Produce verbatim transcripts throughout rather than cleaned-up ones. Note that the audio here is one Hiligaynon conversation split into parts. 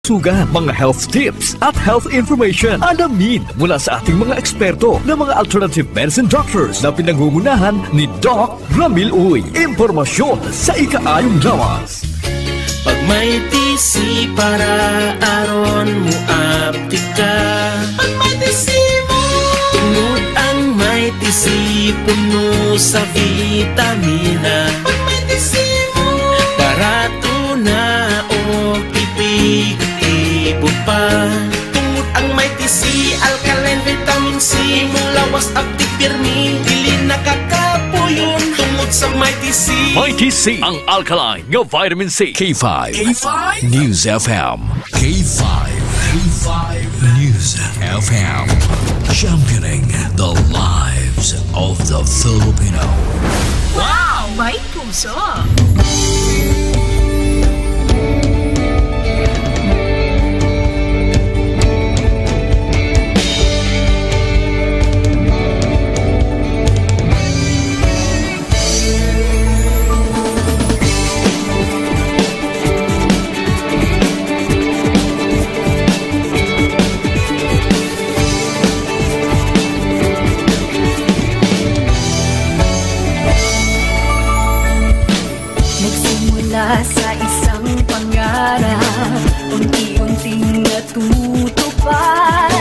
kalusugan, mga health tips, at health information. Alamin mula sa ating mga eksperto na mga alternative medicine doctors na pinangungunahan ni Doc Ramil Uy. Impormasyon sa ikaayong lawas. Pag may T C para aron mo aptik ka. Pag may T C mo. Tungod ang may T C puno sa vitamina. Pag may T C mo. Barato na o epektibo pa. Tungod ang may T C, alkaline vitamin C, mulawas aptik pirmi, dili nakakapuyon tungod sa may T C. May T C, ang alkaline nga vitamin C. K five. K five News F M. K five. K five News F M. Championing the lives of the Filipino. Wow! May puso! Nagsimula sa isang pangarap, unti-unting natutupad.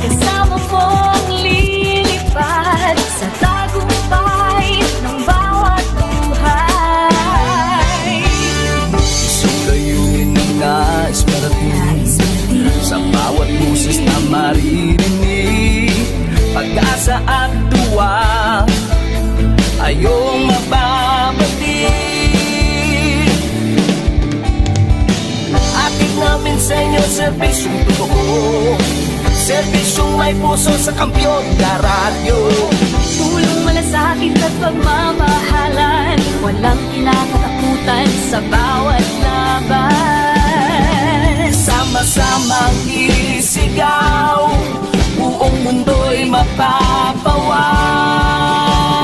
Kasama mong lilipad sa tagumpay ng bawat buhay. Isang layunin na nais parating sa bawat boses na maririnig. Pag-asa at duwa, ayaw mababati. Hatid namin sa inyo serbisyong totoo, serbisyong may puso sa Kampiyon na Radyo. Tulong, malasakit at pagmamahalan, walang kinakatakutan sa bawat laban. Sama-samang isigaw, buong mundo'y mapapawaw.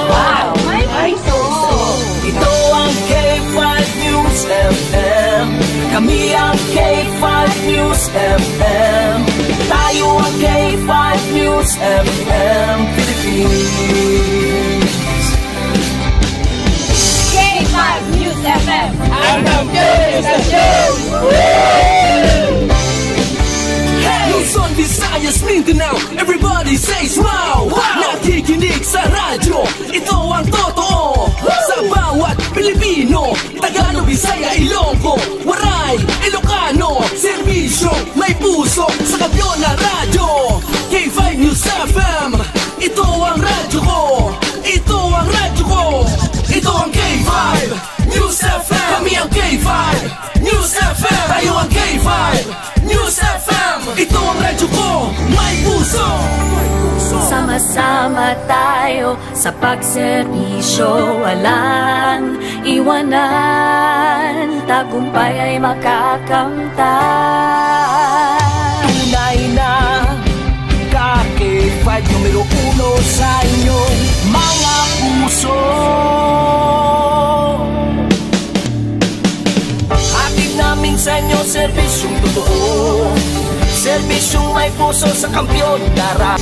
Wow! May puso! Ito ang K five News F M. Kami ang K five News F M. Tayo ang K five News F M Philippines. K five News F M. Ang kampiyon sa show! Luzon, Visayas, Mindanao, everybody says wow! Wow! Nakikinig sa radyo, ito ang totoo. Sa bawat Pilipino, Tagalog, Bisaya, Ilonggo, Waray, Ilocano, serbisyo, may puso, sa Kampiyon na Radyo. K five News F M, ito ang radyo ko. Ito ang radyo ko. Ito ang K five News F M. Kami ang K five News F M. Tayo ang K five News F M. Ito ang radyo ko. May puso. Sama-sama tayo sa pagserbisyo, walang iwanan, tagumpay ay makakamtan. Tunay na ka K five numero uno sa inyong mga puso. Hatid namin sa inyo serbisyong totoo, serbisyong may puso sa Kampiyon na Ra-,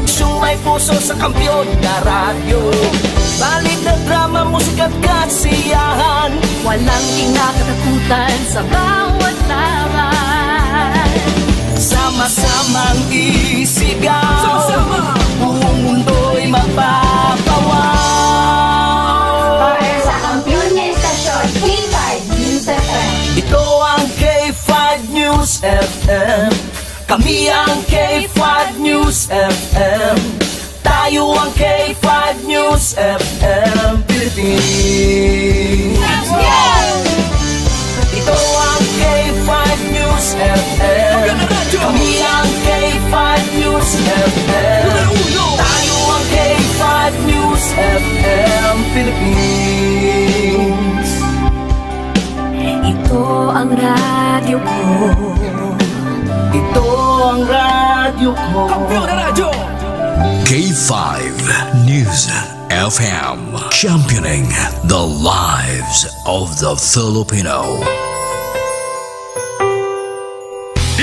serbisyong may puso sa Kampiyon na Radyo. Balita, drama, musika at kasiyahan, walang kinakatakutan sa bawat laban. Sama-samang isigaw. Sama-sama. Buong mundo'y mapapawaw. Para sa kampiyon nga estasyon, K five News F M. Ito ang K five News F M. Kami ang K five News F M. Tayo ang K five News F M Philippines. Ito ang K five News F M. Kami ang K five News F M. Tayo ang K five News F M Philippines. Ito ang radyo ko. Ito ang radyo ko. Kampiyon na radyo. K five News F M, championing the lives of the Filipino.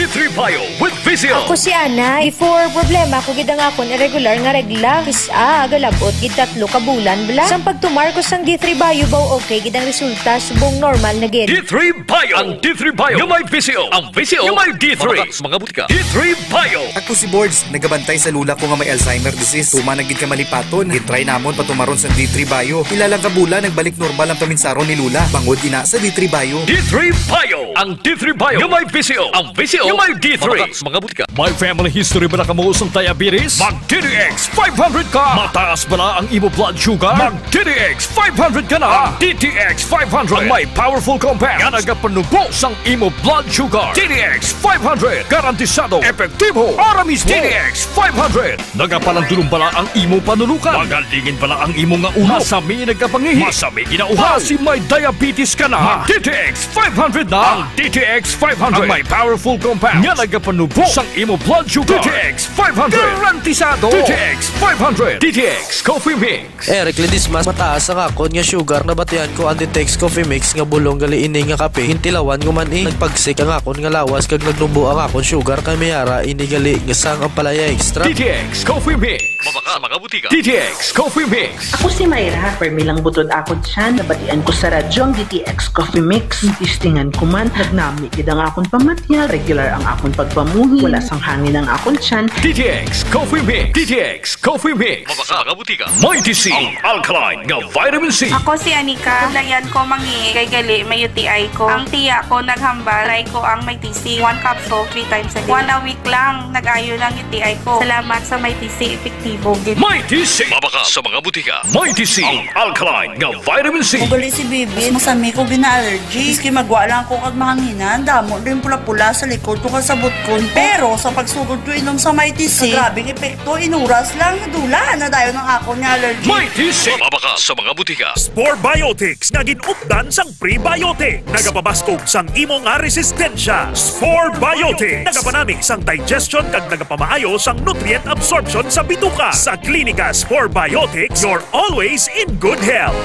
D three Bio with Visio. Ako si Ana. Before, problema ko gid ang akon irregular nga regla. Kis-a, galab-ot gid tatlo ka bulan bala. Sang pagtumar ko sang D three Bio, baw okay gid ang resulta, subong normal na gid. D three Bio. Ang D three Bio nga may Visio. Ang Visio nga may D three. Mga, mga butika. D three Bio. Ako si Bords, nagabantay sa lula ko nga may Alzheimer disease. Tuman na gid ka malipaton. Gintry namon patumaron sa D three Bio. Pila lang ka bulan, nagbalik normal ang paminsaron ni Lula. Bangod ina sa D three Bio. D three Bio. Ang D three Bio nga may Visio. Ang Visio nga may D three. Mga, mga butika. May family history bala kamo sang diabetes? Mag D T X five hundred ka. Mataas bala ang imo blood sugar? Mag D T X five hundred ka na. Ang D T X five hundred ang may powerful compound nga nagapanubo sang imo blood sugar. D T X five hundred, garantisado, epektibo, para mismo. D T X five hundred. Nagapalandulong bala ang imo panulukan? Magalingin bala ang imo nga ulo? Masami nagkapangihi? Masami ginauhaw? Basi may diabetes ka na? Mag D T X five hundred na. Ang D T X five hundred ang may powerful compound nga nagapanubo sang imo blood sugar. D T X five hundred. Garantisado. D T X five hundred. D T X Coffee Mix. Eric Ledesma, mataas ang akon nga sugar. Nabatian ko ang D T X Coffee Mix nga bulong gali ini nga kape. Gintilawan ko man, eh. Nagpagsik ang akon nga lawas kag nagnubo ang akon sugar, kay may ara ini gali nga sang ampalaya extra. D T X Coffee Mix. Mabakal sa mga butika. D T X Coffee Mix. Ako si Myra, permi lang butod akon tiyan. Nabatian ko sa radyo ang D T X Coffee Mix. Testingan ko man, nagnami gid ang akon pamatyag, regular ang akon pagpamuhi, wala sang hangin ang akon tiyan. D T X Coffee Mix. D T X Coffee Mix. Mabakal sa mga butika. Mighty C, ang alkaline nga vitamin C. Ako si Anika. Layan ko mangi kay gali may U T I ko. Ang tiya ko naghambal, try ko ang Mighty C. One capsule, three times a day. One a week lang, nag-ayo lang U T I ko. Salamat sa Mighty C, epektibo gid. Mighty C. Mabakal sa mga butika. Mighty C, ang alkaline nga vitamin C. Ugali si Bibi, masami ko gina-allergy. Maski magwa lang ako kag mahanginan, damo din pula-pula sa likod ko kag sa butkon ko. Pero sa pagsugod ko inom sa Mighty C, grabe ang epekto. Inuras lang, nadula na dayon ang akon nga allergy. Mighty C. Mabakal sa mga butika. Spore Biotics nga gin-updan sang prebiotic. Nagapabaskog sang imo nga resistensya. Spore Biotics. Nagapanami sang digestion kag nagapamaayo sang nutrient absorption sa bituka. Sa Klinika Spore Biotics, you're always in good health.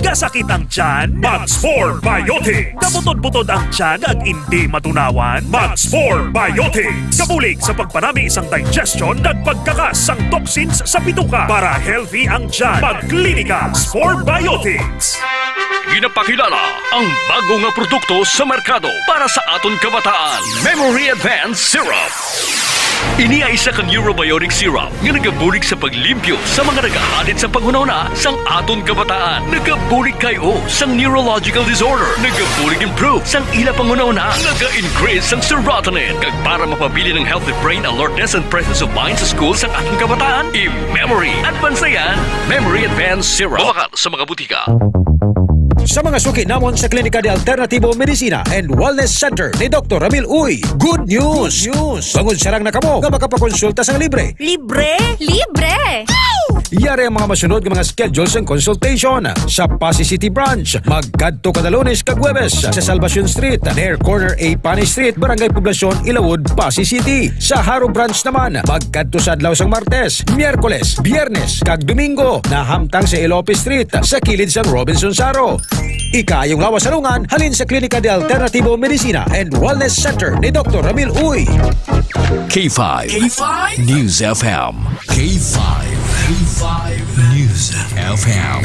Kasakit ang tiyan? Mag Spore Biotics. Kabutod-butod ang tiyan kag indi matunawan? Mag Spore Biotics. Kabulig sa pagpanami sang digestion kag pagkakas sang toxins sa bituka para healthy ang tiyan. Mag Klinika Spore Biotics. Ginapakilala ang bago nga produkto sa merkado para sa aton kabataan, Memory Advance Syrup. Ini ay isa ka neurobiotic syrup nga nagabulig sa paglimpyo sa mga nagahalid sa panghunahuna sang aton kabataan. Nagabulig kay-o sang neurological disorder. Nagabulig improve sang ila panghunahuna. Naga-increase sang serotonin. Kag para mapabilin ang healthy brain alertness and presence of mind sa school sang aton kabataan, i-memory advance na yan. Memory Advance Syrup. Mabakal sa mga butika. Sa mga suki namon sa Klinika de Alternativo Medicina and Wellness Center ni Doktor Ramil Uy, good news! Good news! Bangod sarang na kamo nga makapakonsulta sang libre. Libre? Libre! Yari ang mga masunod nga mga schedule sang consultation. Sa Passi City Branch, magkadto kada Lunes kag Huwebes sa Salvacion Street, near corner A Pani Street, Barangay Poblacion, Ilawod, Passi City. Sa Jaro Branch naman, magkadto sa adlaw sang Martes, Miyerkules, Biyernes, kag Domingo, nahamtang sa Elope Street, sa kilid sang Robinson Jaro. Ikaayong lawas sa lungan, halin sa Klinika de Alternativo Medicina and Wellness Center ni Doktor Ramil Uy. K five. K five News F M. K five. K five News F M.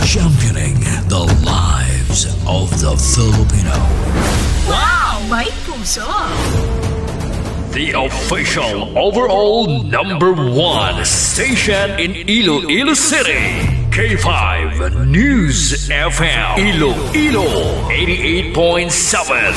Championing the lives of the Filipino. Wow! May puso! The official overall number one station in Iloilo City. K five News F M. Iloilo, eighty-eight point seven.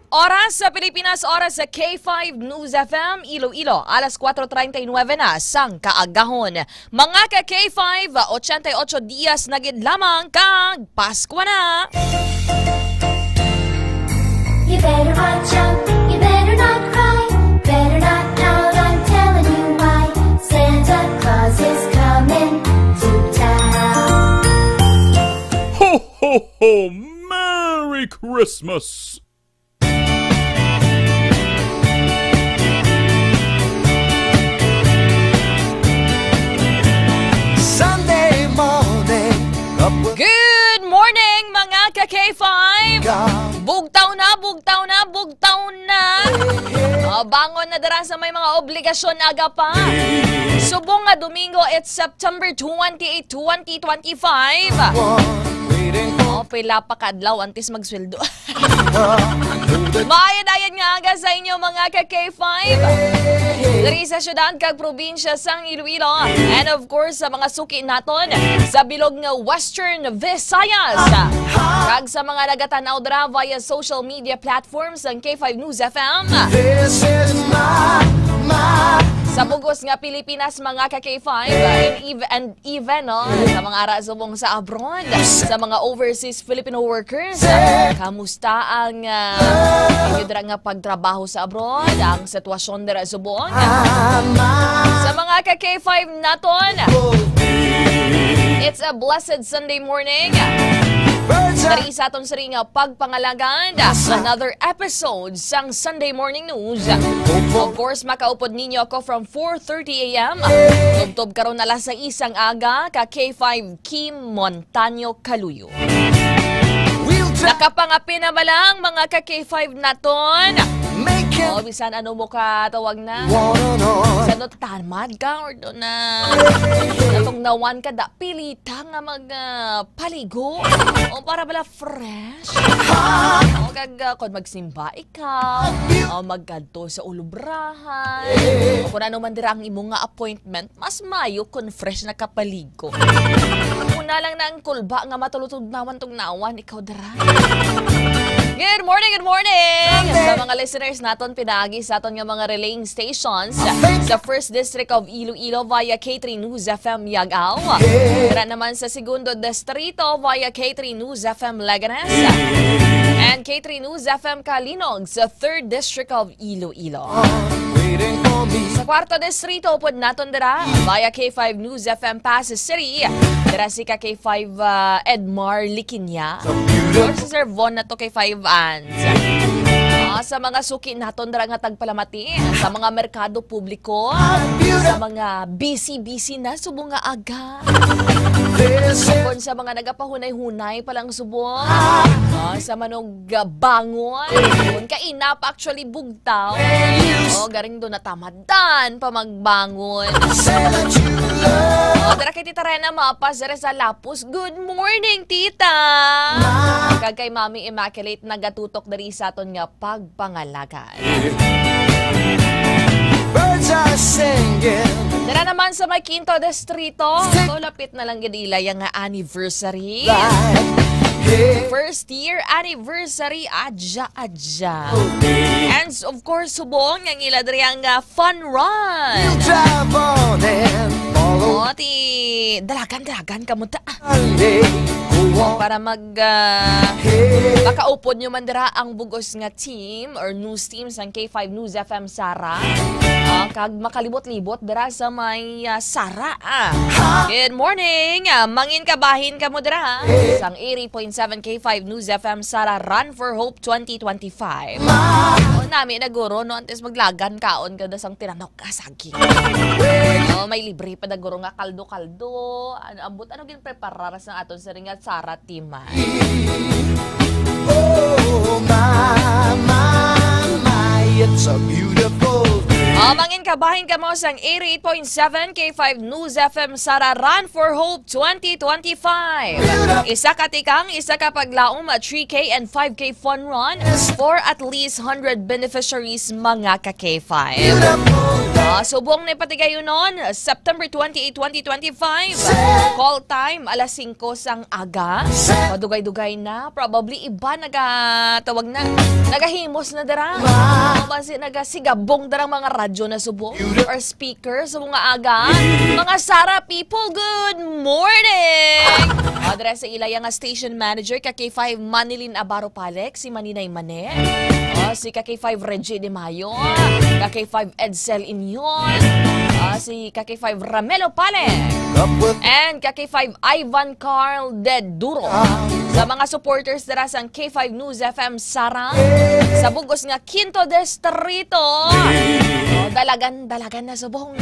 Oras sa Pilipinas, oras sa K five News F M Iloilo, alas kuwatro treinta y nuebe na sang kaagahon. Mga ka K five, ochenta y ocho dias na gid lamang kag Pasko na. You better watch out, you better not cry, better not pout, I'm telling you why. Santa Claus is coming to town. Ho, ho, ho! Merry Christmas! Sunday morning, up with Good morning, mga ka K five! God. Bugtaw na, bugtaw na, bugtaw na! Ah, bangon na dira sa may mga obligasyon aga pa. Subong nga Domingo, it's September twenty-eight, twenty twenty-five. Oh, pila pa ka adlaw antes magsweldo. Maayo dayon nga aga sa inyo, mga ka K five. Diri sa syudad kag probinsya sang Iloilo. And of course, sa mga suki naton sa bilog nga Western Visayas. Kag sa mga nagatan-aw dira via social media platforms sang K five News F M. This is my, my Sa bugos nga Pilipinas, mga ka K five, and ev-, and even, no, sa mga ara subong sa abroad, sa mga overseas Filipino workers, kamusta ang, ah, inyo dira nga pagtrabaho sa abroad? Ang sitwasyon dira subong? Sa mga ka K five naton, it's a blessed Sunday morning. Diri sa aton sini nga pagpangalagad, another episode sang Sunday Morning News. Of course, makaupod ninyo ako from four thirty a m. Tubtob karon alas sais sang aga, ka K five Kim Montaño Caluyo. Nakapangapi na ba lang, mga ka K five naton? O, bisan ano mo ka tawag na? Bisan no tamad ka or do na natungnawan ka, da pilita nga mag, ah, paligo. O, para bala fresh. O, kag, ah, kung magsimba ikaw, o, magkadto sa ulubrahan, o kung ano man dira ang imo nga appointment, mas mayo kung fresh na kapaligo. Una lang na ang kulba nga matulutugnawan-tugnawan ikaw dira. Good morning, good morning! Sa mga listeners naton pinaagi sa aton nga mga relaying stations, sa First District of Iloilo via K three News F M Yagaw. Dira naman sa Segundo Distrito via K three News F M Leganes. And K three News F M Calinog sa Third District of Iloilo. Sa Kwarto Distrito, upod naton dira, via K five News F M Passi City. Dira si ka K five, ah, Edmar Liquiña. Or si Sir Von na to, K five Ans. Ah, sa mga suki naton dira nga tagpalamati, sa mga merkado publiko, sa mga busy-busy na subong nga aga. Kon sa mga nagapahunay-hunay pa lang subong, ah, sa manugabangon. Kon kaina pa actually bugtaw. O, garing do natamadan pa magbangon. O, dira kay Tita Rena Mapas, dira sa Lapus. Good morning, Tita! Kag kay Mami Immaculate nagatutok diri sa aton nga pagpangalagad. Birds are singing. Dira naman sa may Quinto Distrito, so lapit na lang gid ila yang anniversary. First year anniversary, adya, adya. And of course, subong ang ila diri ang, ah, fun run. We'll drive on and follow. O, ti, dalagan-dalagan kamo ta. Sunday, go on. Para mag, ah, makaupod nyo man dira ang bugos nga team or news team sang K five News F M Sara. Ah, kag makalibot-libot dira sa may, ah, Sara, ah. Good morning. Ah, mangin kabahin kamo dira, ah. Sang eighty point seven K five News F M Sara, Run for Hope twenty twenty-five. O, nami na guro, no, antes maglagan kaon ka da sang tinanok ka saging. O, may libre pa da guro nga kaldo-kaldo. Ano, ambot, ano gid preparar sa aton siring nga Sara Timan? Oh, my, my, my, it's a beautiful day. O, mangin kabahin kamo sang eighty-eight point seven K five News F M Sara, Run for Hope twenty twenty-five. Isa ka tikang, isa ka paglaom, a three K and five K fun run for at least hundred beneficiaries, mga ka K five. Ah, subong na patigayunon, September twenty-eight, twenty twenty-five. Call time, alas singko sang aga. Madugay-dugay na. Probably iba nagatawag na. Nagahimos na dira. O basi nagasigabong dira ang mga radyo na subong or speaker sa mga aga. Mga Sara people, good morning! O, dira sa ila yang station manager, ka K five Manilyn Abaro Palek, si Maninay Mane. O, si ka K five Reggie De Mayo. Ka K five Edsel Inyon. O, si ka K five Ramelo Palek. And ka K five Ivan Carl De Duro. Sa mga supporters dira sang K five News F M Sara, sa bugos nga Quinto Distrito. O, dalagan, dalagan na subong.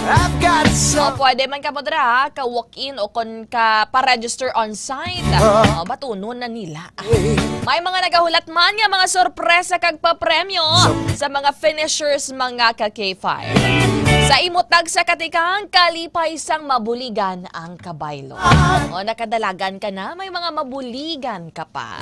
I've got O, some pwede man ka mo dira, ha? Ka walk-in o kon ka pa-register on site. Ah. O, batunon na nila. May mga nagahulat man nga mga sorpresa kag papremyo sa mga finishers, mga ka K five. Sa imo tagsa ka tikang, kalipay sang mabuligan ang kabaylo. O, nakadalagan ka na, may mga mabuligan ka pa.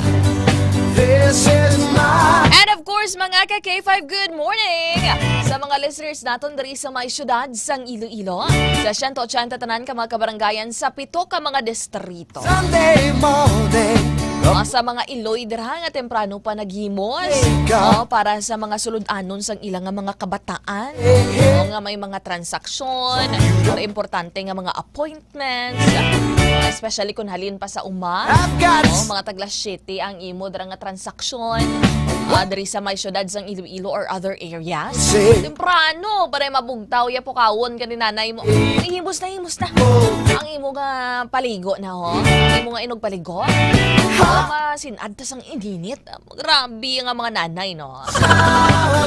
This is my And of course, mga ka K five, good morning sa mga listeners naton diri sa may siyudad sang Iloilo, sa siyento ochenta tanan ka mga kabarangayan sa pito ka mga distrito. Sunday morning. O, sa mga Iloy dira nga temprano pa naghimos. Wake up. O, para sa mga sulod-anon sang ila nga mga kabataan. Hey, hey. O, nga may mga transaksyon, or importante nga mga appointments, especially kung halin pa sa uma. I've got O, mga taglas siyete ang imo dira nga transaksyon, ah, diri sa may siyudad sang Iloilo or other areas. Say. Temprano, para mabugtaw, ya pukawon ka ni nanay mo. Ay, himos na, himos na. Ang imo nga paligo na, ho? Ang imo nga inog paligo? Para masin-ad ta sang ininit. Grabe nga mga nanay, no?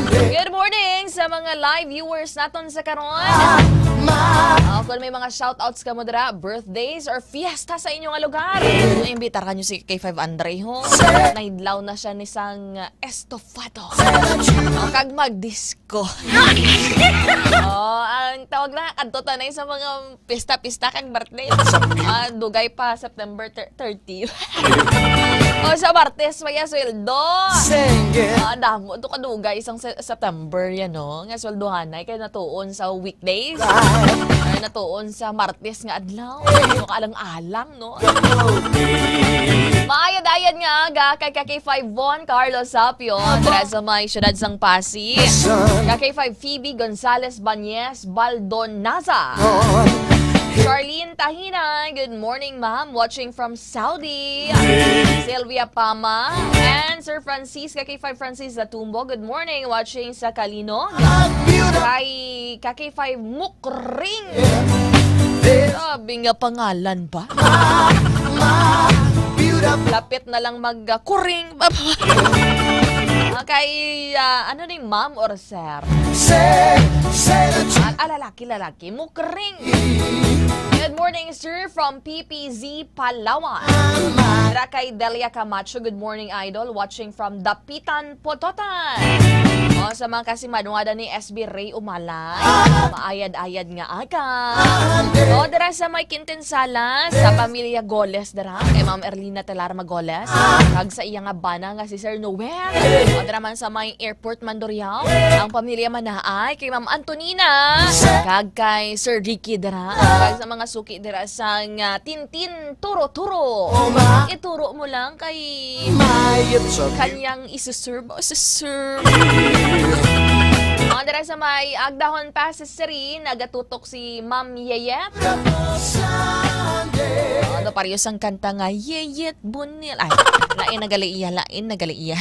Good morning sa mga live viewers naton sa karon. Ah, kung may mga shoutouts ka mo dira, birthdays or fiesta sa inyo nga lugar, imbitaran nyo si K five Andre, ho. Naidlaw na siya ni sang estofado. O, kag mag-disco. O, ang tawag na, kadto tanay sa mga pista-pista kag birthday. Ah, dugay pa, September thir-, thirty. O, sa Martes, may sweldo. Sing it. Ah, damo to kadugay sang Se-, September yan, no? Nga sweldohanay kay natuon sa weekdays. Ay, natuon sa Martes nga adlaw. Ano ka alang-alang, no? Maayad-ayad nga aga kay ka K five Von Carlos Sapio, dira sa may siyudad sang Passi. Ka K five Phoebe Gonzalez Bañez Baldonaza. Charlene Tahina, good morning, ma'am. Watching from Saudi. Sylvia Pama and Sir Francis, ka K five Francis Latumbo, good morning. Watching sa Kalinog. Kay ka K five Mukring. Grabe nga pangalan ba? Lapit na lang mag, ah, kuring. Ah, kay, ah, ano ni ma'am or sir? Say, say the truth. Ah, ah, lalaki, lalaki. Mukring. Good morning, sir, from P P Z Palawan. Dira kay Delia Camacho, good morning, idol. Watching from Dapitan, Pototan. O, sa mga kasimado nga ni S B Ray Umalay, maayad-ayad nga aga. O, dira sa may Quintin Salas, sa pamilya Goles dira, kay Ma'am Erlina Telar Magoles, kag sa iya nga bana nga si Sir Noel. O, dira man sa may Airport Mandurriao, ang pamilya Manaay, kay Ma'am Antonina, kag kay Sir Ricky dira, kag sa mga suki dira sa nga Tintin Turo-Turo. Ituro mo lang kay kanyang isuserve o suserve. O, dira sa may Agdahon pa sa Siri, nagatutok si Ma'am Yeyet. Ano, pareho sang kanta nga, Yeyet Bunil. Ay, lain na gali iya, lain na gali iya.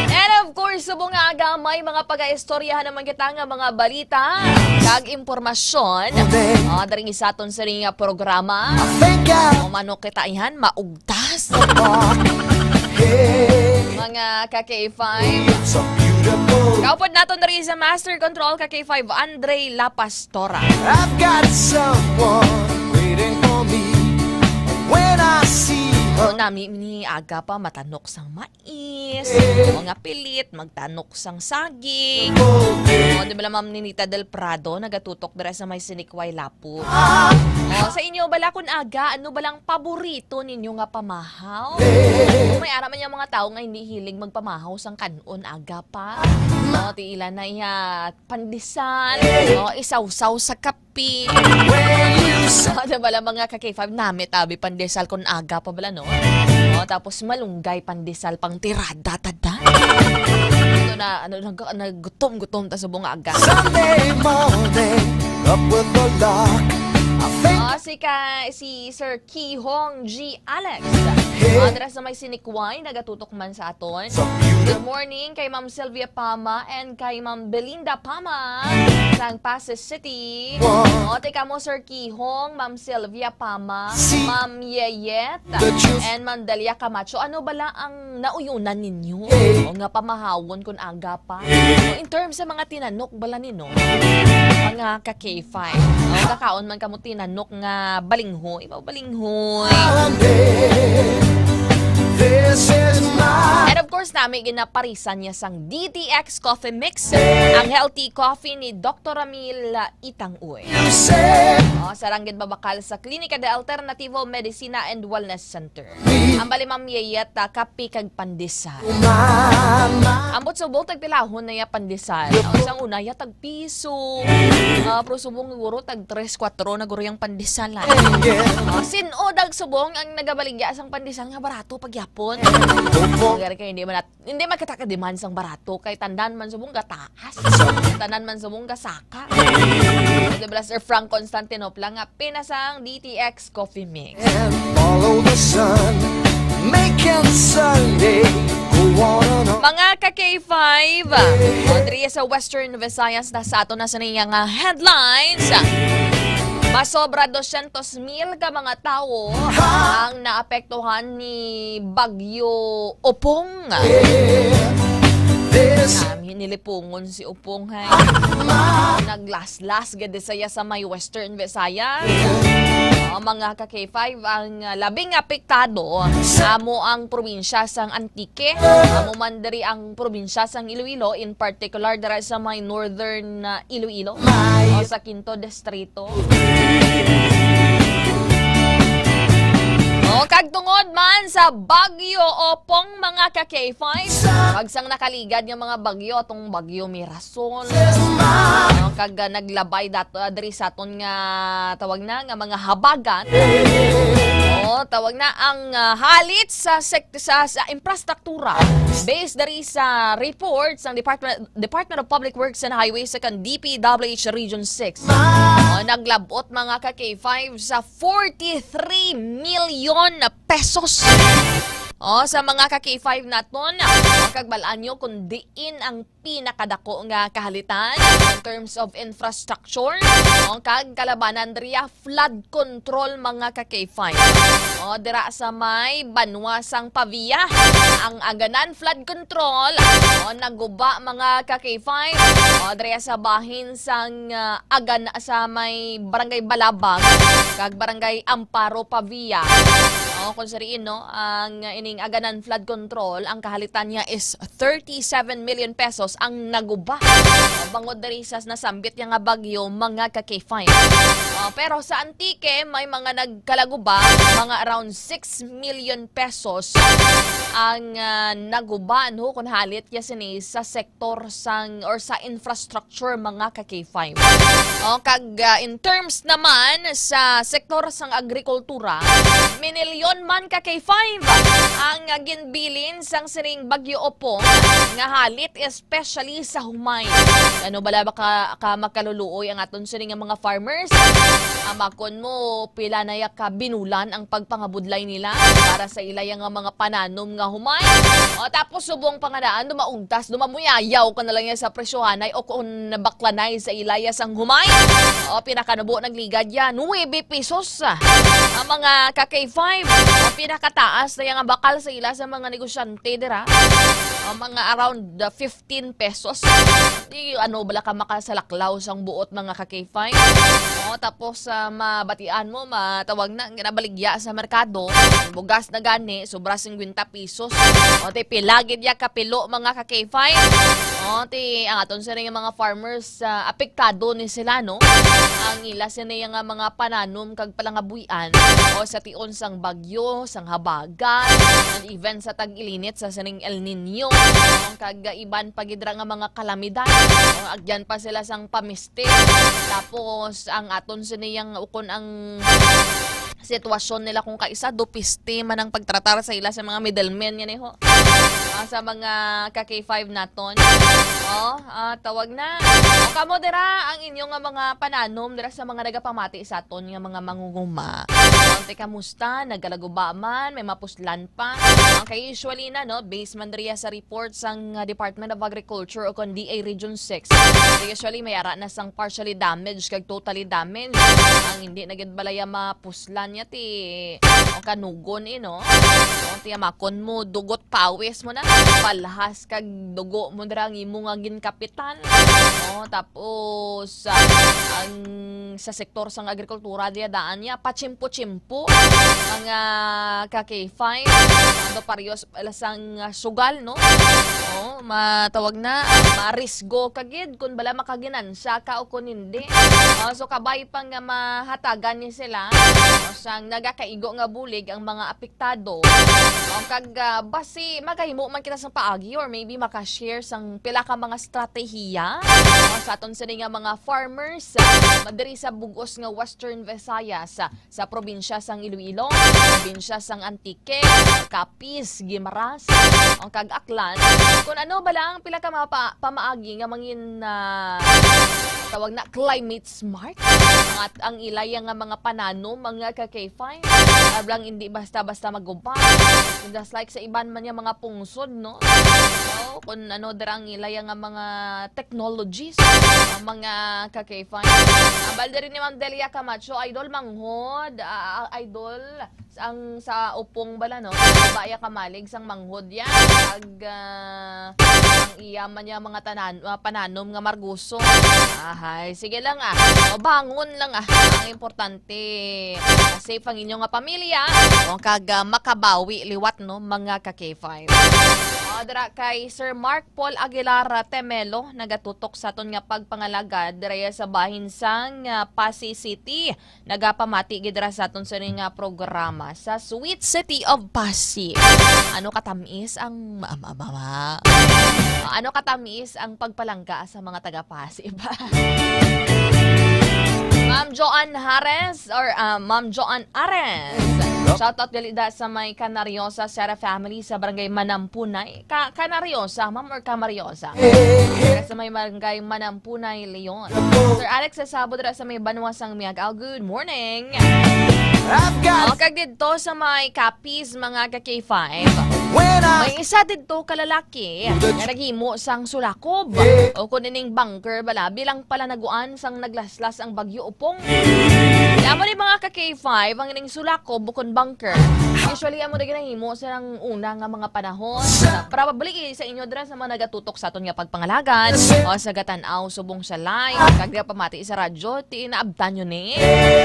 And of course, subong nga aga, may mga pagaistoryahan naman kita nga mga balita kag impormasyon. O, diri sa aton sini nga programa. O, mano kita ihan, maugtas. Mga ka K five. Kaupod naton diri sa Master Control, ka K five Andre La Pastora. I've got someone waiting for me when I see her. O, nami ni aga pa matanok sang mais. O, nga pilit, magtanok sang saging. O, di ba la, Ma'am Ninita Del Prado, nagatutok dira sa may Sinikway Lapu? O, sa inyo bala, kun aga, ano balang paborito ninyo nga pamahaw? May ara man yung mga tawo nga hindi hilig magpamahaw sang kan-on aga pa. O, ti ila na iya pandesal, o, isawsaw sa kape. Ano bala, mga ka K five, namit abi pandesal kun aga pa bala, no? O, tapos malunggay pandesal pang tirada, tada. Ano na, ano, nag-, naggutom-gutom ta subong aga. Sunday morning, up with the lark. I think O, Si ka, si Sir Kihong G Alex. Hey. Address na may sinikway, nagatutok man sa aton. Good morning kay Ma'am Sylvia Pama and kay Ma'am Belinda Pama sang Pasay City. Wow. O, tika mo, Sir Kihong, Ma'am Sylvia Pama, si Ma'am Yeyet, the juice, and Ma'am Delia Camacho. Ano bala ang nauyunan ninyo? Hey. O nga pamahawon kun aga pa? O, in terms sa mga tinanok bala ninyo, mga ka K five. O, kakaon man kamo tinanok nga balinghoy. Ibaw balinghoy. This is my And of course, nami ginaparisan niya sang D T X Coffee Mix, ang healthy coffee ni Doktor Ramil Itang Uy. Say O, sarang gid mabakal sa Klinika de Alternativo Medicina and Wellness Center. Ang bali, Ma'am Yeyet, ah, kape kag pandesal. Mama. Ambot subong tagpilahon na ya pandesal. Ang sang una ya tagpiso. Ah, pero subong guro tag tres, kuwatro na guro yang pandesal, ah. Yeah. Ah, sin-o dag subong ang nagabaligya sang pandesal nga barato pagyapon. Opo. Gari kay hindi man nat-, hindi man kita ka-demand sang barato kay tandaan man subong gataas. Tandaan man subong gasaka. Di ba, Sir Frank Constantinople nga pinasang D T X Coffee Mix. And follow the sun, making Sunday go on and on. Mga ka K five, o, diri sa Western Visayas na sa ato na sa niya nga headlines. Masobra dosyentos mil ka mga tawo ang naapektuhan ni Bagyo Opong. This Um, hinilipungon si Opong, hay. Naglaslas gid saya sa may Western Visayas. O, mga ka K five, ang, uh, labing apektado amo ang probinsya sang Antique. Amo man diri ang probinsya sang Iloilo, in particular dira sa may Northern, uh, Iloilo, o sa Quinto Distrito. O, kag tungod man sa Bagyo Opong, mga ka K five, kag sang nakaligad nga mga bagyo, atong Bagyo Mirasol, o, kag, ah, naglabay dato, ah, diri sa aton nga tawag na nga mga habagat. O, tawag na ang, ah, halit sa sek-, sa, sa infrastruktura. Based diri sa report sang Department, Department of Public Works and Highways sa kan D P W H Region six. O, naglabot, mga ka K five, sa forty-three million pesos. O, sa mga ka K five naton, kag bal-an nyo kung diin ang pinakadako nga kahalitan in terms of infrastructure, o, kag kalabanan diri, flood control, mga ka K five. O, dira sa may banwa sang Pavia, ang Aganan Flood Control, o, naguba, mga ka K five. O, diri sa bahin sang, ah, Agan-, sa may Barangay Balabag, kag Barangay Amparo, Pavia. O, kung sariin, no, ang ining Aganan Flood Control, ang kahalitan niya is thirty-seven million pesos ang naguba. O, bangod diri sa nasambit niya nga bagyo, mga ka K five. O, pero sa Antique, may mga nagkalaguba, mga around six million pesos ang, ah, naguba, no, kung halit ya sini sa sektor sang, or sa infrastructure, mga ka K five. O, kag, ah, in terms naman sa sektor sang agrikultura, minilyon man ka K five ang, ah, ginbilin sang sining Bagyo Opong nga halit, especially sa humay. Ano bala ba ka, ka makaluluoy ang aton sini nga mga farmers? Amakon mo, pila na ya ka binulan ang pagpangabudlay nila para sa ila ya nga mga pananom nga humay. O, tapos subong pa nga daan, dumaugtas, dumamuyayaw ka na lang ya sa presyohanay o kung nabaklanay sa ila ya sang humay. O, pinakanubo nagligad ya, nuebe pesos. Ang mga ka K five, o, pinakataas na ya nga bakal sa ila sa mga negosyante dira. Ang mga around the fifteen pesos. Di, ano, bala ka makasalaklaw sang buot, mga ka K five. O, tapos, ah, mabatian mo, matawag na, ginabaligya sa merkado. Ang bugas na gani, sobra singkwenta pesos. O, ti pila gid ya kapilo, mga ka K five. O, ti ang aton sini nga mga farmers, ah, apektado ni sila, no? Ang ila sini nga mga pananom kag palangabuy-an, o sa tion sang bagyo, sang habagat, and even sa tag-ilinit sa sining El Niño, ang kag iban pa gid ra nga mga kalamidad, o agyan pa sila sang pamisti. Tapos ang aton sini yang ukon ang sitwasyon nila kung kaisa, dupiste man ang pagtratar sa ila sa mga middlemen yan eh, ho. Ah, sa mga ka K five naton. Oh, ah, tawag na. O kamo dira, ang inyo nga mga pananom dira sa mga nagapamati sa aton nga mga mangunguma. Ante, kamusta? Nagalaguba man? May mapuslan pa? Okay, usually na, no? Based man diriya sa report sang, ah, Department of Agriculture o kon D A Region six. Usually, may ara na sang partially damaged kag totally damaged. Ang hindi na gid balaya mapuslan niya ti o kanugon, eh, no? O, tiyamakon mo, dugot pawis mo na. Palhas kag dugo mo dira ang imo nga ginkapitan. O, tapos, ah, ang sa sektor sang agrikultura, diya daan niya, pachimpo-chimpo ang, ah, ka K five. Ano, parehas pala sang, ah, sugal, no? O, matawag na, marisgo ka gid kung bala makaginansya ka o kung hindi. O, so, kabay pa nga mahatagan ni sila, o, sang nagakaigo nga bulig ang mga apektado. O, kag, ah, basi makahimo man kita sang paagi or maybe maka-share sang pila ka mga estratehiya, o, sa aton sini nga mga farmers, ah, diri sa bug-os nga Western Visayas, ah, sa probinsya sang Iloilo, probinsya sang Antique, Capiz, Guimaras, o kag Aklan. Kung ano ba lang, pila ka mga pa-, pamaagi nga mangin, ah, tawag na climate smart. At ang ilaya nga mga pananom, mga ka K five, ablang hindi basta-basta maguba. Just like sa iban man nga mga pungsod, no? So, kung ano dira ang ilaya nga mga technologies, ang mga ka K five. Ang balde rin ni Ma'am Delia Camacho, idol, manghod, ah, ah, idol, ang sa upong bala, no? Baya kamalig sang manghod yan. Ag, ah, ang iya man niya mga tanan-, ah, pananom nga marguso. Ahay, sige lang, ah. O, bangon lang, ah. Ang importante, ah, safe ang inyo nga pamilya. O, kag, ah, makabawi liwat, no, mga ka K five. O, dira kay Sir Mark Paul Aguilar Temelo, nagatutok sa aton nga pagpangalagad dira sa bahin sang, ah, Passi City. Nagapamati gid dira sa aton sini nga programa sa Sweet City of Passi. Ano katamis ang ma-, ma-, ma-, ma-, ano katamis ang pagpalangga sa mga taga Passi ba? Ma'am Joan Harris or, ah, Ma'am Joan Ares. Shoutout gali da sa may Canariosa Sierra family sa Barangay Manampunay. Ka-, Canariosa, ma'am, or Camariosa? Sa may Barangay Manampunay, Leon. Sir Alex Sasabo dira sa may Banwa sang Miag-ao. Good morning. I've got O, kag didto sa may Capiz, mga ka K five. When I May isa didto ka lalaki nga naghimo sang sulakob o kun ining bunker bala bilang palanaguan sang naglaslas ang Bagyo Upong. Kaya mo ni mga ka K five, ang ining sulakob bukon bunker. Usually, amo na ginahimo sa nang una nga mga panahon. Probably, sa inyo dira sa mga nagatutok sa aton nga pagpangalagad o sa gatan-aw subong sa live, kag pamati sa radyo, ti naabtan nyo ni.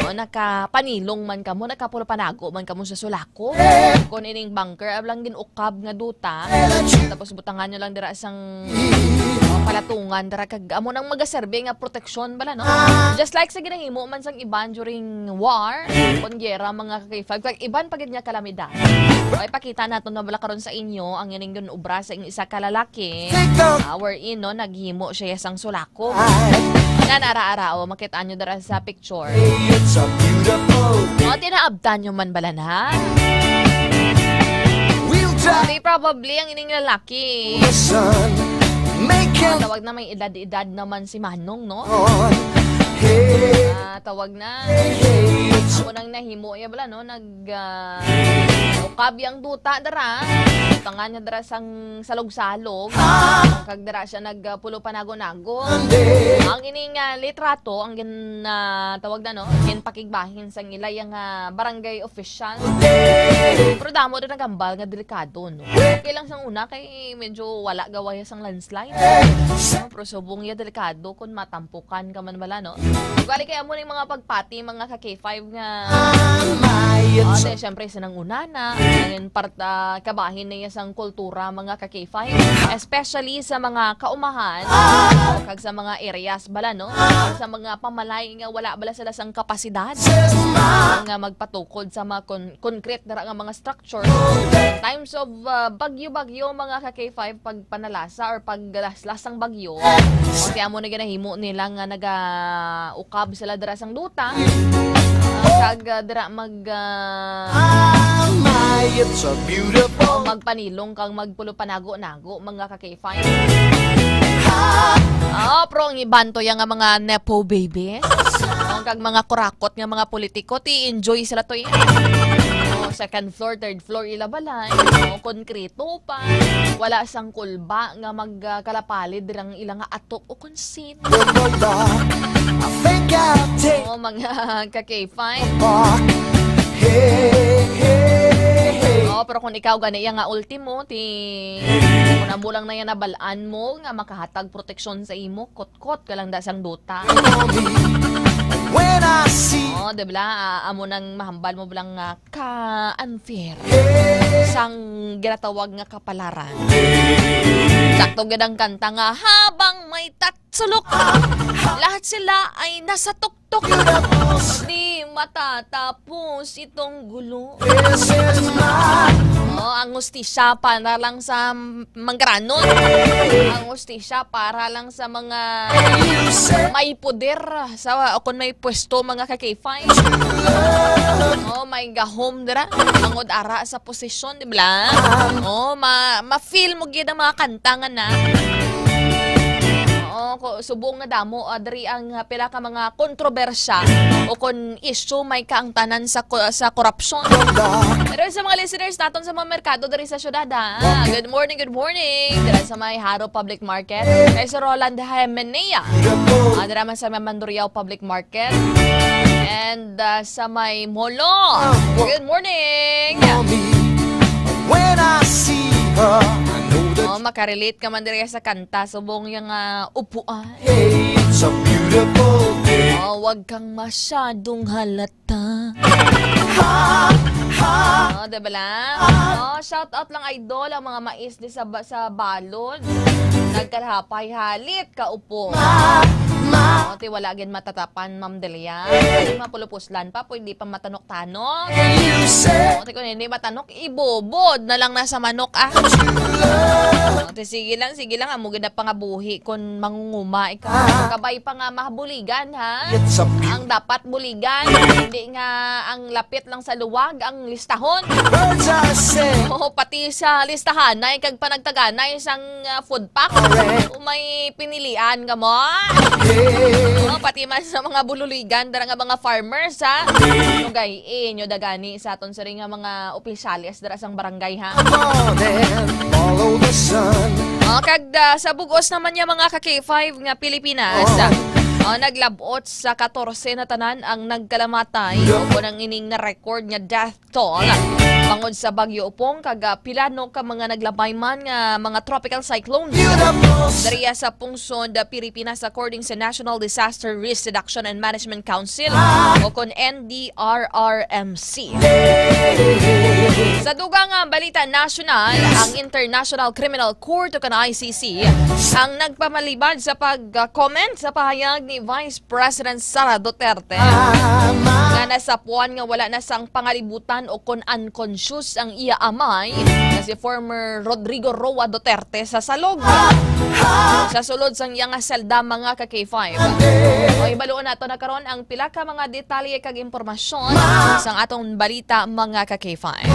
O nakapanilong man kamo, nakapulapanago man kamo sa sulako. Kung ining bunker, ablang gin-ukab nga duta. Tapos butangan nyo lang dira sang, o, palatungan dira kag amo nang magaserbi nga proteksyon bala, no? Just like sa ginahimo man sang iban during war, kung giyera, mga ka K five, kag iban pa gid nga kalamidad. Ay, pakita naton na bala karon sa inyo ang ining ginobra sa isa ka lalaki. Ah, wherein, no, naghimo siya sang sulako. Nanara-ara, o, makita nyo dira sa picture. It's a beautiful day. O, tinaabtan nyo man bala na? We'll drive Di probably ang ining lalaki. The sun. Make him Tawag na, may edad-edad naman si Manong, no? on. Hey, Ah, tawag na. Hey, it's Ako nang nahimo ya bala, no? Nag, ah, ukab yang duta dara. Tangan niya dara sang salog-salog. Kag dara siya nag, ah, pulo panago-nago. Ang ining, ah, litrato, ang gin-, ah, tawag na, no? Ginpakigbahin sang ila yang, ah, barangay official. Pero damo din nagambal nga delikado, no? Okay lang sang una kay medyo wala gaway sang landslide. No? Pero subong ya delikado kung matampukan ka man bala, no? Ugali kaya mo ning mga pagpati, mga ka K five nga Ate, syempre, sa nang una na, and part, ah, kabahin na iya sang kultura, mga ka K five, especially sa mga kaumahan, o kag sa mga areas bala, no? Sa mga pamalay nga wala bala sila sang kapasidad nga magpatukod sa mga kon-, concrete dira nga mga structure. In times of, ah, bagyo-bagyo, mga ka K five, pag panalasa or paglaslas sang bagyo, o kaya mo na ginahimo nila nga naga-ukab sila dira sang duta. Kag, ah, dira mag, ah, Ang may, it's a beautiful magpanilong kag magpulo panago-nago, mga ka-K five. Ah, pero ang iban to, yang nga mga nepo baby. Oh, kag mga kurakot nga mga politiko, ti enjoy sila to, eh. Oh, second floor, third floor, ila balay. Oh, konkreto pa. Wala sang kulba nga mag, ah, kalapalid dirang ila nga atop o konsin. Good luck. I think I'll take Oh, mga ka-K five. Park. Hey, hey, hey. Oh, pero kung ikaw gani iya nga ultimo, ti, kung amo lang na yan nabalaan mo nga makahatag proteksyon sa imo, kutkot ka lang da sang duta. When I see Oh, di ba? Ah, amo nang mahambal mo bala nga ka-unfair Hey. sang ginatawag nga kapalaran. Sakto gid ang kanta nga, "Habang may tatsulok, lahat sila ay nasa tuktok. Di matatapos itong gulo." This is my Oh, ang hustisya para lang sa manggranon. Ang hustisya para lang sa mga You say may poder sa, o kung may pwesto, mga ka-K five. Oh, may gahom dira. Mangod ara sa posisyon, di ba? Oh, ma ma-feel mo gyud ang mga kanta nga na. Oo, ko, subong nga damo, ah, diri ang, ah, pila ka mga kontrobersya o kon issue may kaangtanan sa ko-, sa korupsyon. Pero sa mga listeners naton sa mga merkado diri sa syudad, ha? Good morning, good morning. Dira sa may Jaro Public Market. Kay Sir Roland Jimenea. Ah, dira man sa may Mandurriao Public Market. And, ah, sa may Molo. Good morning. When I see her, I know that Oh, makarelate ka man diri sa kanta. Subong yang, ah, upuan. Hey, it's a beautiful day. Oh, wag kang masyadong halata. Ha, ha. Oh, di ba lang? Oh, shout out lang, idol, ang mga mais di sa ba-, sa balod. Nagkalapay, halit ka upo. Ma, ma. Oh, ti wala gid matatapan, Ma'am Delia. Ay, mapulupuslan pa, pwede pa matanok-tanok. You say Oh, ti kung hindi matanok, ibubod na lang na sa manok, ah. Oh, ti sige lang, sige lang, amo gid na pangabuhi kung mangunguma ikaw. Kabay pa nga mabuligan, ha? It's a beautiful Ang dapat buligan, hindi nga ang lapit lang sa luwag ang listahon. Words I say. Oo, pati sa listahanay kag panagtaganay sang, ah, food pack. Correct. Kung may pinilian ka mo. Yeah. Oh, pati man sa mga bululigan, dara nga mga farmers, ha? Nugay, inyo dagani sa aton sari nga mga opisyales dara sang barangay, ha? Come on and follow the sun. Oh, kag, ah, sa bugos naman niya, mga ka-K five nga Pilipinas, Oh. ah, oh, naglabot sa katorse na tanan ang nagkalamatay o kung ang ining na-record nga death toll bangod sa Bagyo Opong kag, ah, pila no ka mga naglabay man nga mga tropical cyclones Beautiful. diriya sa pungsod, ah, Pilipinas, according sa National Disaster Risk Reduction and Management Council o kon N D R R M C. Sa dugang nga balita nasyonal, ang International Criminal Court o kon I C C ang nagpamalibad sa pag-comment sa pahayag ni Vice President Sara Duterte nga nasapuan nga wala na sang pangalibutan o kon unconscious ang iya amay nga si former Rodrigo Roa Duterte sa salog. Sa sulod sang iya nga selda, mga ka-K five. O, ibaluon nato na karon ang pila ka mga detalye kag impormasyon sang atong balita, mga ka-K five.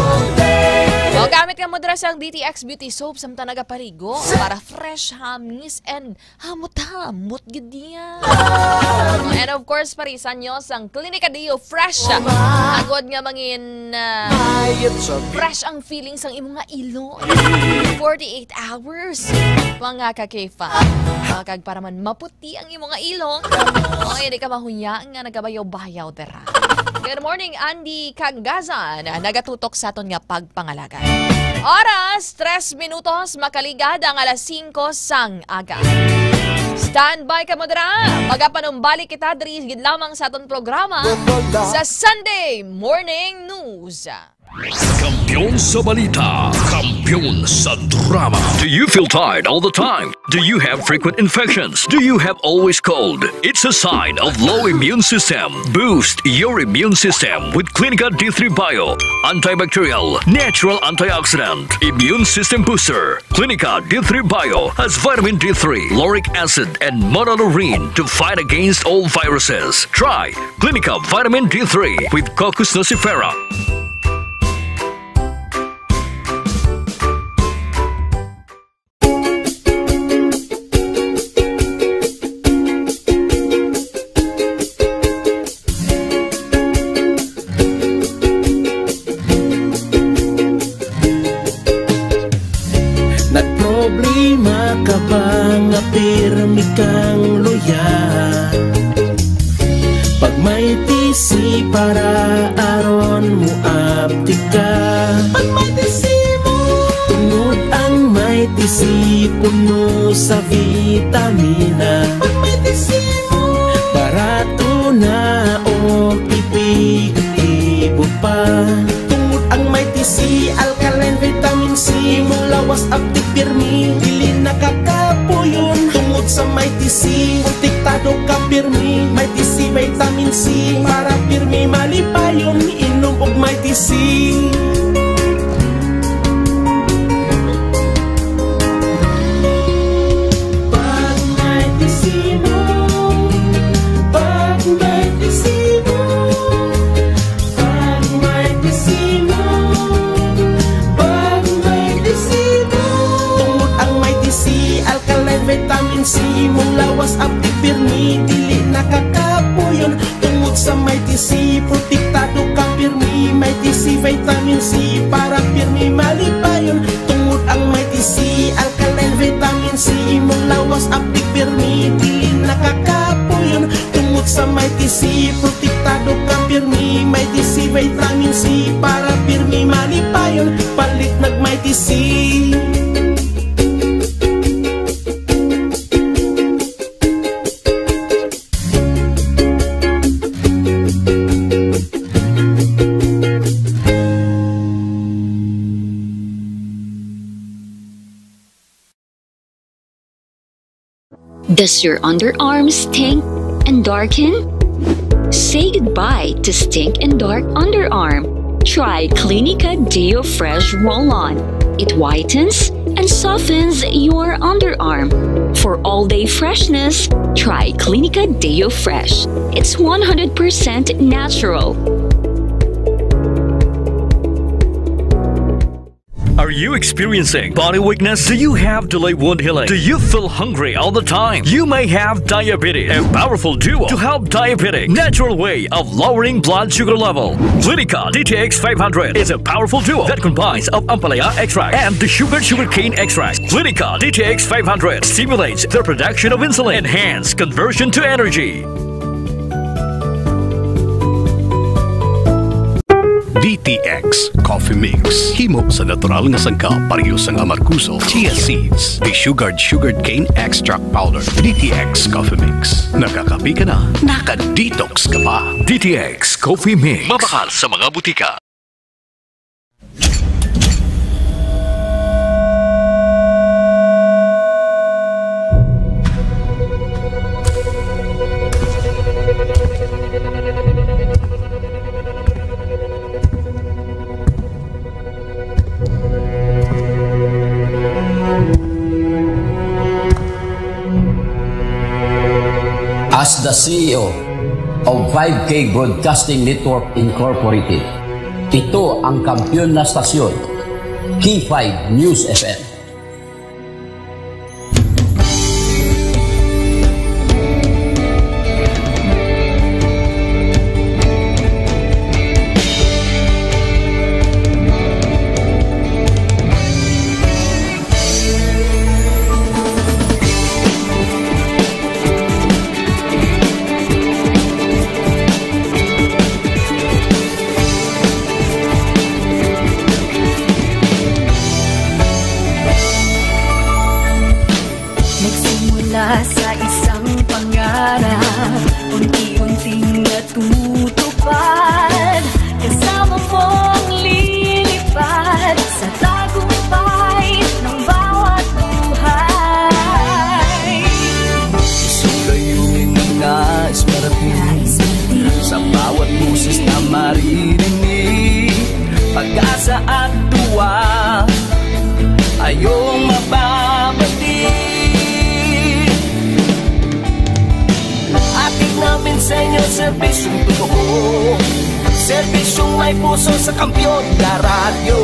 O, gamit ka mo dira sang D T X Beauty Soap samtang nagapaligo para fresh, hamis, and hamot-hamot gid niya. And of course, parisan nyo sang Clinica Deo Fresh. Agod nga mangin, ah, fresh ang feeling sang imo nga ilong. Forty-eight hours, mga ka-K five. Ah, kag para man maputi ang imo nga ilong, o hindi ka mahuya nga nagabayaw-bayaw dira. Good morning, Andy Cangazan. Nagatutok sa aton nga pagpangalagad. Oras, tres minutos, makaligad ang alas singko sang aga. Standby ka mo dira. Magapanumbalik kita diri gid lamang sa aton programa sa Sunday Morning News. Kampiyon sa balita, kampiyon sa drama. Do you feel tired all the time? Do you have frequent infections? Do you have always cold? It's a sign of low immune system. Boost your immune system with Clinica D three Bio. Antibacterial, natural antioxidant, immune system booster. Clinica D three Bio has vitamin D three, lauric acid, and monolaurin to fight against all viruses. Try Clinica Vitamin D three with Cocos nucifera. Nagproblema ka ba nga pirmi kang luya? Pag may T C para aron moaptik ka. Pag may T C mo. Tungod ang may T C puno sa vitamina. Pag may T C mo. Barato na o epektibo pa. Tungod ang may T C, alkaline vitamin C, imong lawas aptik pirmi, dili nakakapuyon. Tungod sa may T C, protektado ka pirmi, may T C vitamin C, para pirmi malipayon, inom og may T C. Pag may T C mo, pag may T C mo, pag may T C mo, pag may T C mo. Tungod ang may T C, alkaline vitamin C, imong lawas aptik pirmi, dili nakakapuyon. Tungod sa may T C, protektado ka pirmi, may T C vitamin C, para pirmi malipayon. Tungod ang may T C, alkaline vitamin C, imong lawas aptik pirmi, dili nakakapuyon. Tungod sa may T C, protektado ka pirmi, may T C vitamin C, para pirmi malipayon. Palit nag may T C. Does your underarm stink and darken? Say goodbye to stink and dark underarm. Try Clinica Deo Fresh Roll-On. It whitens and softens your underarm. For all-day freshness, try Clinica Deo Fresh. It's one hundred percent natural. Are you experiencing body weakness? Do you have delayed wound healing? Do you feel hungry all the time? You may have diabetes. A powerful duo to help diabetic. Natural way of lowering blood sugar level. Clinica D T X five hundred is a powerful duo that combines of ampalaya extract and the sugar sugarcane extract. Clinica D T X five hundred stimulates the production of insulin, enhance conversion to energy. D T X Coffee Mix. Himo sa natural nga sangkap, pareho sang amargoso, chia seeds, desugared sugarcane extract powder. D T X Coffee Mix. Nagakape ka na, naka-detox ka pa. D T X Coffee Mix. Mabakal sa mga butika. As the C E O of five K Broadcasting Network Incorporated, ito ang kampiyon na stasyon, K five News F M. Yung may puso sa kampiyon na radyo.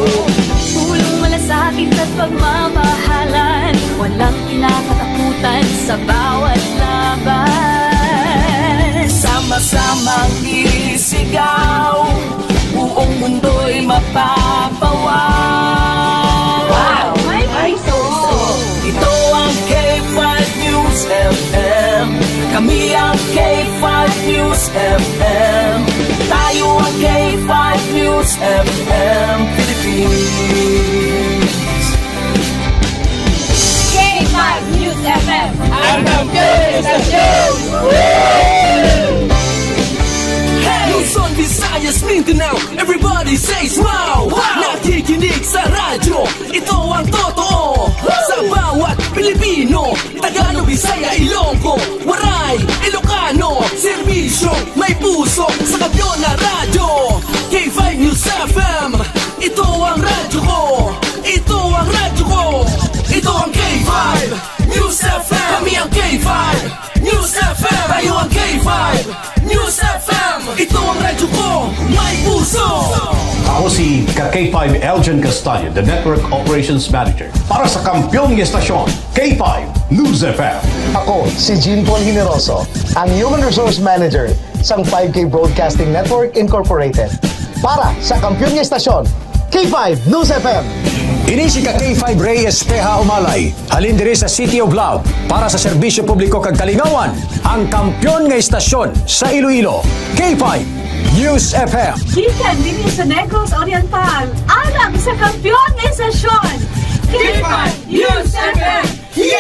Pulong malasakit at pagmamahalan, walang kinakatakutan sa bawat laban. Sama-samang isigaw, buong mundo'y mapapawaw. Wow! May puso! Ito ang K five News F M. Kami ang K five News F M. Tayo ang K five News F M Philippines. K five News F M. Ang kampiyon sa show! Luzon, Visayas, Mindanao, everybody says wow! Wow! Nakikinig sa radyo, ito ang totoo. Sa bawat Pilipino, Tagalog, Bisaya, Ilonggo, Waray, Ilocano, serbisyo, may puso sa kampiyon na radyo. K five News F M, ito ang radyo ko. Ito ang radyo ko. Ito ang K five News F M. Kami ang K five News F M. Tayo ang K five News F M. Ito ang radyo ko. May puso. Ako si ka K five Elgin Castaño, the Network Operations Manager. Para sa kampiyon nga estasyon, K five News F M. Ako si Jean Paul Generoso, ang Human Resource Manager sang five K Broadcasting Network Incorporated. Para sa kampiyon nga estasyon, K five News F M. Ini si ka K five Reyes Peha Umalay, halin diri sa City of Love, para sa serbisyo publiko kag kalingawan, ang kampiyon nga estasyon sa Iloilo, K five News F M. Gikan dinhi sa Negros Oriental, alang sa kampiyon nga estasyon, K five News F M. Yay!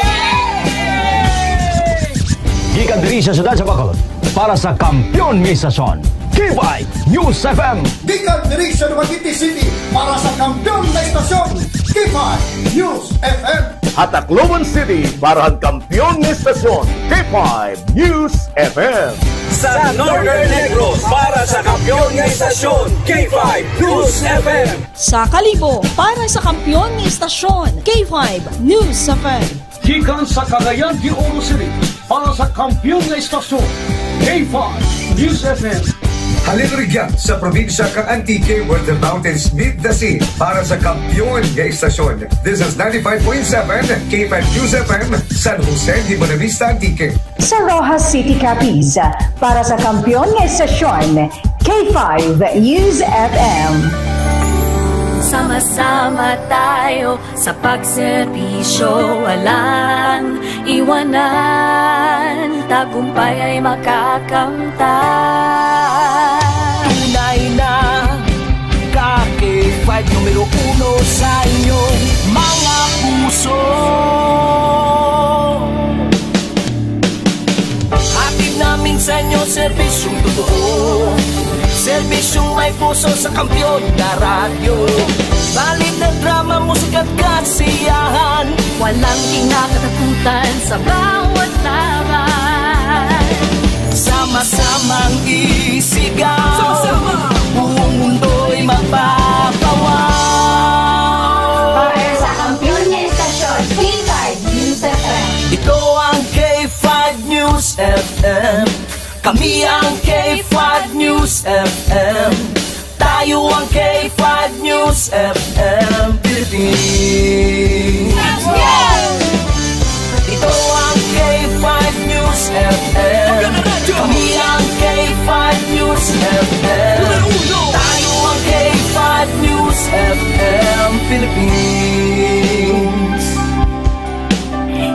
Gikan diri sa siyudad sa Bacolod, para sa kampiyon nga estasyon, K five News F M. Gikan diri sa Dumaguete City, para sa kampiyon nga estasyon, K five News F M. Ha Tacloban City, para sa kampiyon nga estasyon, K five News F M. Sa Northern Negros, para sa kampiyon nga estasyon, K five News F M. Sa Kalibo, para sa kampiyon nga estasyon, K five News F M. Gikan sa Cagayan de Oro City, para sa kampiyon nga estasyon, K five News F M. Halin rugya sa probinsya kang Antique, where the mountains meet the sea, para sa kampiyon nga estasyon. This is ninety-five point seven K five News F M, San Jose de Buenavista, Antique. Sa Roxas City, Capiz, para sa kampiyon nga estasyon, K five News F M. Sama-sama tayo sa pagserbisyo, walang iwanan, tagumpay ay makakamtan. Tunay na ka K five, numero uno sa inyong mga puso. Hatid namin sa inyo serbisyong totoo, serbisyong may puso sa kampiyon na radyo. Balita, drama, musika at kasiyahan, walang kinakatakutan sa bawat laban. Sama-samang isigaw, sama-sama, buong mundo'y mapapawaw. Para sa kampiyon nga estasyon, K five News F M. Ito ang K five News F M. Kami ang K five News F M. Tayo ang K five News F M Philippines. Ito ang K five News F M. Kami ang K five News F M. Tayo ang K five News F M Philippines.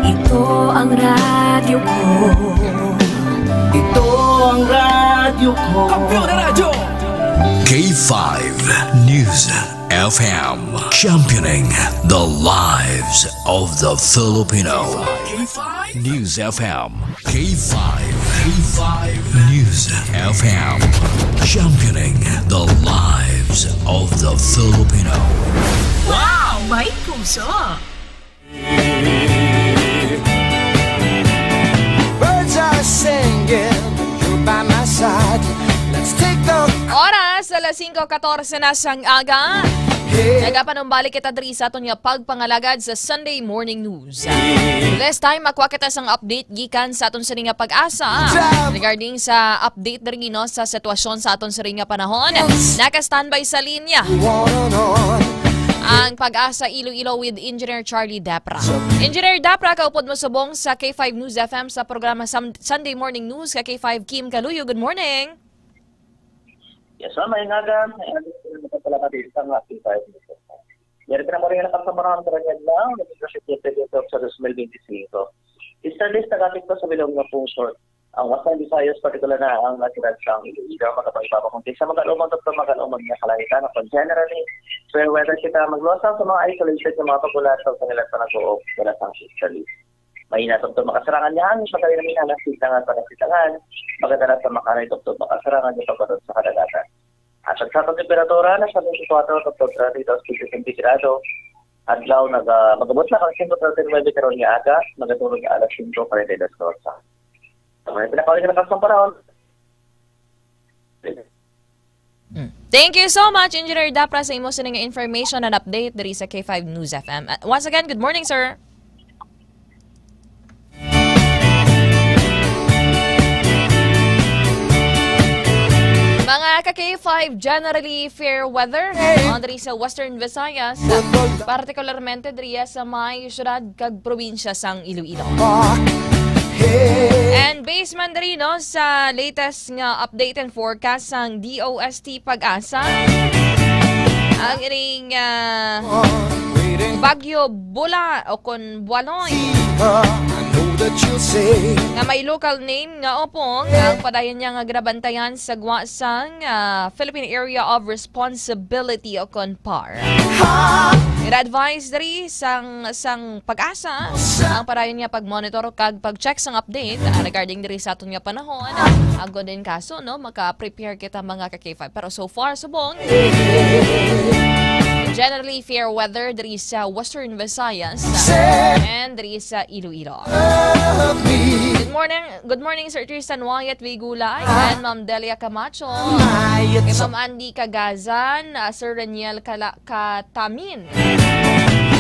Ito ang radyo ko. Ito ang radyo ko. Kampiyon na radyo! K five News F M, championing the lives of the Filipino. K five News F M. K five. K five News F M, championing the lives of the Filipino. Wow! May puso! Birds are singing, you're by my side. Let's take the Oras, Alas singko katorse na sang aga. Nagapanumbalik kita diri sa aton nga pagpangalagad sa Sunday Morning News. This time, makuha kita sang update gikan sa aton sini nga PAGASA regarding sa update diri, no, sa sitwasyon sa aton sini nga panahon. Naka-standby sa linya ang PAGASA Iloilo with Engineer Charlie Dapra. Engineer Dapra, kaupod mo subong sa K five News F M sa programa Sam-, Sunday Morning News ka K five. Kim Kaluyo, good morning. Yes, ma'am. Maayong aga. Maayong aga sa mga kapalapati sa mga K five. Yari ka na mo rin ang kasamarahan sa kanyang lang, naging presidente dito sa dos mil bente singko. Isa din sa kapit ko sa bilog nga pungsod. Ang Western Visayas, partikular na ang siyudad sang Iloilo, makapagpapakungti sa mga lumang at mga lumang nga kalangitan. Kung generally, fair weather kita, magluwas lang sa mga isolated nga mga pagulat sa kanila sa nag-uok, wala sang easterly. May natugtog makasarangan nga hangin, pagkali namin ang nasitangan, panasitangan, maganda na sa makanay tugtog makasarangan yung pagkadot sa kadagatan. At sa atong temperatura, nasa twenty-four to thirty-two degree centigrado. Adlaw, naga-, magabot lang ang singko treinta y nuebe karon nga aga, magatulog alas singko kwarenta y dos oras. Sa mga pinakauling na kasang panahon. Mm. Thank you so much, Engineer Dapra, sa imo sini nga information and update diri sa K five News F M. Uh, once again, good morning, sir. Mga ka K five, generally fair weather on diri sa Western Visayas, partikularmente diri sa may syudad kag probinsya sang Iloilo. And based man diri, no, sa latest nga update and forecast sang D O S T PAGASA, ang ining, ah, Bagyo Bula o kon Bualoy, nga may local name nga Opong, ang padayon niya nga ginabantayan sa gwa sang, ah, Philippine Area of Responsibility o kon PAR. Ina-advise diri sang, sang PAGASA ang padayon niya pag-monitor kag pag-check sang update, ah, regarding diri sa aton nga panahon. Agod in kaso, no, maka-prepare kita, mga ka K five. Pero so far, subong, generally fair weather diri sa Western Visayas and diri sa Iloilo. Good morning, good morning, Sir Tristan Wyatt Vigulay and Ma'am Delia Camacho. Kay Ma'am Andy Cagazan, ah, Sir Reniel Cala-, Catamin.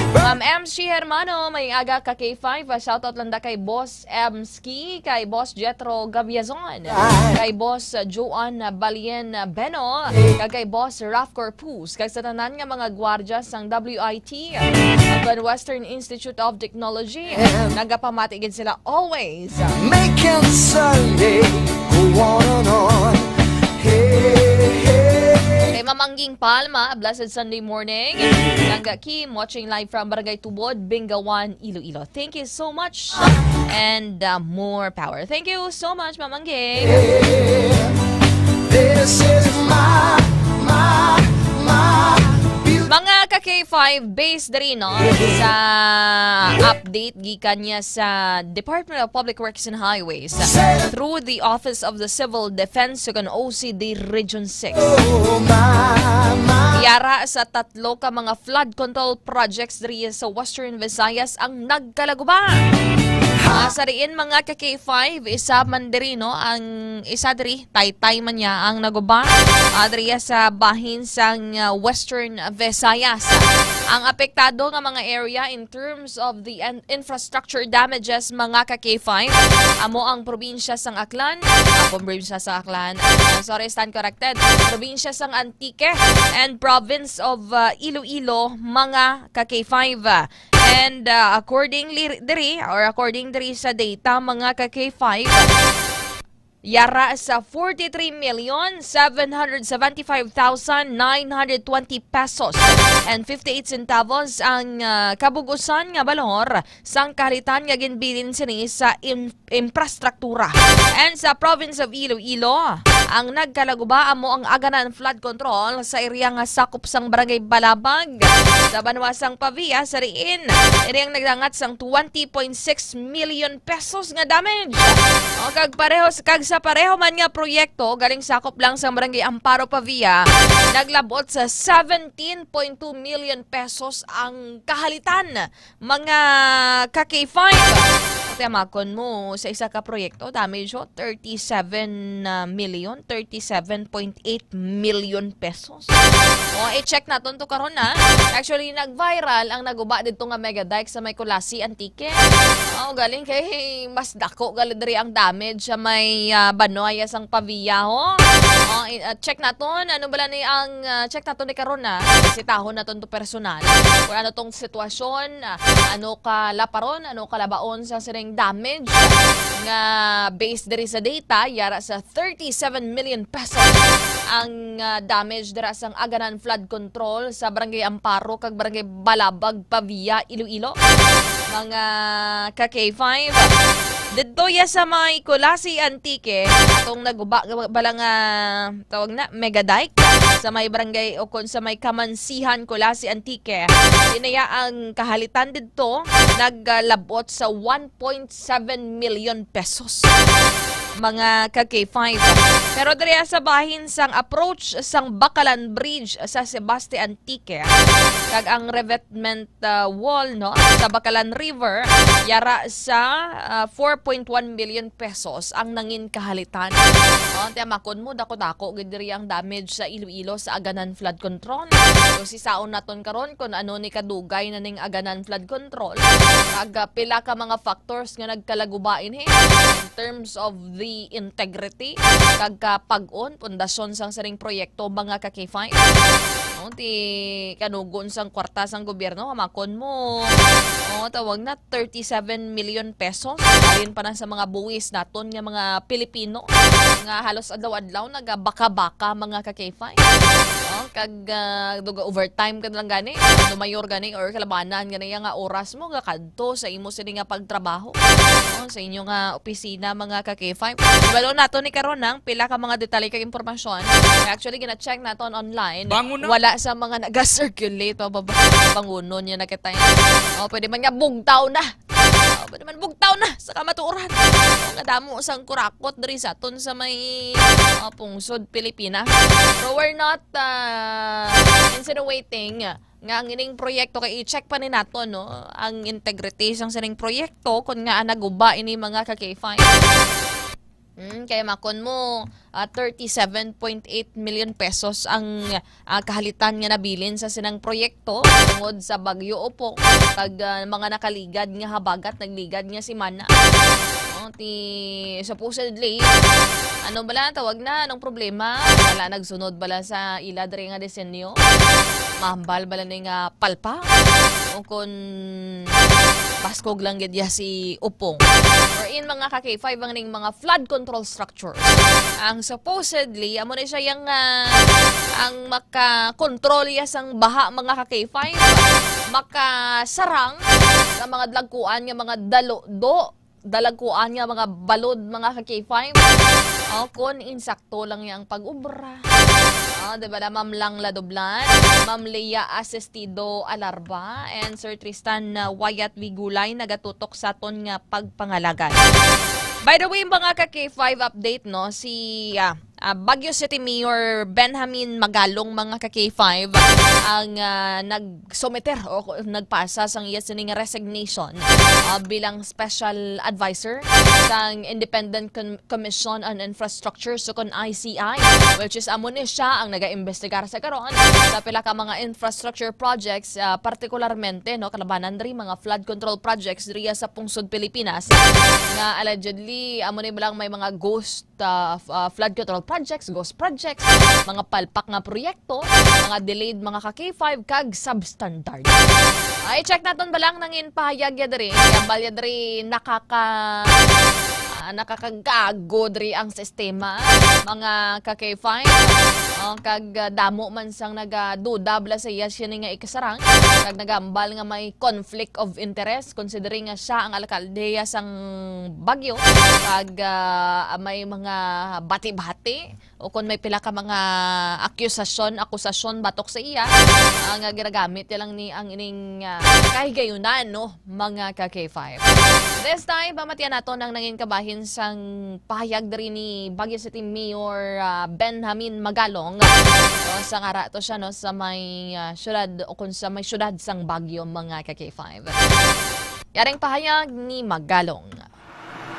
Ma'am M C Hermano, maayong aga ka K five. Ah, shoutout lang da kay Boss M C, kay Boss Jethro Gabiazon, kay Boss Joan Balien Beno, kag kay Boss Ralph Corpus, kag sa tanan nga mga gwardya sang W I T, ang Western Institute of Technology. Nagapamati gid sila always. Making Sunday go on and on. Hey, hey, hey. Kay Ma'am Angging Palma, blessed Sunday morning. Langga Kim, watching live from Barangay Tubod, Bingawan, Iloilo. Thank you so much. And, uh, more power. Thank you so much, Ma'am Angging. This is my, my, my beautiful Mga ka K five, based diri, no, sa update gikan niya sa Department of Public Works and Highways through the Office of the Civil Defense ug ang O C D Region six. Yara sa tatlo ka mga flood control projects diri sa Western Visayas ang nagkalaguba. Ah, sa diin, mga ka K five, isa man diri, no, ang isa diri, Taytay man niya ang naguba, ah, diri sa bahin sang, ah, Western Visayas. Ang apektado nga mga area in terms of the en-, infrastructure damages, mga ka K five, amo ang probinsya sang Aklan, ah, probinsya sa Aklan, ah, sorry, stand corrected, probinsya sang Antique and province of, ah, Iloilo, mga ka K five. And, uh, accordingly diri, or according diri sa data, mga ka K five, yara sa forty-three million seven hundred seventy-five thousand nine hundred twenty pesos and fifty-eight centavos ang, uh, kabug-usan nga balor sang kahalitan nga ginbilin sini sa in-, infrastruktura. And sa province of Iloilo, ang nagkalaguba amo ang Aganan Flood Control sa area nga sakop sang Barangay Balabag sa banwa sang Pavia, sa diin ini ang nagdangat sang twenty point six million pesos nga damage. O, kag pareho, kag sa pareho man nga proyekto, galing sakop lang sang Barangay Amparo, Pavia, naglabot sa seventeen point two million pesos ang kahalitan, mga ka K five. Tiyamakon mo sa isa ka proyekto, damage, oh, thirty-seven, ah, million, thirty-seven point eight million pesos. O, i-check naton to karon, ha. Actually, nag-viral ang naguba didto nga mega dike sa may Culasi, Antique. O, galing kay mas dako gali diri ang damage sa may, ah, Banoy sang Pavia, ho. O, i-, ah, check naton, ano bala ni ang, ah, check naton ni karon, ha. Bisitahon naton to personal. Kung ano tong sitwasyon, ah, ano ka laparon, ano ka labaon sa sining damage nga based diri sa data, yara sa thirty-seven million pesos ang, ah, damage dira sang Aganan Flood Control sa Barangay Amparo kag Barangay Balabag, Pavia, Iloilo. Mga ka K five. Didto ya sa may Culasi, Antique, atong naguba bala nga tawag na mega dike sa may barangay o kon sa may Kamansihan, Culasi, Antique. Dinaya ang kahalitan didto naglabot sa one point seven million pesos, mga ka K five. Pero diri sa bahin sang approach sang Bakalan Bridge sa Sebaste, Antique, kag ang revetment, ah, wall, no, sa Bakalan River, yara sa, ah, four point one million pesos ang nangin kahalitan. O, tiyamakon mo, dako-dako gid diri ang damage sa Iloilo sa Aganan Flood Control. So, sisaon naton karon kung ano ni kadugay na ning Aganan Flood Control. Kag, ah, pila ka mga factors nga nagkalaguba ini in terms of the integrity kag kapag-on, pundasyon sang sining proyekto, mga ka K five. No, ti kanugon sang kwarta sang gobyerno, hamakon mo. O, tawag na thirty-seven million pesos. Halin pa na sa mga buwis naton nga mga Pilipino nga halos adlaw-adlaw nagabaka-baka, mga ka K five. O, kag, ah, duga overtime ka na lang gani, ano mayor gani or kalabanan gani nga oras mo gakadto sa imo sini nga pagtrabaho. O, sa inyo nga opisina, mga ka K five. Ibalo nato ni karon ang pila ka mga detalye kag impormasyon. Actually, gina-check naton online. Bangon na. Wala sa mga naga-circulate. O, baba-, bangunon niya na kita. O, pwede man nga bugtaw na. O, pwede man bugtaw na sa kamatuoran. O, nga damo sang kurakot diri sa aton sa may, o, pungsod Pilipinas. So, we're not, ah, insinuating nga ang ining proyekto kay i-check pa ni nato, no, ang integrity sang sining proyekto, kun nga naguba ini, mga ka K five. Hmm, kay makon mo, ah, thirty-seven point eight million pesos ang, ah, kahalitan nga nabilin sa sinang proyekto tungod sa Bagyo Opong kag, ah, mga nakaligad nga habagat, nagligad nga semana. Oh, ti, supposedly, ano bala tawag na, anong problema? Wala nagsunod bala sa ila diri nga disenyo? Mahambal bala ni nga palpa? O kun baskog lang gid ya si Opong? Or in mga ka K five ang ning mga flood control structures. Ang supposedly, amo ni siya yang, ah, ang maka-control ya sang baha, mga ka K five. Makasarang sa mga dalagkuan nga mga dalo-, do, dalagkuan nga mga balod, mga ka K five. O, kun insakto lang yang pag-ubra. Ah, di ba na, Ma'am Lang Ladoblan, Ma'am Lea Asestido Alarba, and Sir Tristan, ah, Wayat Vigulay nagatutok sa aton nga pagpangalagan. By the way, mga ka K five update, no, si, ah, ah, Baguio City Mayor Benjamin Magalong, mga ka K five, ang, ah, nagsumiter o ko-, nagpasa sang iya sining resignation, ah, bilang special advisor sang Independent Com-, Commission on Infrastructure, so kon I C I, which is amo ni siya ang nagaimbestigar sa karon sa pila ka mga infrastructure projects, ah, partikularmente, no, kalabanan diri mga flood control projects diriya sa pungsod Pilipinas nga allegedly amo ni lang may mga ghost, ah, f-, ah, flood control projects, ghost projects, mga palpak nga proyekto, mga delayed, mga ka K five, kag substandard. Ay, check naton ba lang nangin pahayag ya diri? Kaya balya diri nakaka-, ah, nakakagago diri ang sistema, mga ka K five. Oh, kag, ah, damo man sang nagaduda bala sa iya siya ni nga ikasarang, kag nagambal nga may conflict of interest, considering nga siya ang alkalde sang Baguio, kag, ah, may mga bati-bati o kon may pila ka mga akusasyon, akusasyon batok sa iya, ah, nga ginagamit niya lang ni ang ining, ah, kahigayunan, no, mga ka K five. This time, pamatian naton ang nangin kabahin sang pahayag diri ni Baguio City Mayor, ah, Benjamin Magalong. O, sa ngara to siya, no, sa may, ah, syudad o kung sa may syudad sang Baguio, mga ka K five. Yaring pahayag ni Magalong.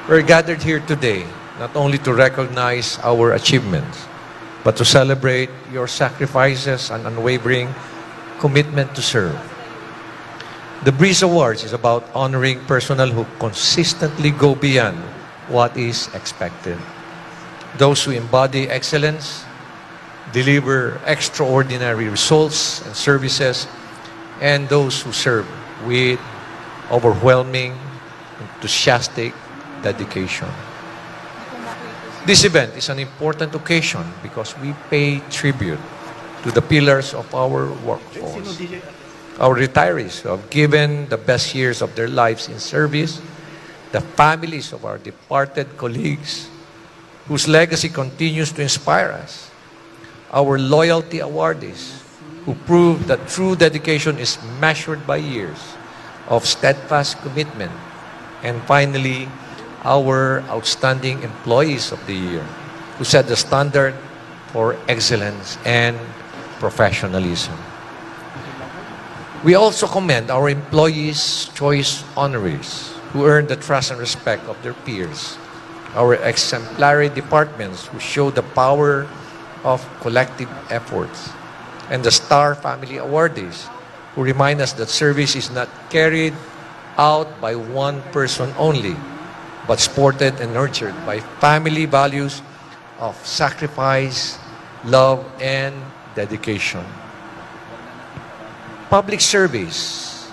We're gathered here today not only to recognize our achievements, but to celebrate your sacrifices and unwavering commitment to serve. The Breeze Awards is about honoring personnel who consistently go beyond what is expected. Those who embody excellence, deliver extraordinary results and services, and those who serve with overwhelming, enthusiastic dedication. This event is an important occasion because we pay tribute to the pillars of our workforce, our retirees who have given the best years of their lives in service, the families of our departed colleagues whose legacy continues to inspire us, our loyalty awardees who prove that true dedication is measured by years of steadfast commitment, and finally, our outstanding employees of the year who set the standard for excellence and professionalism. We also commend our employees' choice honorees who earned the trust and respect of their peers, our exemplary departments who show the power of collective efforts, and the Star Family Awardees who remind us that service is not carried out by one person only, but supported and nurtured by family values of sacrifice, love, and dedication. Public service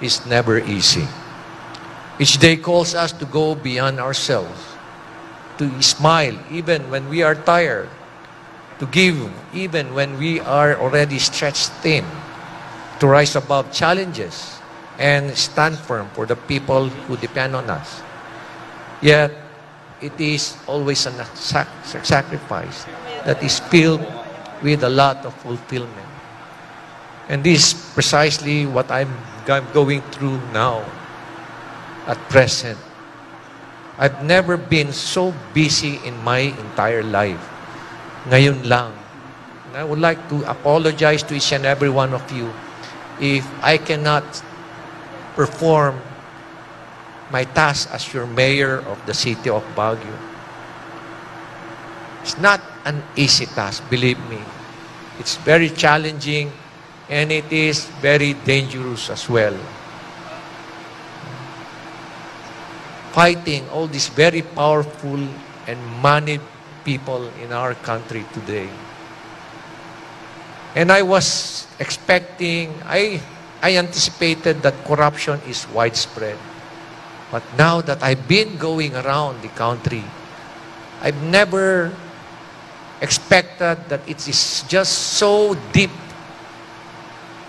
is never easy. Each day calls us to go beyond ourselves, to smile even when we are tired, to give even when we are already stretched thin, to rise above challenges and stand firm for the people who depend on us. Yet, it is always a sac- sacrifice that is filled with a lot of fulfillment. And this is precisely what I'm, I'm going through now, at present. I've never been so busy in my entire life. Ngayon lang. And I would like to apologize to each and every one of you if I cannot perform my task as your mayor of the city of Baguio. It's not an easy task, believe me. It's very challenging and it is very dangerous as well. Fighting all these very powerful and moneyed people in our country today. And I was expecting, I, I anticipated that corruption is widespread. But now that I've been going around the country, I've never expected that it is just so deep,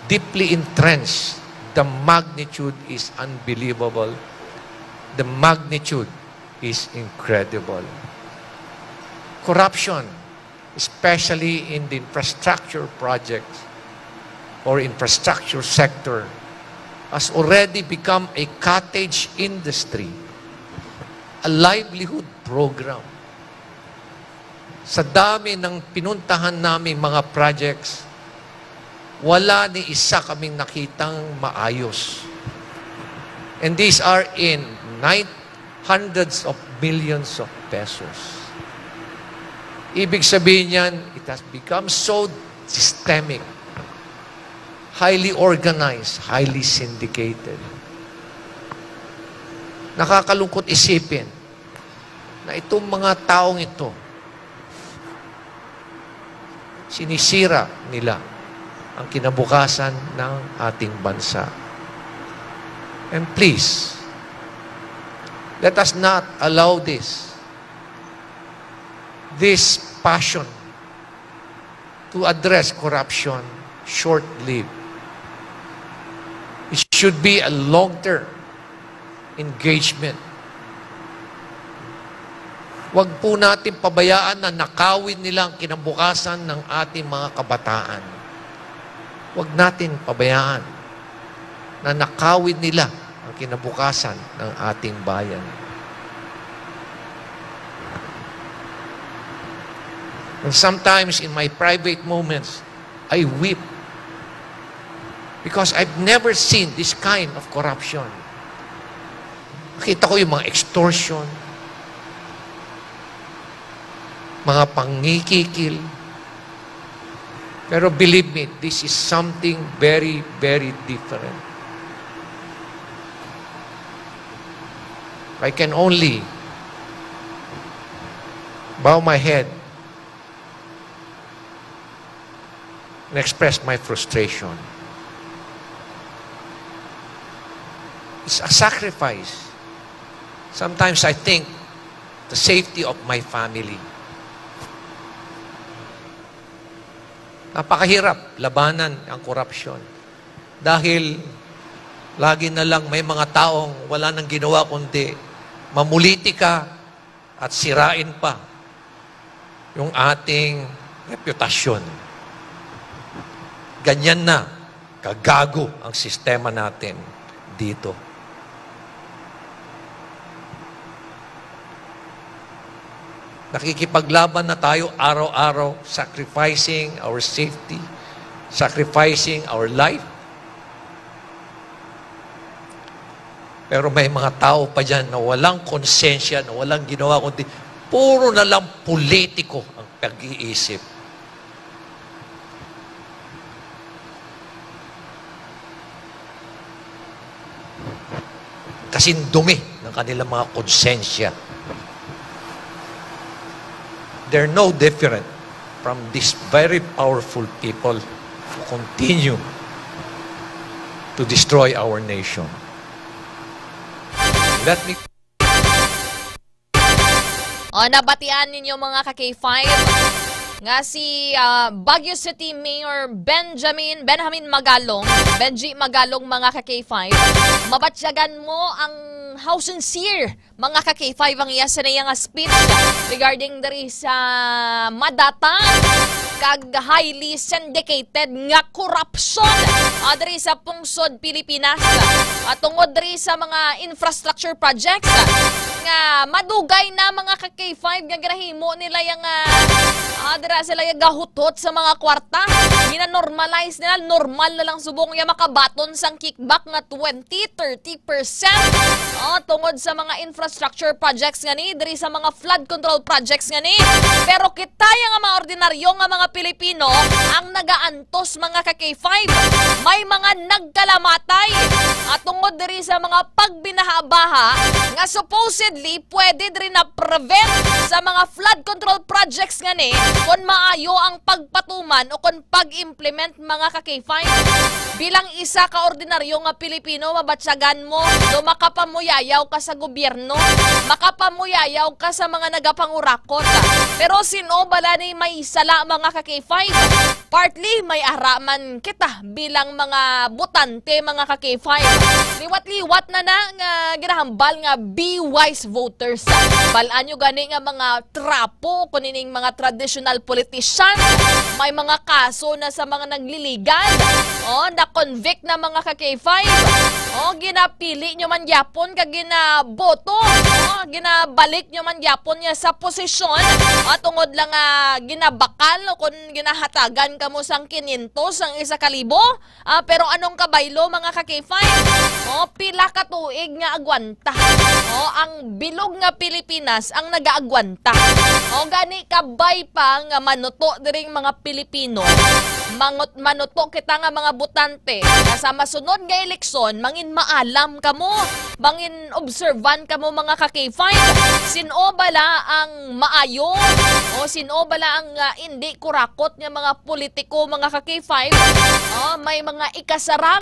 deeply entrenched. The magnitude is unbelievable. The magnitude is incredible. Corruption, especially in the infrastructure projects or infrastructure sector, has already become a cottage industry, a livelihood program. Sa dami ng pinuntahan naming mga projects, wala ni isa kaming nakitang maayos. And these are in nine, hundreds of millions of pesos. Ibig sabihin niyan, it has become so systemic, highly organized, highly syndicated. Nakakalungkot isipin na itong mga taong ito, sinisira nila ang kinabukasan ng ating bansa. And please, let us not allow this, this passion to address corruption short-lived. It should be a long-term engagement. Huwag po natin pabayaan na nakawin nila ang kinabukasan ng ating mga kabataan. Huwag natin pabayaan na nakawin nila ang kinabukasan ng ating bayan. And sometimes in my private moments, I weep because I've never seen this kind of corruption. Kita ko yung mga extortion, mga pangikikil. Pero believe me, this is something very, very different. I can only bow my head and express my frustration. It's a sacrifice. Sometimes I think the safety of my family. Napakahirap labanan ang korupsyon dahil lagi na lang may mga taong wala nang ginawa kundi mamulitika at sirain pa yung ating reputasyon. Ganyan na kagago ang sistema natin dito. Nakikipaglaban na tayo araw-araw, sacrificing our safety, sacrificing our life. Pero may mga tao pa dyan na walang konsensya, na walang ginawa, kundi puro na lang politiko ang pag-iisip. Kasing dumi ng kanilang mga konsensya. They're no different from these very powerful people who continue to destroy our nation. Let me O, nabatian ninyo, mga ka K five, nga si ah, Baguio City Mayor Benjamin, Benjamin Magalong, Benji Magalong, mga ka K five, mabatyagan mo ang how sincere, mga ka K five, ang iya sa iya nga speech regarding diri sa madata kag highly syndicated nga korupsyon, ah, diri sa pungsod Pilipinas, ah, tungod diri sa mga infrastructure projects, ah, nga madugay na, mga ka K five, nga ginahimo nila yang, ah, ah, dira sila yang gahutot sa mga kwarta. Gina-normalize nila, normal na lang subong ya makabaton sang kickback nga twenty, thirty percent. Oh, tungod sa mga infrastructure projects nga ni, diri sa mga flood control projects nga ni. Pero kita ya nga mga ordinaryo nga mga Pilipino ang nagaantos, mga ka K five. May mga nagkalamatay at tungod diri sa mga pagbinaha-baha nga supposedly pwede diri na prevent sa mga flood control projects nga ni kon maayo ang pagpatuman o kon pag-implement, mga ka K five. Bilang isa ka ordinaryo nga Pilipino, mabatyagan mo, no, makapamuyayaw ka sa gobyerno, makapamuyayaw ka sa mga nagapangurakot. Pero sin-o bala ni may sala, mga ka K five? Partly, may ara man kita bilang mga botante, mga ka K five. Liwat-liwat na na nga ginahambal nga be wise voters. Bal-an nyo gani nga mga trapo, kung ining mga traditional politician, may mga kaso na sa mga nagliligad. Oh, na-convict na, mga ka K five. Oh, ginapili nyo man gyapon kag ginaboto. Oh, ginabalik nyo man gyapon niya sa posisyon. Ah, tungod lang nga ginabakal o kung ginahatagan kamo sang kinyentos ang isa ka libo. Ah, pero anong kabaylo, mga ka K five? Oh, pila ka tuig nga agwanta. Oh, ang bilog nga Pilipinas ang nagaagwanta. Oh, gani kabay pa nga manuto diring mga Pilipino. Mangot manuto kita nga mga botante nga sa masunod nga eleksyon, mangin maalam kamo, mangin observan kamo, mga ka K five. Sin-o bala ang maayo o sin-o bala ang, ah, indi kurakot nga mga politiko, mga ka K five? Oh, may mga ikasarang,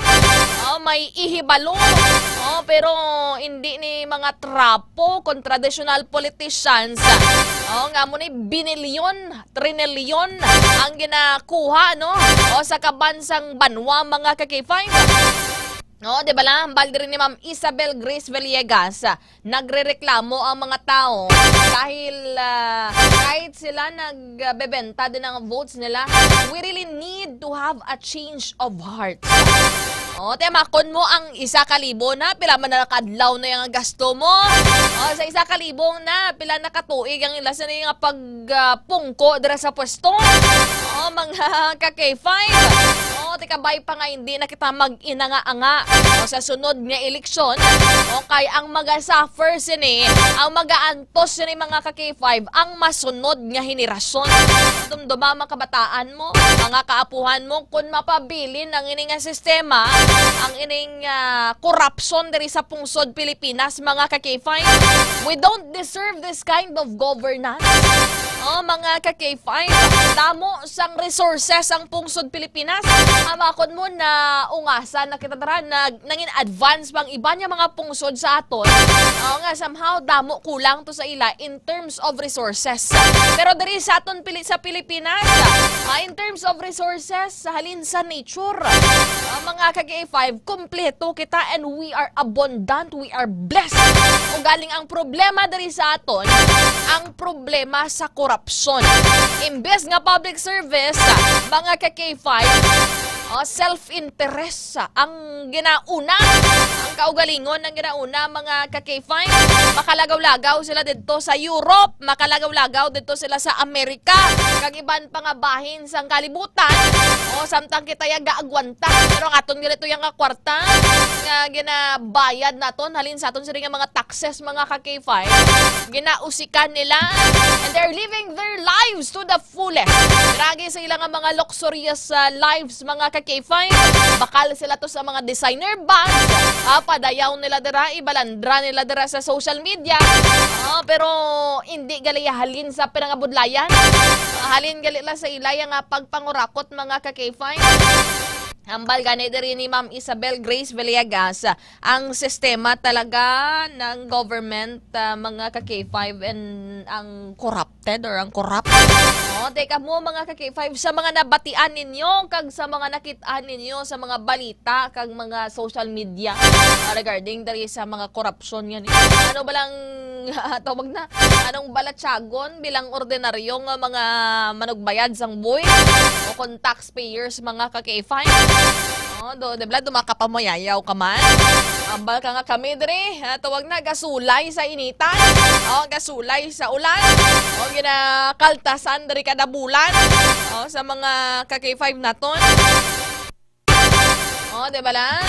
oh, may ihibalo. Oh, pero hindi ni mga trapo kon traditional politicians. Oh, nga mo ni binilyon, trinilyon ang ginakuha, no? O sa kabansang banwa, mga ka K five. No, di ba lang, hambal diri ni Ma'am Isabel Grace Villegas, ah, nagrereklamo ang mga tao dahil, ah, kahit sila nagbebenta din ang votes nila, we really need to have a change of heart. O, temakon mo ang isa ka libo na, pila man na kadlaw na yung gasto mo? O, sa isa ka libo na, pila na katuig ang ila sa nga pag, ah, pungko dira sa pwesto? O, mga ka K five. O, Kabay pa nga hindi na kita mag-inanga-anga o sa sunod nga eleksyon, okay, ang maga-suffer sini, ang maga-antos sini, mga ka-K five, ang masunod nga henerasyon. Dumduma, mga kabataan mo, mga kaapuhan mo, kung mapabilin ang ini nga sistema, ang ining, ah, korupsyon diri sa pungsod Pilipinas, mga ka-K five. We don't deserve this kind of governance. Oh, mga ka-K five, damo sang resources ang pungsod Pilipinas. Hamakon mo na ungasan na kita dara na nangin advance pang iban nga mga pungsod sa aton. Oh, nga somehow damo kulang to sa ila in terms of resources. Pero diri sa aton pili sa Pilipinas, ah, in terms of resources, sa halin sa nature, ah, mga ka-K five, kompleto kita and we are abundant, we are blessed. Ugaling ang problema diri sa aton, ang problema sa korupsyon. Imbes nga public service, mga ka-K five, ah, self-interest ang ginauna. Ang kaugalingon ang ginauna, mga ka-K five. Makalagaw-lagaw sila didto sa Europe, makalagaw-lagaw didto sila sa Amerika, kag iban pa nga bahin sang kalibutan. O, samtang kita ya gaagwanta. Pero ang aton gali to ya nga kwarta nga ginabayad naton halin sa aton sini nga mga taxes, mga ka-K five, ginausikan nila. And they're living their lives to the fullest. Grabe sa ila nga mga luxurious, ah, lives, mga ka-K five. Bakal sila to sa mga designer bags. Ah, padayaw nila dira, ibalandra nila dira sa social media. Ah, pero hindi gali ya halin sa pinangabudlayan. Ah, halin gali la sa ila ya nga pagpangurakot, mga ka-K five. Hambal gani diri ni Ma'am Isabel Grace Villegas, ang sistema talaga ng government, ah, mga ka-K five, and ang corrupted or ang corrupt. Oh, teka mo, mga ka-K five, sa mga nabatian ninyo kag sa mga nakit-an ninyo sa mga balita kag mga social media, ah, regarding diri sa mga korupsyon nga ni, ano ba lang tawag na, anong balatyagon bilang ordinaryo nga mga manugbayad sang buhis o kon taxpayers, mga ka-K five? Oh, do, di ba, dumakapamayayaw ka man? Ambal ka nga kami diri, ah, tawag na, gasulay sa initan. Oh, gasulay sa ulan. Oh, ginakaltasan diri kada bulan. Oh, sa mga ka-K five naton. Oh, di ba lang?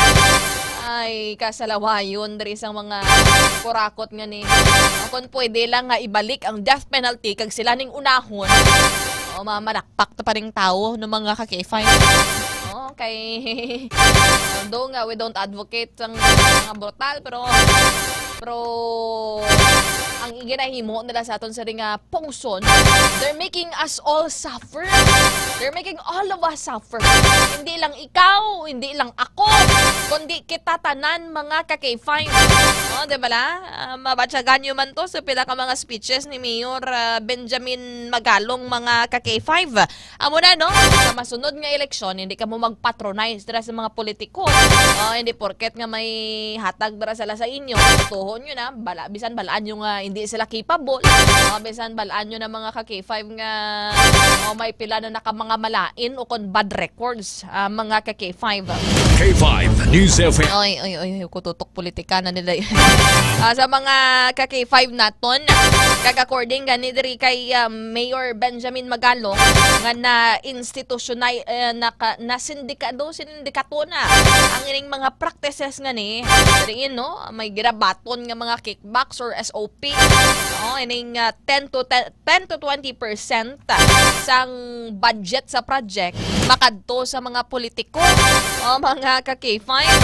Ay, kasalawayon diri sang mga kurakot nga ni. Oh, kung pwede lang nga ibalik ang death penalty kag sila ning unahon. Oh, mamalakpak ta pa ning tawo ng mga ka-K five. Oh, kay, although nga we don't advocate sang mga brutal, pero, pero ang iginahimo nila sa aton sa ring, ah, pungson, they're making us all suffer. They're making all of us suffer. Hindi lang ikaw, hindi lang ako, kundi kita tanan, mga ka-K five. Oh, di ba la? Ah, mabatyagan nyo man to sa pila ka mga speeches ni Mayor, ah, Benjamin Magalong, mga ka-K five. Amo na, no? Sa masunod nga eleksyon, hindi ka mo magpatronize dira sa mga politiko. Oh, hindi porket nga may hatag dira sila sa inyo, tutuhon nyo na, bala, bisan balaan nyo nga hindi sila capable. Oh, bisan balaan nyo na, mga ka-K five, nga, oh, may pila na naka mga malain o kon bad records, ah, mga ka-K five. K five News F M. Oy, oy, oy, oy, kututok politika na nila. Ah, sa mga ka-K five naton, kag according gani diri kay, ah, Mayor Benjamin Magalong, nga na institusyonal, eh, naka-, nasindikado, sindikato na ang ining mga practices nga ni, diri, no, may ginabaton nga mga kickbacks or S O P. Oh, ining, ah, ten to ten, ten to twenty percent sang budget sa project makadto sa mga politiko o mga ka-K five.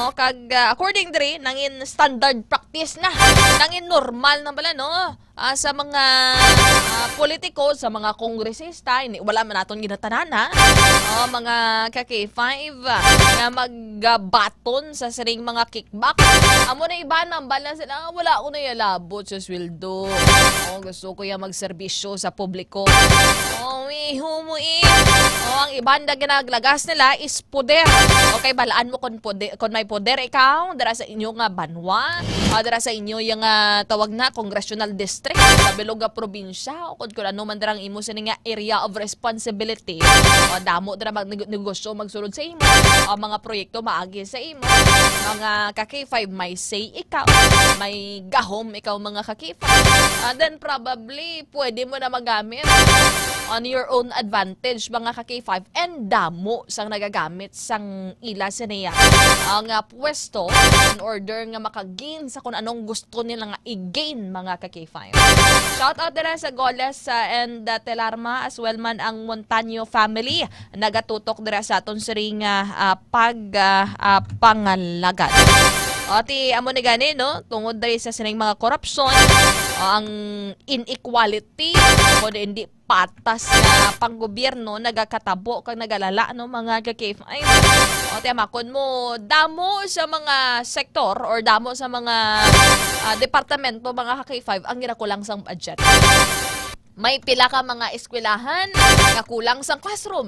O, kag, ah, according diri, nangin standard practice na. Nangin normal na bala, no? Ah, sa mga, ah, politiko, sa mga kongresista, hindi, wala man naton ginatanan, ha? O, mga ka-K five, ah, nga magbaton sa siring mga kickback. Amo na iba nang bala sila, "Ah, wala ko na yalabot sa sweldo. Oh, gusto ko ya magserbisyo sa publiko." Oh, miho mo, eh. Oh, ang iban na ginaglagas nila is poder. Okay, balaan mo kung poder, kung may poder ikaw, dira sa inyo nga banwa, ah, dira sa inyo yung, ah, tawag na, congressional district, sa bilog nga probinsya, o kung, kung ano man dira ang imo sini nga area of responsibility. O, damo dira mag neg-, negosyo magsulod sa imo. O, mga proyekto maagi sa imo. Mga ka-K five, may say ikaw, may gahom ikaw, mga ka-K five. Ah, then probably pwede mo na magamit on your own advantage, mga ka-K five, and damo sang nagagamit sang ila siniya ang, ah, pwesto in order nga makagain sa kung anong gusto nila nga i-gain, mga ka-K five. Shout out dira sa Goles, ah, and, ah, Telarma, as well man ang Montaño family nagatutok dira sa aton siring nga, ah, pag, ah, ah, pangalagad. O, ti, amo ni gani, no? Tungod diri sa sining mga korupsyon, o, ang inequality, o, hindi patas nga panggobyerno nagakatabo kag nagalala, no, mga ka-K five. O, ti, amakon mo, damo sa mga sektor or damo sa mga, ah, departamento, mga ka-K five, ang ginakulang sang budget. May pila ka mga eskwelahan nga kulang sang classroom.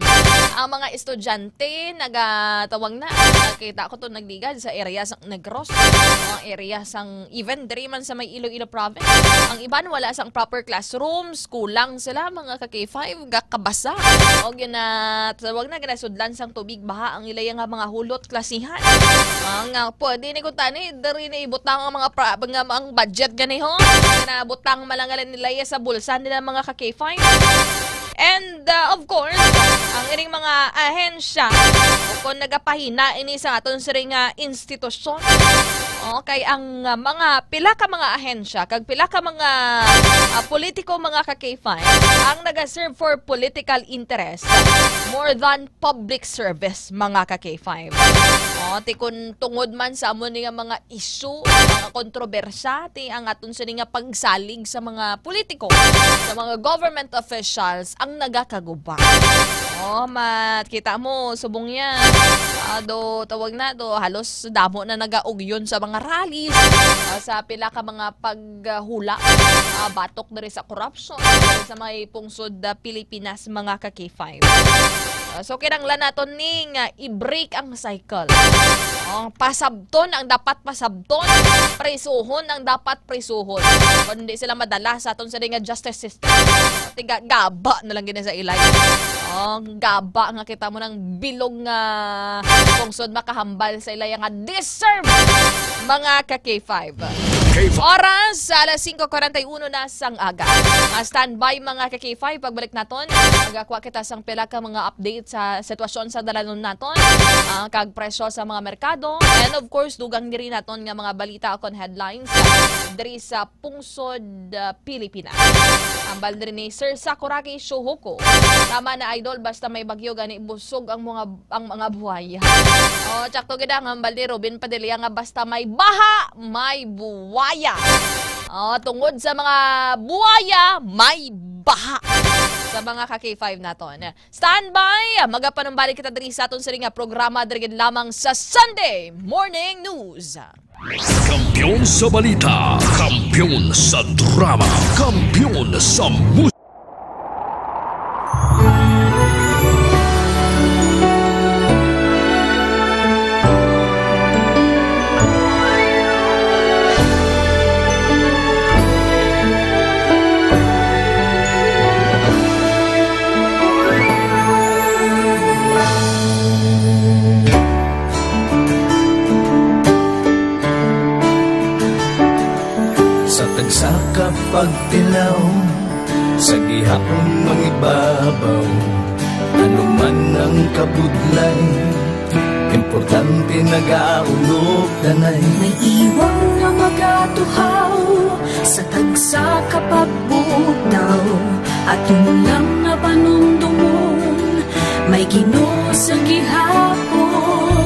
Ang mga estudyante nagatawag na. Nakita ko to nagligad sa area sang Negros, ang area sang, even diri man sa may Iloilo province. Ang iban wala sang proper classrooms, kulang sila, mga ka-K five, gakabasa. O gina-, tawag na, ginasudlan sang tubig, baha ang ilaya nga mga hulot klasihan. Ang, ah, pwede ni kuntani, diri ni ibutang ang mga pra-, nga ang budget ganiho. Ginabutang malangalan nila iya sa bulsa nila, mga ka-K five. And, uh, of course, ang ining mga ahensya o kung nagapahina ini sa aton siring nga institusyon. Okay, ang, uh, mga pila ka mga ahensya kag pila ka mga, uh, politiko, mga ka-K five, ang nagaserve for political interest more than public service, mga ka-K five. O, ti kun tungod man sa amo ni nga mga issue, mga kontrobersya, ti ang aton sini nga pagsalig sa mga politiko, sa mga government officials ang nagakaguba. O, makita mo, subong yan. Ah, do, tawag na, do, halos damo na nagaugyon sa mga rallies, ah, sa pila ka mga paghula, ah, batok diri sa corruption, diri sa may pungsod, ah, Pilipinas, mga ka-K five. Ah, so, kinahanglan naton ni nga i-break ang cycle. Oh, pasabton ang dapat pasabton, prisuhon ang dapat prisuhon. Kung hindi sila madala sa aton sa nga justice system, tiga gaba na lang gini sa ilay. Oh, gaba nga kita mo ng bilog nga pungsod makahambal sa ilay nga deserve, mga ka-K five. K five. Oras sa alas singko kwarenta y uno na sang aga. Ah, standby, mga ka-K five. Pagbalik naton, magakuha kita sang pila ka mga update sa sitwasyon sa dalanon naton, ah, kag presyo sa mga merkado. And of course, dugang diri naton nga mga balita kon headlines diri sa pungsod, ah, Pilipinas. Hambal diri ni Sir Sakuragi Shuhoko. Tama na, idol, basta may bagyo gani busog ang mga, ang mga buhaya. Oh, tsakto gid ang hambal ni Robin Padilla nga basta may baha, may buwaya. Oh, tungod sa mga buwaya, may baha sa mga ka-K five naton. Standby! Magapanumbalik kita diri sa aton sini nga programa diri gid lamang sa Sunday Morning News. Kampiyon sa balita, kampiyon sa drama, kampiyon sa musika. Sa tagsa ka pagtilaw, sa gihapon mangibabaw, ano man ang kabudlay, importante nagaulog danay. May iwang nga magatuhaw sa tagsa ka pagbugtaw, aton lang nga panumdumon, may Ginoo sa gihapon.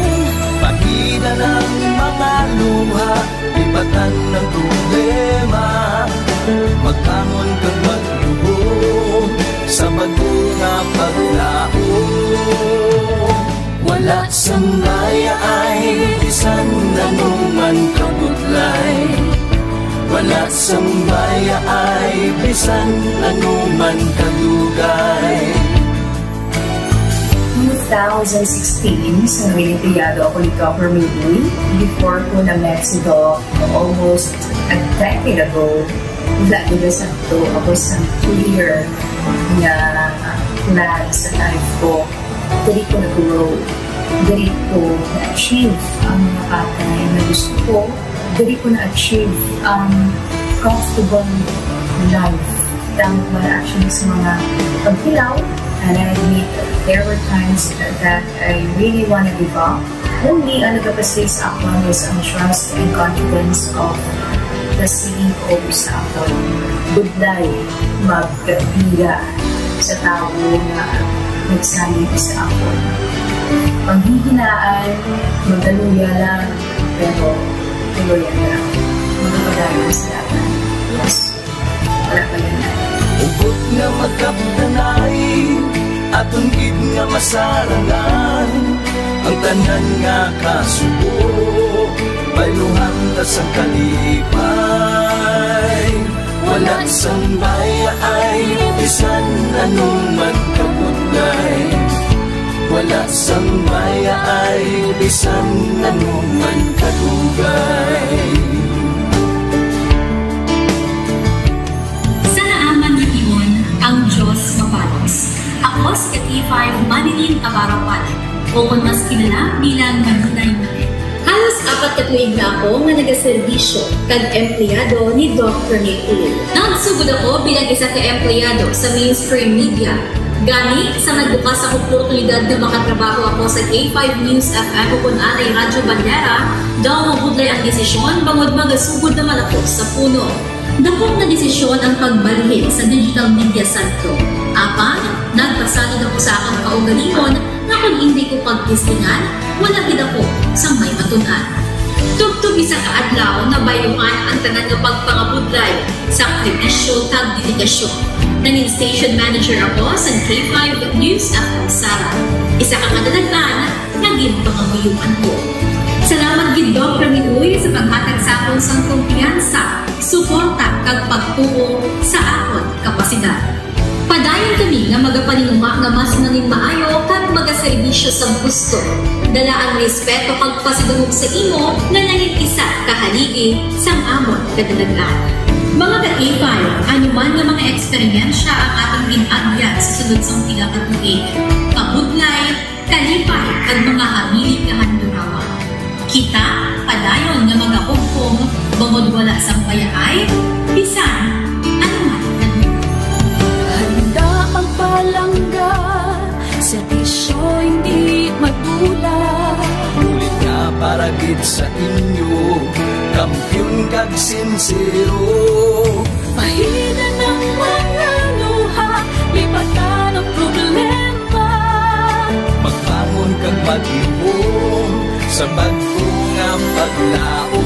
Pahina ang mga luha, lipatan ang problema, magbangon kag magluhod sa bag-o nga paglaom. Wala sang mayaay, bisan ano man kabudlay. Wala sang mayaay, bisan ano man kadugay. Two thousand sixteen, sa Reynoteado ako ni Governor Lee, before ko na-met si Doc almost a decade ago. Wala ko na sakto, ako sa clear nga plan sa life ko. Diri ko nag-grow. Diri ko na-achieve ang mga bagay na gusto ko. Diri ko na-achieve ang comfortable life. Damo man actually sa mga paghilaw, and I admit there were times that I really wanna give up. Only ang nagapasig sa akon was ang trust and confidence of the C E O sa akon. Budlay, magkapila sa tawo nga nagsalig sa akon. Panghihinaan, magaluya lang, pero tuloy lang. Magpadayon sa laban. Yes. Wala pa yun. Hugot nga magkapdanay, aton gid nga masarangan. Ang tanan nga kasubo, bayluhan ta sang kalipay. Wala sang bayay, bisan ano man kabudlay. Wala sang bayay, bisan ano man kadugay. Sa naaman nga tion, ang Dios mabalos. Ako si K five Manilyn Abarapan, o kon mas kilala bilang Maninay Manet. Halos apat ka tuig na ako nga nagaserbisyo kag empleyado ni Doc Ramil Uy. Nagsugod ako bilang isa ka empleyado sa mainstream media. Gani, sa nagbukas ang oportunidad nga makatrabaho ako sa K five News F M o kon anay Radyo Bandera, daw mabudlay ang desisyon bangod magasugod naman ako sa puno. Dako nga desisyon ang pagbalhin sa digital media sentro. Apan, nagpasalig ako sa akong kaugalingon nga kon indi ko pagtistingan, wala gid ako sang may matun-an. Tubtob isa ka adlaw, nabayluhan ang tanan nga pagpangabudlay, sakripisyo, kag dedikasyon. Nangin station manager ako sa K five News F M Sara, isa ka kadalagan nga ginpangamuyoan ko. Salamat gid, Doc Ramil Uy, sa paghatag sa akon sang kumpiyansa, suporta, kag pagtuo sa akon kapasidad. Padayon kami nga magapaninguha nga mas nangin maayo kag magaserbisyo sa gusto. Dala ang respeto kag pasidungog sa imo nga nangin isa ka haligi sang amon kadalagan. Mga ka-K five, ano man nga mga eksperyensya ang atong gin-agyan sa sulod sang pila ka tuig, kabudlay, kalipay, kag mga habilig nga handurawa. Kita padayon nga magahugpong bangod wala sang bayai, bisan ano man nga lugar. Handa magpalangga, serbisyo hindi madula. Bulig nga para gid sa inyo, kampiyon kag sinsero. Pahina ng mga luha, lipatan ang problema. Magbangon kag mag-ihom sa bag-o nga paglaom.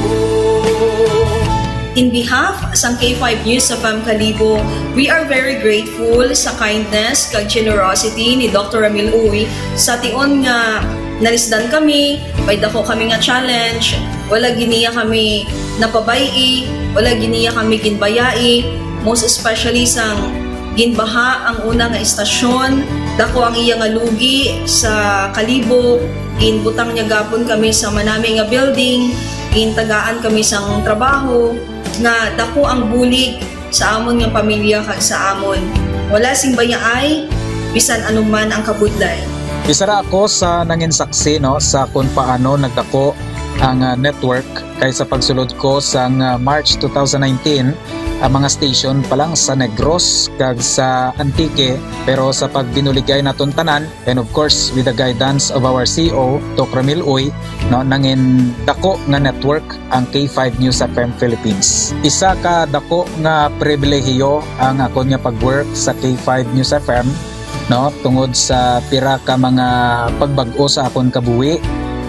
In behalf sang K five News F M Kalibo, we are very grateful sa kindness kag generosity ni Doctor Ramil Uy. Sa tion nga nalisdan kami, may dako kami nga challenge, wala gid niya kami napabay-i, wala gid niya kami ginbayai, most especially sang ginbaha ang una nga istasyon. Dako ang iya nga lugi sa Kalibo. Ginbutang niya gapon kami sa manami nga building, gintagaan kami sang trabaho, nga dako ang bulig sa amon nga pamilya kag sa amon. Wala sing bayaay, bisan ano man ang kabudlay. Isa ra ako sa nangin saksi, no, sa kung paano nagdako ang, ah, network, kay sa pagsulod ko sang, ah, March two thousand nineteen, ang mga station pa lang sa Negros kag sa Antique, pero sa pagbinuligay naton tanan, and of course, with the guidance of our C E O, Doc Ramil Uy, no, nangin dako nga network ang K five News F M Philippines. Isa ka dako nga pribilehiyo ang akon nga pag-work sa K five News F M, no, tungod sa pira ka mga pagbag-o sa akon kabuhi,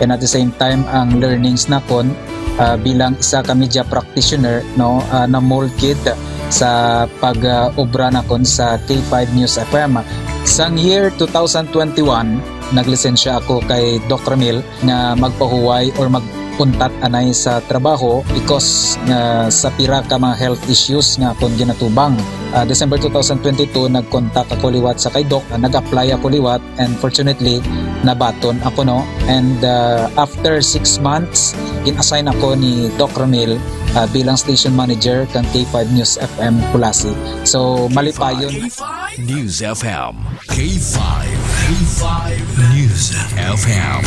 and at the same time, ang learnings nakon, ah, bilang isa ka media practitioner, no, ah, na-mold gid sa pag, ah, obra nakon sa K five News F M. Sang year two thousand twenty-one, naglisensya ako kay Doc Ramil nga magpahuway or mag-untat anay sa trabaho because nga sa pira ka mga health issues nga akon ginatubang. Ah, December two thousand twenty-two, nag-contact ako liwat sa kay Doc, ah, nag-apply ako liwat, and fortunately, nabaton ako, no? And, ah, after six months, gin-assign ako ni Doc Ramil, ah, bilang station manager kang K five News F M Culasi. So, malipayon. K five News F M. K five. K five News F M.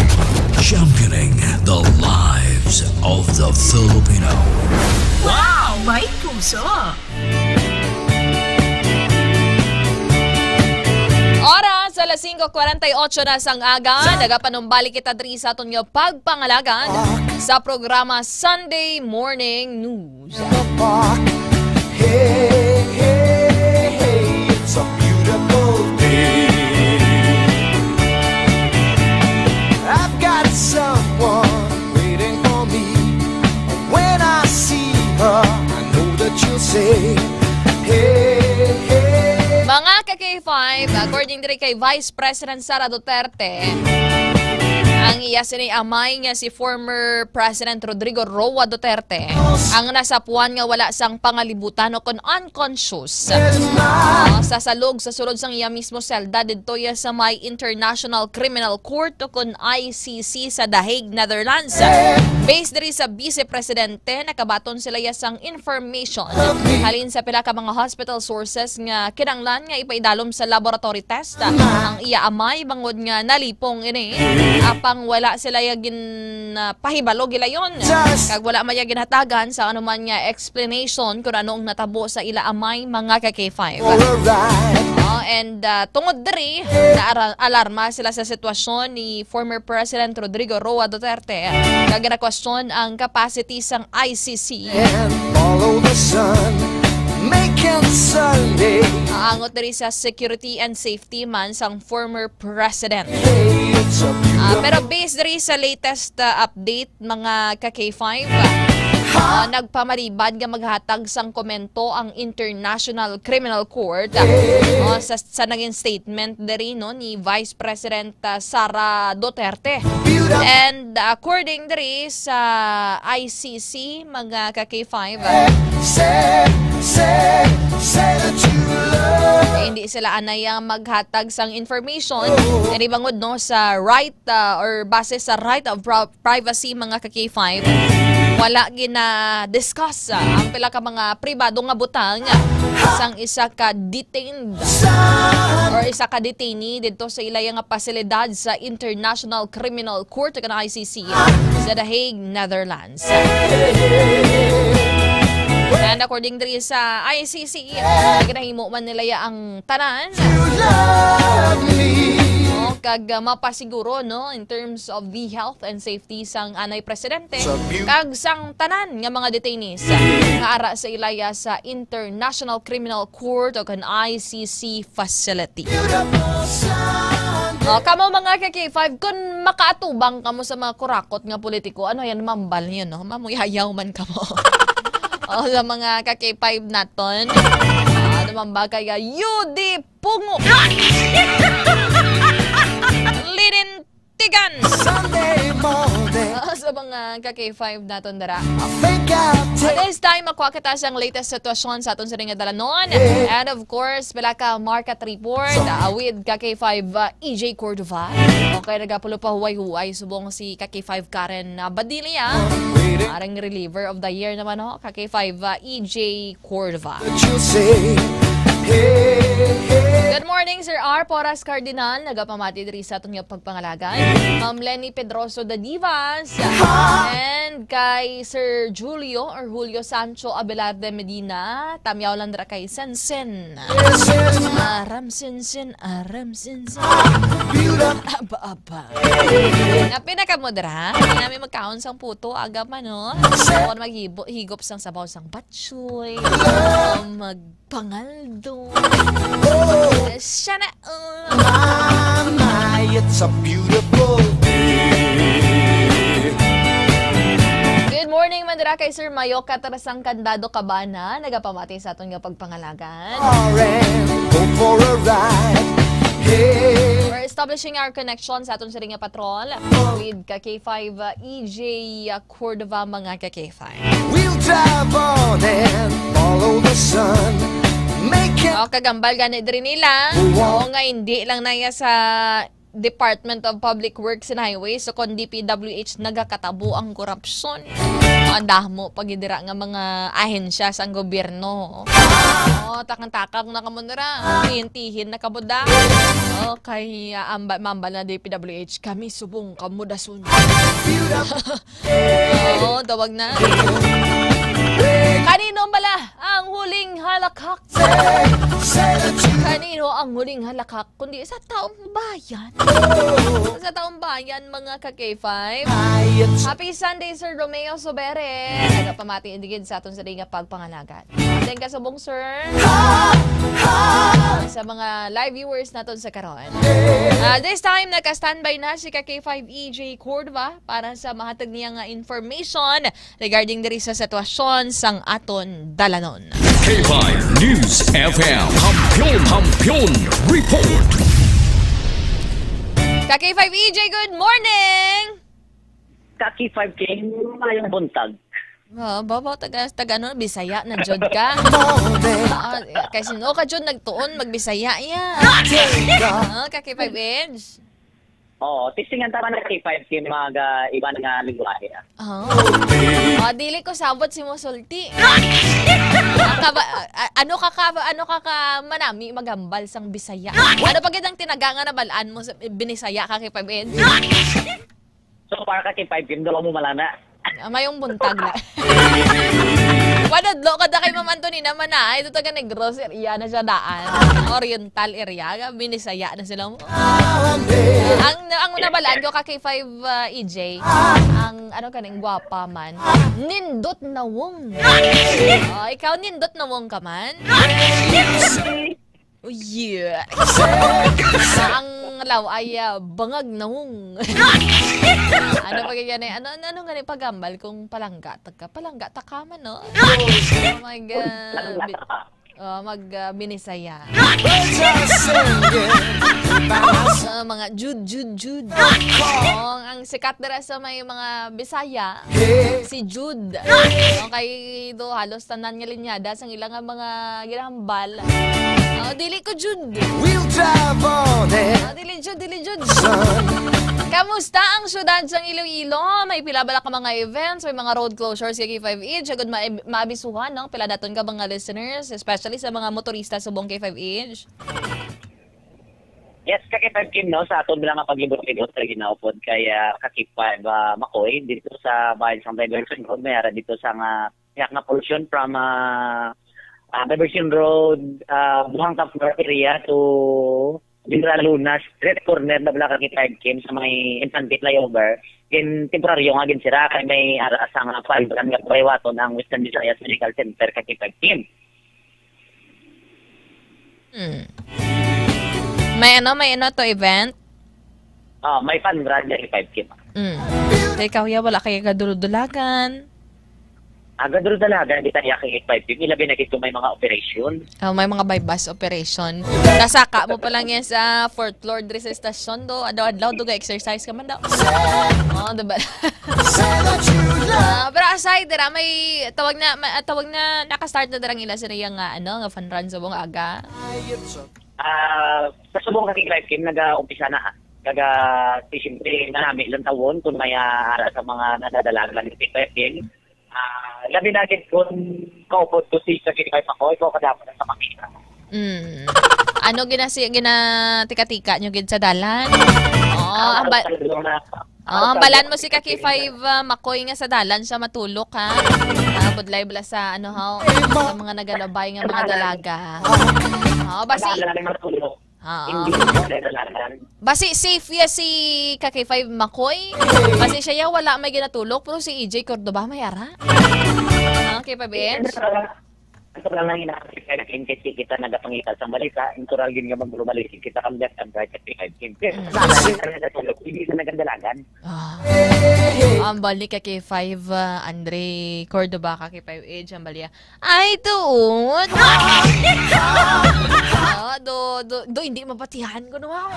Championing the lives of the Filipino. Wow! May puso! Oras, alas singko kwarenta y ocho na sang aga. Nagapanumbalik kita diri sa aton nga pagpangalagan sa programa Sunday Morning News. Hey, hey, hey, it's a beautiful day. I've got someone waiting for me. When I see her, I know that you'll say, hey, hey. Mga ka-K five, according diri kay Vice President Sara Duterte, ang iya sini amay nga si former President Rodrigo Roa Duterte ang nasapuan nga wala sang pangalibutan o kon unconscious, ah, sa salog sa sulod sang iya mismo selda didto ya sa may International Criminal Court o kon I C C sa The Hague, Netherlands. Based diri sa Vice Presidente, nakabaton sila ya sang information halin sa pila ka mga hospital sources nga kinahanglan nga ipaidalom sa laboratory test ang iya amay bangod nga nalipong ini, apang wala sila ya gin, ah, pahibalo gilayon, kag wala man ya ginhatagan sa anuman nga explanation kung ano ang natabo sa ila amay, mga ka-K five. Alright. Oh, and, ah, tungod diri, naalarma sila sa sitwasyon ni former President Rodrigo Roa Duterte, kag ginakwestiyon ang capacity sang I C C. And follow the sun, making Sunday. Angot diri sa security and safety man sang former president. Hey, it's a beautiful. Ah, pero based diri sa latest, ah, update, mga ka-K five, ah, nagpamalibad nga maghatag sang komento ang International Criminal Court, ah, sa, sa naging statement diri, no, ni Vice President, ah, Sara Duterte. And according diri sa I C C, mga ka-K five, ah, say, say, say that you love. Eh, hindi sila anay ang maghatag sang information. Kani bangod, no, sa right, ah, or base sa right of pro-, privacy, mga ka-K five, wala gina-discuss, ah, ang pila ka mga pribado nga butang sang isa ka detained or isa ka detainee didto sa ilaya nga pasilidad sa International Criminal Court, kan I C C, sa The Hague, Netherlands. And according diri sa I C C, ginahimo man nila ya ang tanan, oh, kag, ah, mapasiguro, no, in terms of the health and safety sang anay presidente kag sang tanan nga mga detainees nga ara sa ilaya sa International Criminal Court o kan I C C facility. Oh, kamo, mga ka-K five, kun makaatubang kamo sa mga kurakot nga politiko, ano yan, mambal niyo, no? Mamuyayaw man kamo. Oh, sa mga ka-K five naton, ah, ano man ba kaya? U D Pungo. Linin Tigan. Sunday morning. Ah, sa mga ka-K five naton dara. I think I'll take. This time, makuha kita sang latest sitwasyon sa aton sining nga dalanon. Yeah. And of course, pila ka market report, ah, with ka-K five, ah, E J Cordova. Okay, nagapulo pa huway-huway subong si ka-K five Karen, ah, Badilla. Waiting. Parang reliever of the year naman, ho. Ka-K five, ah, E J Cordova. That you'll say, hey, hey. Good morning, Sir R. Poras Cardinal. Nagapamati diri sa aton nga pagpangalagan. Ma'am Lenny Pedroso Dadivas. Hi. And kay Sir Julio or Julio Sancho Abelarde Medina. Tamyaw lang dira kay Sensen. Sensen. Aram Sensen, aram Sensen. Beautiful. Aba, aba. Nga pinakamodra, namin magkaon sang puto, aga pa, no? Ako na maghibo-, higop sang sabaw sang batchoy. O magpangaldo. Siya na, uh. Mama, it's a beautiful day. Good morning, man dira kay Sir Mayo Katarasang Candado Cabana, nagapamati sa aton nga pagpangalagan. Go for a ride. Hey. We're establishing our connection sa aton siring nga patrol with ka K five, uh, E J, uh, Cordova, mga ka K five. We'll drive on and follow the sun. Make it. O, kagambal gani diri nila. Wow. O, nga hindi lang na iya sa Department of Public Works and Highways, so kon D P W H nagakatabo ang korupsyon. Ang damo pa gid dira nga mga ahensya sang gobyerno. O, takang-takang na kamo nira. Tihin-tihin na kamo da. O, kay, ah, amba-, mambal na D P W H, kami subong kamo dason. Oo, tawag na. Kanino bala ang huling halakhak? Kanino ang huling halakhak? Kundi sa taong bayan. Sa taong bayan, mga ka-K five. Happy Sunday, Sir Romeo Sobere. Nagapamati indigid sa aton sa nga pagpangalaga. Thank you subong, sir. Sa mga live viewers naton sa karon. Ah, this time, naka-standby na si ka K five E J Cordova para sa mahatag niya nga information regarding diri sa sitwasyon sang aton dalanon. K five News F M. Kampiyon, Kampiyon Report. Ka K five E J, good morning! Ka K five K, mayong buntag. Oh, baba, taga, taga ano, Bisaya na jud ka. Ah, kay sino ka jud nagtuon magbisaya iya? Ah, ka K five Edge. Oo, testingan ta man na K five K mag, ah, iba nga lingwahe, ah. Oh. Oh, dili ko sabot si Musulti. Ang kaba-, a-, ano ka ka, ano ka ka manami maghambal sang Bisaya? Ano pa gid ang tinaga nga nabalaan mo sa Binisaya ka kay five Edge? So far ka kay five Kim, dalawa mo malana. Ah, mayong buntag na. Wadadlo ka da kay Ma'am Antonina man na. Ay, ito taga Negros area na siya daan. Oriental area. Binisaya na sila mo. Ang, ang nabalaan ko ka kay five, uh, E J, ang ano kaning gwapa man. Nindot nawong. Oh, ikaw nindot nawong ka man? Oh, yeah. Ang law ay, ah, bangag nawong. Ano pa ganyan eh? Ano, ano, ano nga ni pagambal kung palangga ta ka? Palangga ta ka man, no? Oh my God. Bi-, oh, mag, ah, Binisaya. Ah, mga Jud, Jud, Jud. Oh, ang sikat dira sa may mga Bisaya, si Jud. Okay, do halos tanan nga linyada sang ila nga mga ginahambal. Oh, dili ko jud. We'll drive on it. Oh, dili jud, dili jud. Kamusta ang syudad sang Iloilo? May pila bala ka mga events, may mga road closures sa K five H? Agud ma-, maabisuhan, no? Pila daton ka mga listeners, especially sa mga motorista subong K five H? Yes, ka K five Kim, no, sa aton lang nga paglibot-libot sa ginaupod kay, ah, ka K five, ah, Makoy, dito sa bayan sang Diversion Road, may ara dito sa nga, nga pollution from, ah, ah, Diversion Road, ah, Buhang Top Floor area to General Luna Street, corner na bala ka K five Kim sa may Infante Flyover. Gin temporaryo nga gin sira kay may ara sa nga five run nga pahiwaton ang Western Visayas Medical Center ka K five Kim. Hmm. May ano, may ano to event? Ah, may fun run nga five K pa. Hmm. Kay ikaw, ya, wala kay gadulod-dulagan. Ang gadulod-dulagan, di tayo kay five K, labi na gid kung may mga operation. Oh, may mga buy-bust operation. Kasaka mo pa lang yan sa fourth floor, diri sa estasyon, do. Adlaw-adlaw, do, ga-exercise ka man daw. Oh, diba? Ah, pero aside dira, may tawag na, ma-, tawag na, naka-start na dira ang ila sa ila nga, ano, nga fun run subong aga. Ah, sa subong ka K five Kim, naga-umpisa na, ha. Kaga, di siyempre, manami lang tawon kung may, ah, ara sa mga nadadalagan ni K five Kim. Ah, labi na gid kung kaupod ko si sa K five ako, ikaw kadamo na sa makita. Mm. Ano ginasi-, ginatika-tika nyo gid sa dalan? Oo, ang ba-, oo, ang balan mo si ka K five, ah, Makoy nga sa dalan siya matulok, ha? Ah, budlay bala sa, ano, ha, sa mga nagalabay nga mga dalaga, ha? Oo, basi. Wala na lang matulok. Oo. Hindi mo na kailangan. Basi safe ya si ka K five Makoy. Basi siya ya wala may ginatulok, pero si E J Cordova may ara. Okay pa, Benj? Ang sobrang lang ina kasi kaya kasi kita nagapangita sa balita, natural gid nga magbalik kita kang left and right at five K. Mm. Hindi na nagandalagan. Ah. Ang balik ka kay five, ah, Andre Cordova ka kay five Edge ang balya. Ay, tuod. Ah, do, do, do, hindi mapatihan ko, no? Ah,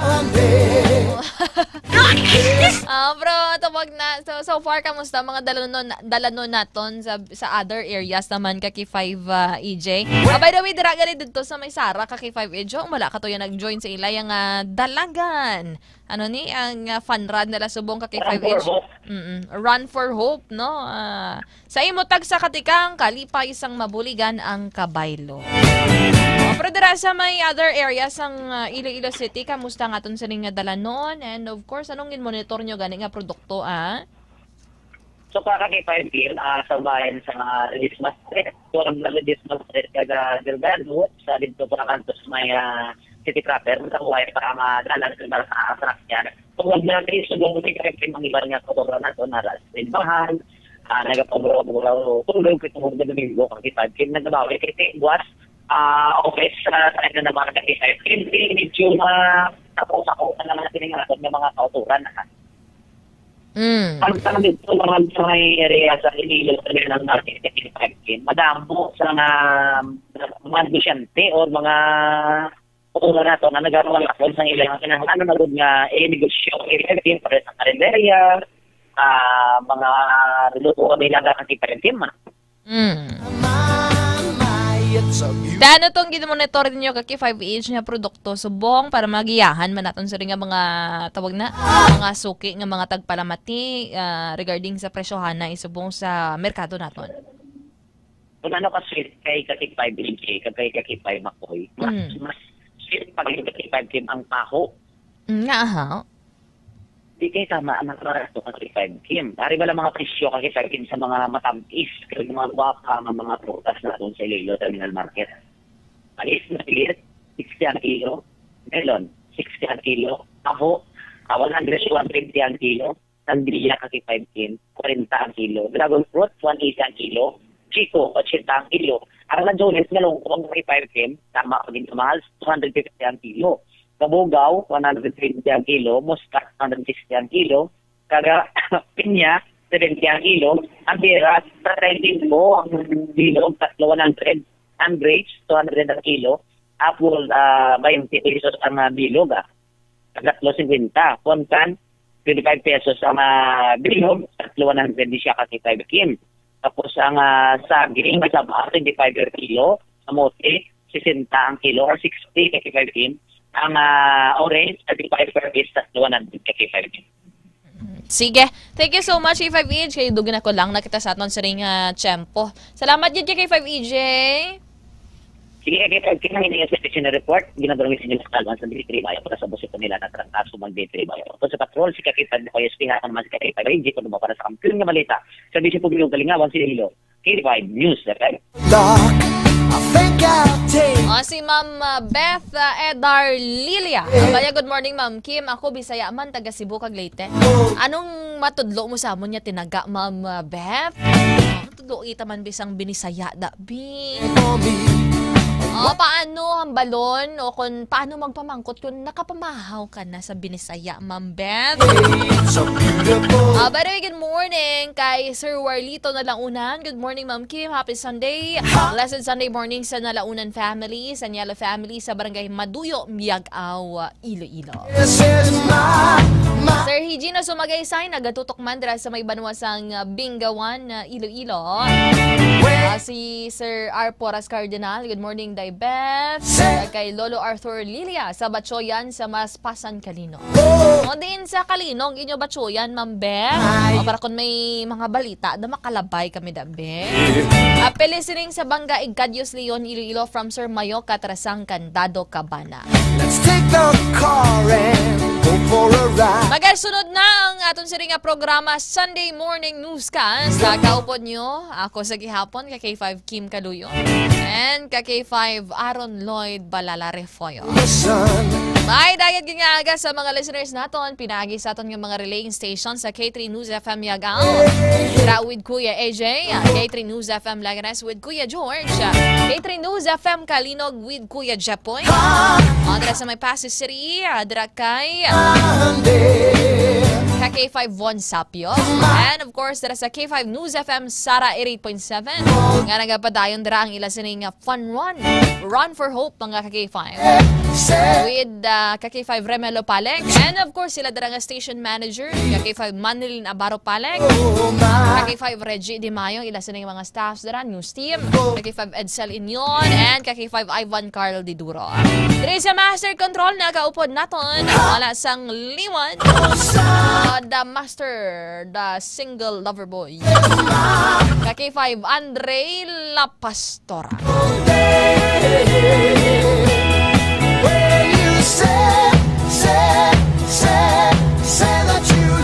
bro, tawag na. So, so far, kamusta mga dalanon, dalanon naton sa, sa other areas naman, ka K five, ah, E J? Ah, by the way, dira gali dito sa may Sara, ka K five E J, wala ka to yan nag-join sa ila yang, ah, dalagan. Ano ni ang, ah, fun run nila subong ka K five H? Run for Hope. Mm-mm. Run for Hope, no? Ah, sa imo tagsa ka tikang kalipay sang mabuligan ang kabaylo. Oh, pero dira sa may other areas sang, ah, Iloilo City, kamusta ang aton sining nga dalanon? And of course, anong gin-monitor nyo gani nga produkto, ah? So, para kay five P M, ah, sa bayan sa mga Ledesma Street, so, ang Ledesma Street, kada Delgado, sa dito pa kanto sa may, ah, city proper, makabuhay pa ang, ah, dalan sa mga sa sasakyan. So, wag na kayo sa mga kaya kayo mga iba nga pagkabra na to, na ras, simbahan, ah, nagapabura-bura, tulog, kay tulog na Domingo, kay five P M, nagbabawi, kay Tiguas, ah, office, ah, sa ina na mga kay five P M, medyo ma-, tapos ako na naman ang tiningatan ng mga kauturan, ah. Mm. Ang tanong dito, mga sa may area sa Iloilo, sa Iloilo Market, sa Iloilo Market, madamo sa mga, mga negosyante o mga kauturan nato na nagawalakon sa ilang kinahanglan na gud nga, eh, negosyo, eh, pare sa karinderya, ah, mga lutuan nila nga kasi pare, ah. Mm. Ano tong gin-monitor ninyo ka K five H nga produkto subong para magiyahan man naton sa nga mga tawag na, mga suki nga mga tagpalamati, ah, regarding sa presyohan na isubong sa merkado naton? Kung ano ka sweet kay ka K five H, kay ka K five Makoy, mas, Mm. mas sweet pa kay ka K five Kim ang paho. Mm, nga, aha. Di kay tama ang mga barato ka K five Kim. Ari ba lang mga presyo ka K five Kim sa mga matam-is, kag mga gwapa nga mga prutas naton sa Iloilo Terminal Market? Mais na pilit, sixty ang kilo. Melon, sixty ang kilo. Aho, ah, one hundred to one twenty ang kilo. Sandria ka K five Kim, forty ang kilo. Dragon fruit, one eighty ang kilo. Chico, eighty ang kilo. Ang lansones nga lungkong ka K five Kim, tama pa gid kamahal, two hundred fifty ang kilo. Kabugaw, one hundred twenty ang kilo. Muscat, one hundred sixty ang kilo. Kaga, pinya, seventy ang kilo. Ang peras, treinta ang bilog, tatlo, one hundred. Ang grapes, two hundred ang kilo. Apple, ah, twenty pesos ang, ah, bilog, ah. Tatlo cincuenta. Poncan, twenty-five pesos ang, ah, bilog, tatlo one hundred di siya ka K five Kim. Tapos ang, ah, saging, may saba, twenty-five per kilo. Kamote, sixty ang kilo or sixty ka K five Kim. Ang, ah, orange, thirty-five per piece, tatlo one hundred ka K five Kim. Sige. Thank you so much, K five E J. Kay dugi na ko lang nakita sa aton siring nga tiyempo. Salamat gid kay K five E J. Sige, kay K five K, ang inyong station report, ginadala sa inyo sa Kalban sa District Bayo, para sa Bukid Nila na Trangkaso, mag District Bayo. Kung sa patrol, si Kakita Boy S P, ha, naman si Kakita Ray G, kung para sa kampiyon nga balita, sa Bisyo Publiko Kalingawan, si Hilo, K five News F M. Doc, I think I'll take O, si Ma'am, uh, Beth, uh, Edar Lilia. Abaya, good morning, Ma'am Kim. Ako, Bisaya man, taga Cebu, kag Leyte. Anong matudlo mo sa amon nga tinaga, Ma'am, uh, Beth? Matudlo kita man bisang Binisaya, da, bi. O, paano ang balon? O kung paano magpamangkot kung nakapamahaw ka na sa Binisaya, Ma'am Beth? Ah, by the way, good morning kay Sir Warlito Nalaunan. Good morning, Ma'am Kim. Happy Sunday. Blessed Sunday morning sa Nalaunan family, sa Nyala family, sa Barangay Maduyo, Miag-ao, Iloilo. This is my, my Sir Higino Sumagaysay, nagatutok man dira sa may banwa sang, uh, Bingawan, uh, Iloilo. Ah, si Sir R. Porras Cardinal, good morning, Day Beth. Sir. Kay Lolo Arthur Lilia sa Batchoyan sa Maspasan, Calinog. Oh. O, diin sa Calinog, inyo Batchoyan, Ma'am Beth? Ay. O, para kung may mga balita, na makalabay kami, da, Beth. Ah, Pele Siring sa Banga, Igcadios, Leon, Iloilo, from Sir Mayo Katrasang, Candado, Cabana. Let's take the car and go for a ride. Magasunod na ang aton siring nga programa, Sunday Morning Newscast. Sa kaupod nyo, ako sa gihapon, ka K five Kim Kaluyo. And ka K five Aaron Lloyd Balala Refoyo. Listen. May dayat nga aga sa mga listeners naton, pinagi sa aton nga mga relaying station sa K three News F M Yagaw, dira with Kuya A J, K three News F M Leganes with Kuya George, K three News F M Calinog with Kuya Jepoy. Adra sa may Passi City, adra kay ka K five Von Sapio. And of course, dira sa K five News F M Sara eighty-eight point seven. Nga nagapadayon dira ang ila sini nga fun run. Run for Hope, mga ka K five. With, uh, ka K five Remelo Paleg. And of course, sila dira nga station manager, ka K five Manilin Abaro Paleg, ka K five Reggie Di Mayo, ila sini nga mga staffs dira, news team, ka K five Edsel Inyon, and ka K five Ivan Carl Diduro. Diri sa Master Control, nagaupod naton, wala sang liwan, uh, the master, the single lover boy. Ka K five Andre La Pastora.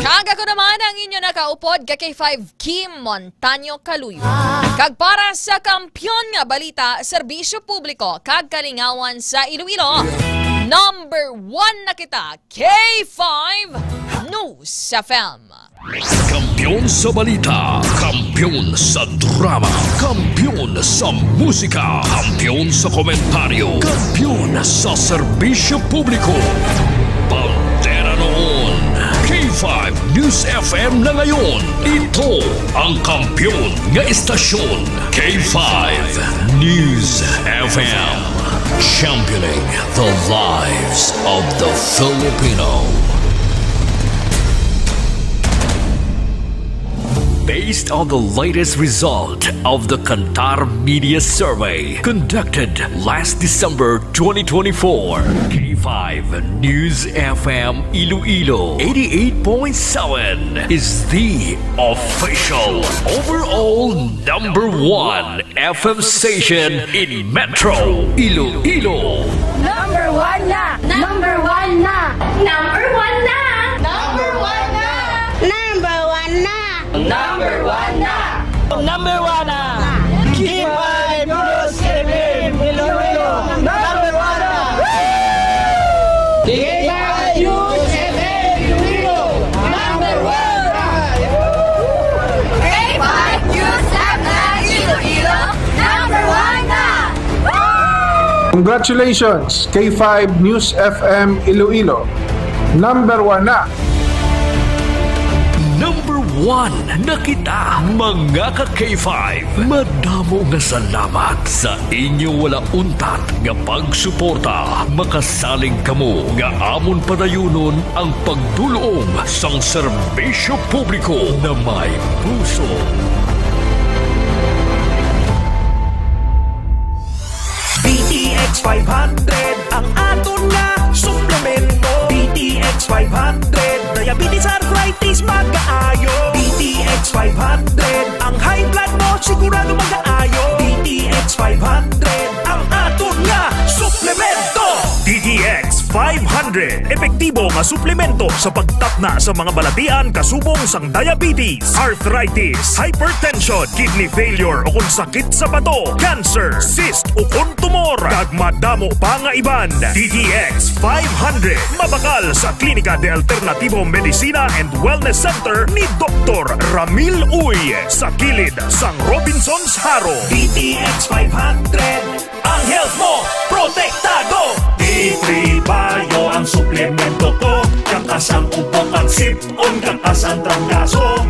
Kag ako naman ang inyo naka- upod ka K five Kim Montaño Kaluyo. Kag para sa kampiyon nga balita, serbisyo publiko, kag kalingawan sa Iloilo, number one na kita, K five News F M. Kampiyon sa balita, kampiyon sa drama, kampiyon sa musika, kampiyon sa komentaryo, kampiyon sa serbisyo publiko. Bandera noon, K five News F M na ngayon. Ito ang kampiyon nga estasyon, K five News F M. Championing the lives of the Filipino. Based on the latest result of the Kantar Media Survey conducted last December twenty twenty-four, K five News F M Iloilo eighty-eight point seven is the official overall number one F M station in Metro Iloilo. Number one na! Number one na! Number one na! Number one na! Number one na! Number one na! Number one na! Number one na! K five News F M Iloilo, number one na! K five News F M Iloilo, number one na! K five News F M Iloilo, number one na! Congratulations, K five News F M Iloilo. Number one na. Number one na kita, mga ka K five. Madamo nga salamat sa inyo wala untat nga pagsuporta. Makasalig kamo nga amon padayunon ang pagdul-ong sang serbisyo publiko na may puso. D T X five hundred ang aton nga suplemento. D T X five hundred, diabetes, arthritis, magaayo. D T X five hundred, ang high blood mo sigurado magaayo. D T X five hundred ang aton nga suplemento. D T X five hundred, epektibo nga suplemento sa pagtapna sa mga balatian kasubong sang diabetes, arthritis, hypertension, kidney failure, o kon sakit sa bato, cancer, cyst, o kon tumor, kag madamo pa nga iban. D T X five hundred, mabakal sa Klinika de Alternativo Medicina and Wellness Center ni Doktor Ramil Uy, sa kilid sang Robinsons Jaro. D T X five hundred, ang health mo protektado. D three Bio ang suplemento ko, kakas ang ubo kag sip-on, kakas ang trangkaso.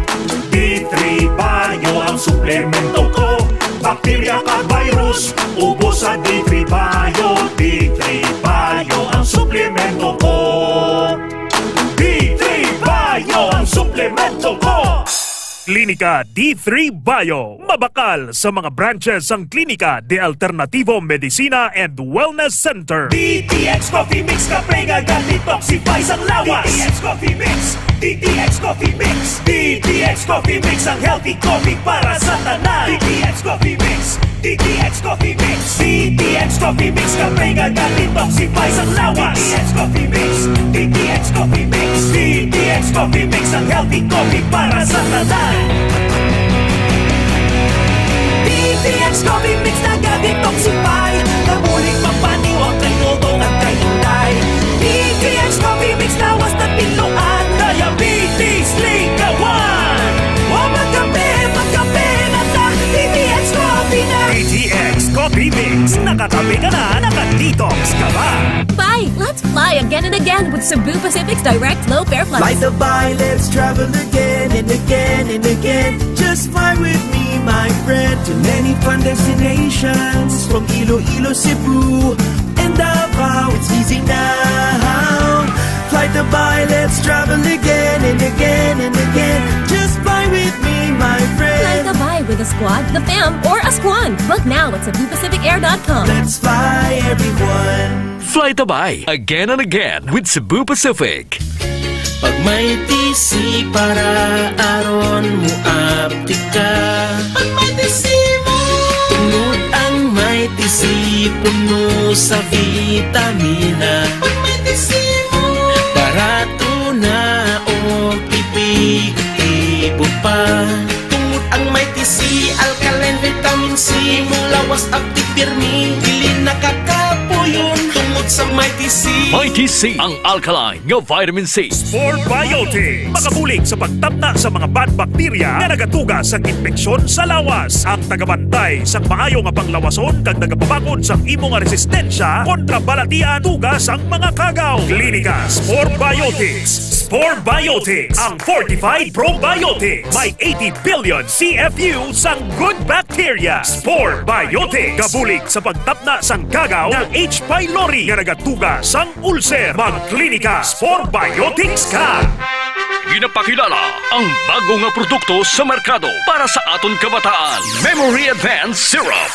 D three Bio ang suplemento ko, bakterya kag virus, ubos sa D three Bio. D three Bio ang suplemento ko. D three Bio ang suplemento ko. Klinika D three Bio, mabakal sa mga branches sang Klinika de Alternativo Medicina and Wellness Center. D T X Coffee Mix, kape nga ga-detoxify sang lawas. D T X Coffee Mix, D T X Coffee Mix, D T X Coffee Mix, ang healthy coffee para sa tanan. D T X Coffee Mix, D T X Coffee Mix, D T X Coffee Mix, kape nga ga-detoxify sang lawas. D T X Coffee Mix, D T X Coffee Mix, D T X Coffee Mix, ang healthy coffee para sa tanan. D T X Coffee Mix naga-detoxify, nabulig pampaniwang kay Dodong at kay Inday. D T X Coffee Mix lawas na tinluan, diabetes, likawan. Wa magkape, magkape na ta, D T X Coffee na. D T X Coffee Mix, nakakape ka na, naka-detox ka pa. Bye! Let's fly again and again with Cebu Pacific's direct low fare flights. Fly Dubai, let's travel again and again and again. Just fly with me, my friend, to many fun destinations from Iloilo, Cebu, and Davao. It's easy now. Fly Dubai, let's travel again and again and again. Just fly with me, my friend. Fly Dubai with a squad, the fam, or a squad. Book now at cebu pacific air dot com. Let's fly, everyone. Fly Dubai, again and again with Cebu Pacific. Pag may T C para aron mo apti ka. Pag may T C mo. Tungod ang may T C puno sa vitamina. Pag may T C mo. Barato na o epektibo Imong lawas akti pirmi, dili nakakapuyon tungod sa Mighty C. Mighty C, ang alkaline nga vitamin C. Spore Biotics, makabulig sa pagtapna sa mga bad bacteria nga nagatuga sang impeksyon sa lawas. Ang tagabantay sang maayo nga panglawason kag nagapabakod sang imo nga resistensya kontra balatian tuga sang mga kagaw. Klinika Spore Biotics. Spore Biotics, ang fortified probiotics. May eighty billion C F U sang good bacteria. Spore Biotics. Gabulig sa pagtapna sang kagaw nga H. pylori nga nagatuga sang ulcer. Magklinika Spore Biotics ka. Ginapakilala ang bago nga produkto sa merkado para sa aton kabataan, Memory Advance Syrup.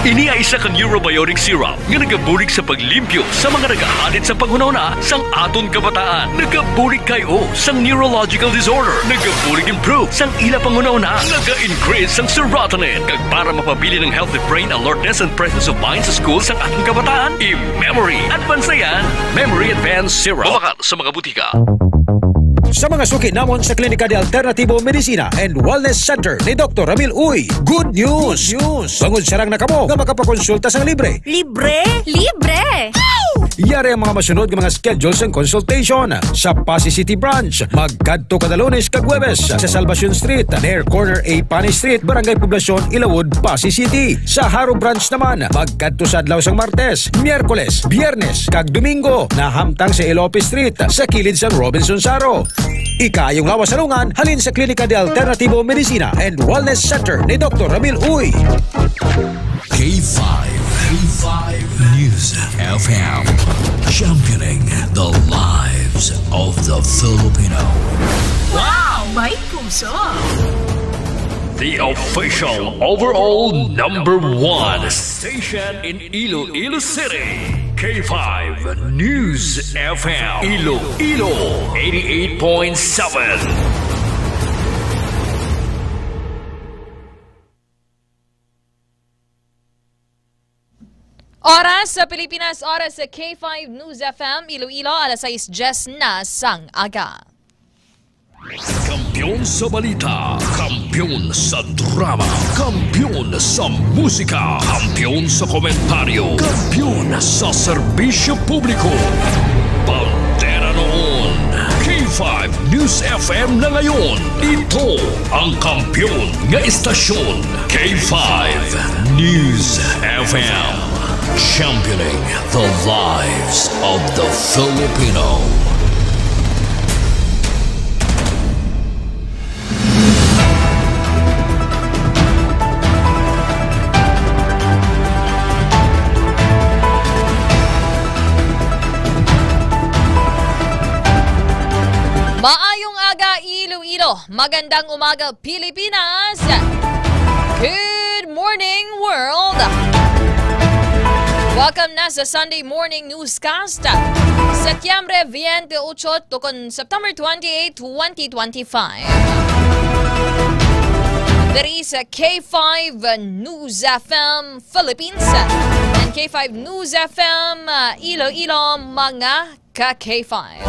Ini ay isa ka neurobiotic syrup nga nagabulig sa paglimpyo sa mga nagahalit sa panghunahuna sang aton kabataan. Nagabulig kay o sang neurological disorder. Nagabulig improve sang ila panghunahuna. Naga-increase sang serotonin. Kag para mapabilin ang healthy brain alertness and presence of mind sa school sang aton kabataan, i-memory. Advance na yan. Memory Advance Syrup. Mabakal sa mga butika. Sa mga suki namon sa Klinika de Alternativo Medicina and Wellness Center ni Doktor Ramil Uy, good news! Good news! Bangod sarang na kamo nga makapakonsulta sang libre. Libre? Libre! Yari ang mga masunod nga mga schedule sang consultation sa Passi City Branch. Magkadto kada Lunes kag Huwebes sa Salvacion Street, near corner A Pani Street, Barangay Poblacion, Ilawod, Passi City. Sa Jaro Branch naman, magkadto sa adlaw sang Martes, Miyerkules, Biyernes, kag Domingo, nahamtang sa Elope Street, sa kilid sang Robinson Jaro. Ikaayong lawas sa lungan halin sa Klinika de Alternativo Medicina and Wellness Center ni Doktor Ramil Uy. K five, K five News F M, championing the lives of the Filipino. Wow! May puso! The official overall number one station in Iloilo City, K five News F M, Iloilo, eighty-eight point seven. Oras sa Pilipinas, oras sa K five News F M Iloilo, alas sais diyes na sang aga. Kampiyon sa balita, kampiyon sa drama, kampiyon sa musika, kampiyon sa komentaryo, kampiyon sa serbisyo publiko. Bandera noon, K five News F M na ngayon. Ito ang kampiyon nga istasyon, K five News F M. Championing the lives of the Filipino. Maayong aga, Iloilo. Magandang umaga, Pilipinas. Good morning, world. Welcome na sa Sunday Morning Newscast. Setyembre veintiocho, tukon September twenty-eight, twenty twenty-five. Diri sa K five News F M Philippines and K five News F M, uh, Iloilo, mga ka K five.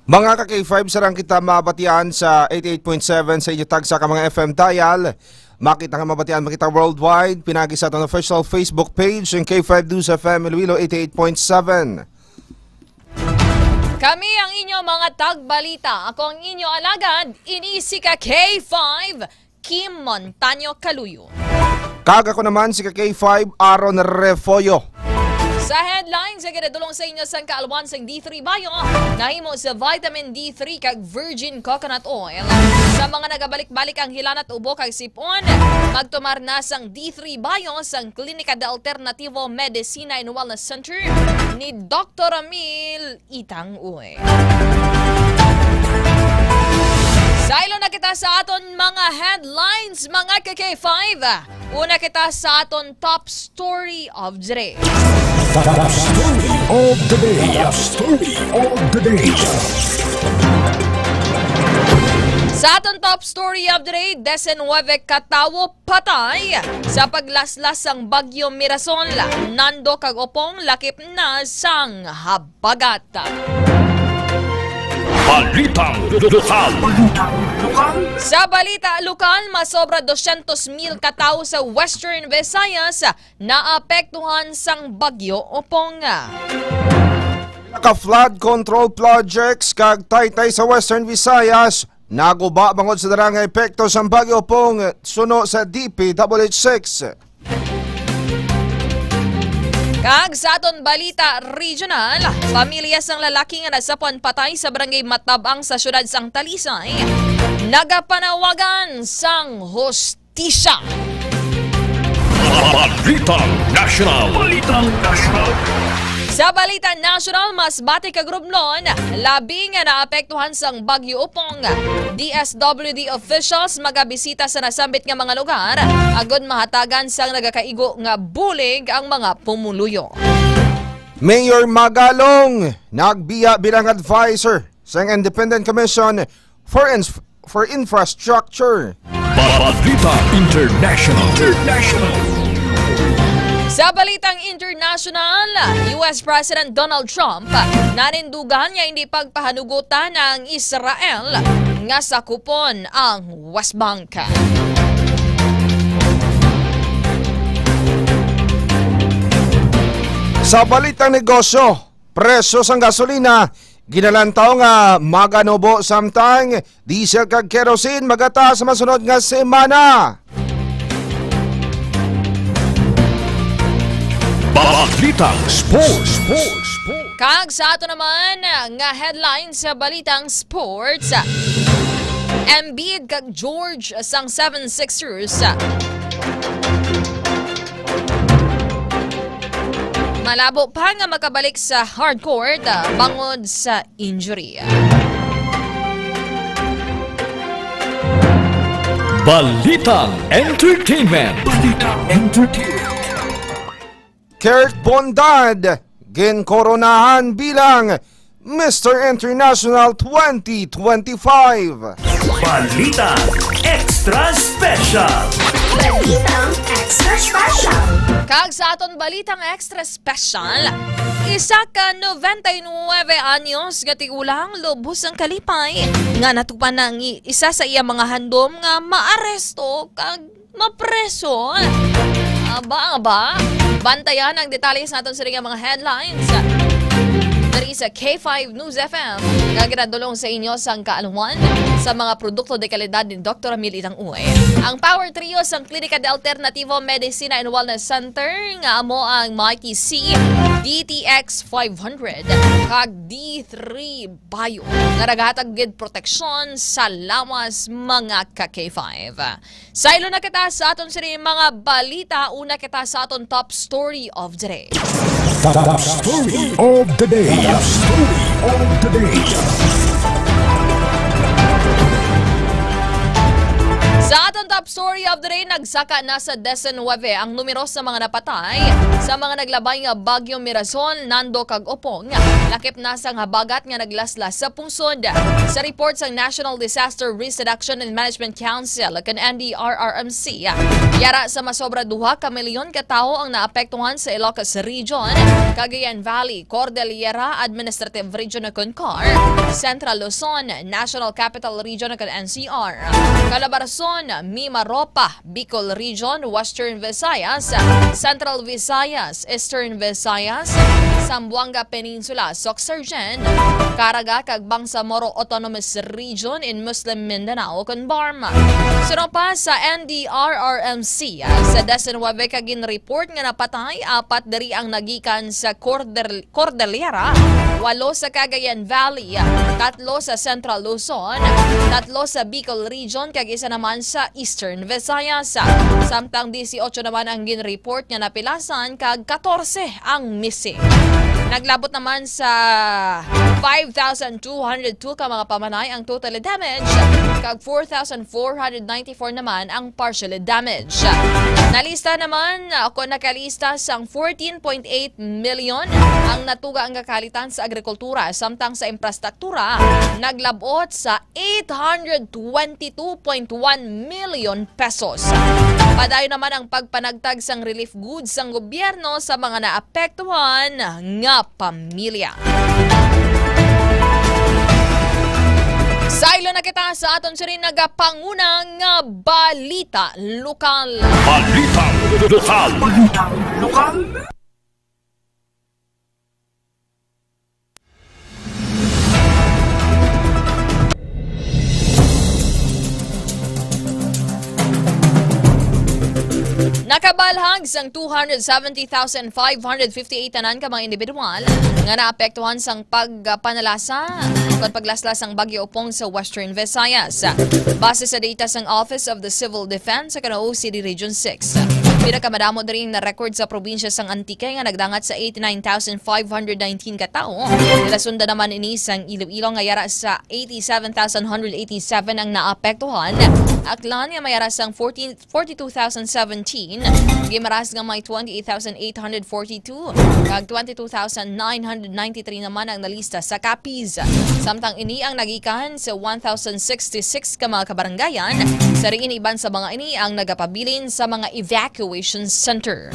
Mga ka K five, sarang kita mabatian sa eighty-eight point seven sa inyo tagsa ka mga F M dial. Makita nga mabatian, makita worldwide. Pinagi sa aton official Facebook page, ang K five News F M Iloilo eighty-eight point seven. Kami ang inyo mga tagbalita. Ako ang inyo alagad, ini si ka K five, Kim Montaño Caluyo. Kag ako naman si ka K five, Aaron Refollo. Sa headlines nga ginadulong sa inyo sang kaalwan sang D three Bio, nahimo sa vitamin D three kag virgin coconut oil. Sa mga nagabalik-balik ang hilanat, ubo kag sip-on, magtumar na sang D three Bio sang Klinika de Alternativo Medicina and Wellness Center ni Doktor Ramil Itang Uy. Saylo na kita sa aton mga headlines, mga ka K five. Una kita sa aton top story of the day. Top story of the day. Top story of the day. Sa aton top story of the day, diecinuebe ka tawo patay sa paglaslas sang Bagyo Mirasol. Nando kag Opong lakip na sang habagat. Balitang lokal. Sa balita lokal, masobra dosyentos mil ka tawo sa Western Visayas naapektuhan sang Bagyo Opong. Ka flood control projects kag taytay sa Western Visayas naguba bangod sa dara nga epekto sang Bagyo Opong suno sa D P W H six. Kag sa aton balita regional, pamilya sang lalaki nga nasapwan patay sa barangay Matabang sa siyudad sang Talisay nagapanawagan sang hustisya. Balitang National. Balitang National. Sa balita national, Masbate kag Romblon labi nga naapektuhan sang Bagyo Opong. D S W D officials magabisita sa nasambit nga mga lugar agod mahatagan sang nagakaigo nga bulig ang mga pumuluyo. Mayor Magalong nagbiya bilang adviser sang Independent Commission for Inf-, for Infrastructure. Balita International. International. Sa balitang international, U S President Donald Trump nanindugan nga hindi pagpahanugutan ang Israel nga sakupon ang West Bank. Sa balitang negosyo, presyo sang gasolina ginalantaw nga maganubo, samtang diesel kag kerosene magataas sa masunod nga semana. Balitang Sports. Kag sa ato naman nga headline sa balitang sports, Embiid kag George sang Seven Sixers malabo pa nga makabalik sa hardcourt, ah, bangod sa injury. Balitang Entertainment. Balitang Entertainment. Kirk Bondad ginkoronahan bilang Mister International twenty twenty-five. Balita Extra Special. Balitang Extra Special. Kag sa aton Balitang Extra Special, isa ka noventa y nuebe anyos nga tigulang lubos ang kalipay nga natupan ang i-, isa sa iya mga handom nga maaresto kag mapreso. Aba, aba. Bantayan ang detalye sa aton sini nga mga headlines diri sa K five News F M, nga ginadulong sa inyo sang kaalwan sa mga produkto de kalidad ni Doktor Mil Itang Uy. Ang Power Trio sang Klinika de Alternativo Medicina and Wellness Center, nga amo ang Mikey C, D T X five hundred, kag D three Bio, nga naghatag gid proteksyon sa lawas, mga ka K five. Saylo na kita sa aton sini mga balita. Una kita sa aton top story of the day. Top story of the day. Top story of the day. Sa aton top story of the day, nagsaka na sa diecinuebe ang numero sa mga napatay sa mga naglabay nga Bagyo Mirasol, Nando, kag Opong. Lakip na sang habagat nga naglaslas sa pungsod. Sa report sang National Disaster Risk Reduction and Management Council, kan N D R R M C, yara sa masobra duha ka milyon ka tawo ang naapektuhan sa Ilocos Region, Cagayan Valley, Cordillera Administrative Region, kan CAR, Central Luzon, National Capital Region, kan N C R, Calabarzon, Mimaropa, Bicol Region, Western Visayas, Central Visayas, Eastern Visayas, Zamboanga Peninsula, Soccsksargen, Caraga kag Bangsamoro Autonomous Region in Muslim Mindanao, kan BARMM. Suno pa sa N D R R M C, sa diecinuebe ka ginreport nga napatay, apat diri ang nagikan sa Cordel-, Cordillera, walo sa Cagayan Valley, tatlo sa Central Luzon, tatlo sa Bicol Region, kag isa naman sa Western Visayas. Samtang disiotso naman ang gin-report nga napilasan kag katorse ang missing. Naglabot naman sa five thousand two hundred two ka mga pamanay ang totally damaged, kag four thousand four hundred ninety-four naman ang partially damaged. Nalista naman, o kon nakalista sang fourteen point eight million ang natuga ang kakalitan sa agrikultura, samtang sa infrastruktura naglabot sa eight hundred twenty-two point one million pesos. Padayon naman ang pagpanagtag sang relief goods sang gobyerno sa mga naapektuhan nga pamilya. Saylo na kita sa aton siring nagapanguna nga balita lokal. Balita lokal. Balita lokal. Nakabalhag sang two hundred seventy thousand five hundred fifty-eight tanan ka mga individual nga naapektuhan sang pagpanalasa kon paglaslas sang Bagyo Opong sa Western Visayas. Base sa data sang Office of the Civil Defense sa Canao City Region six, pinakamadamo diri na record sa probinsya sang Antique nga nagdangat sa eighty-nine thousand five hundred nineteen ka tawo. Nilasundan naman ini sang Iloilo nga yara sa eighty-seven thousand one hundred eighty-seven ang naapektuhan. Aklan nga may yara sang fourteen, forty-two thousand seventeen, Guimaras nga may twenty-eight thousand eight hundred forty-two, kag twenty-two thousand nine hundred ninety-three naman ang nalista sa Capiz. Samtang ini ang nagikan sa one thousand sixty-six ka mga kabarangayan, sa diin iban sa mga ini ang nagapabilin sa mga evacuation center.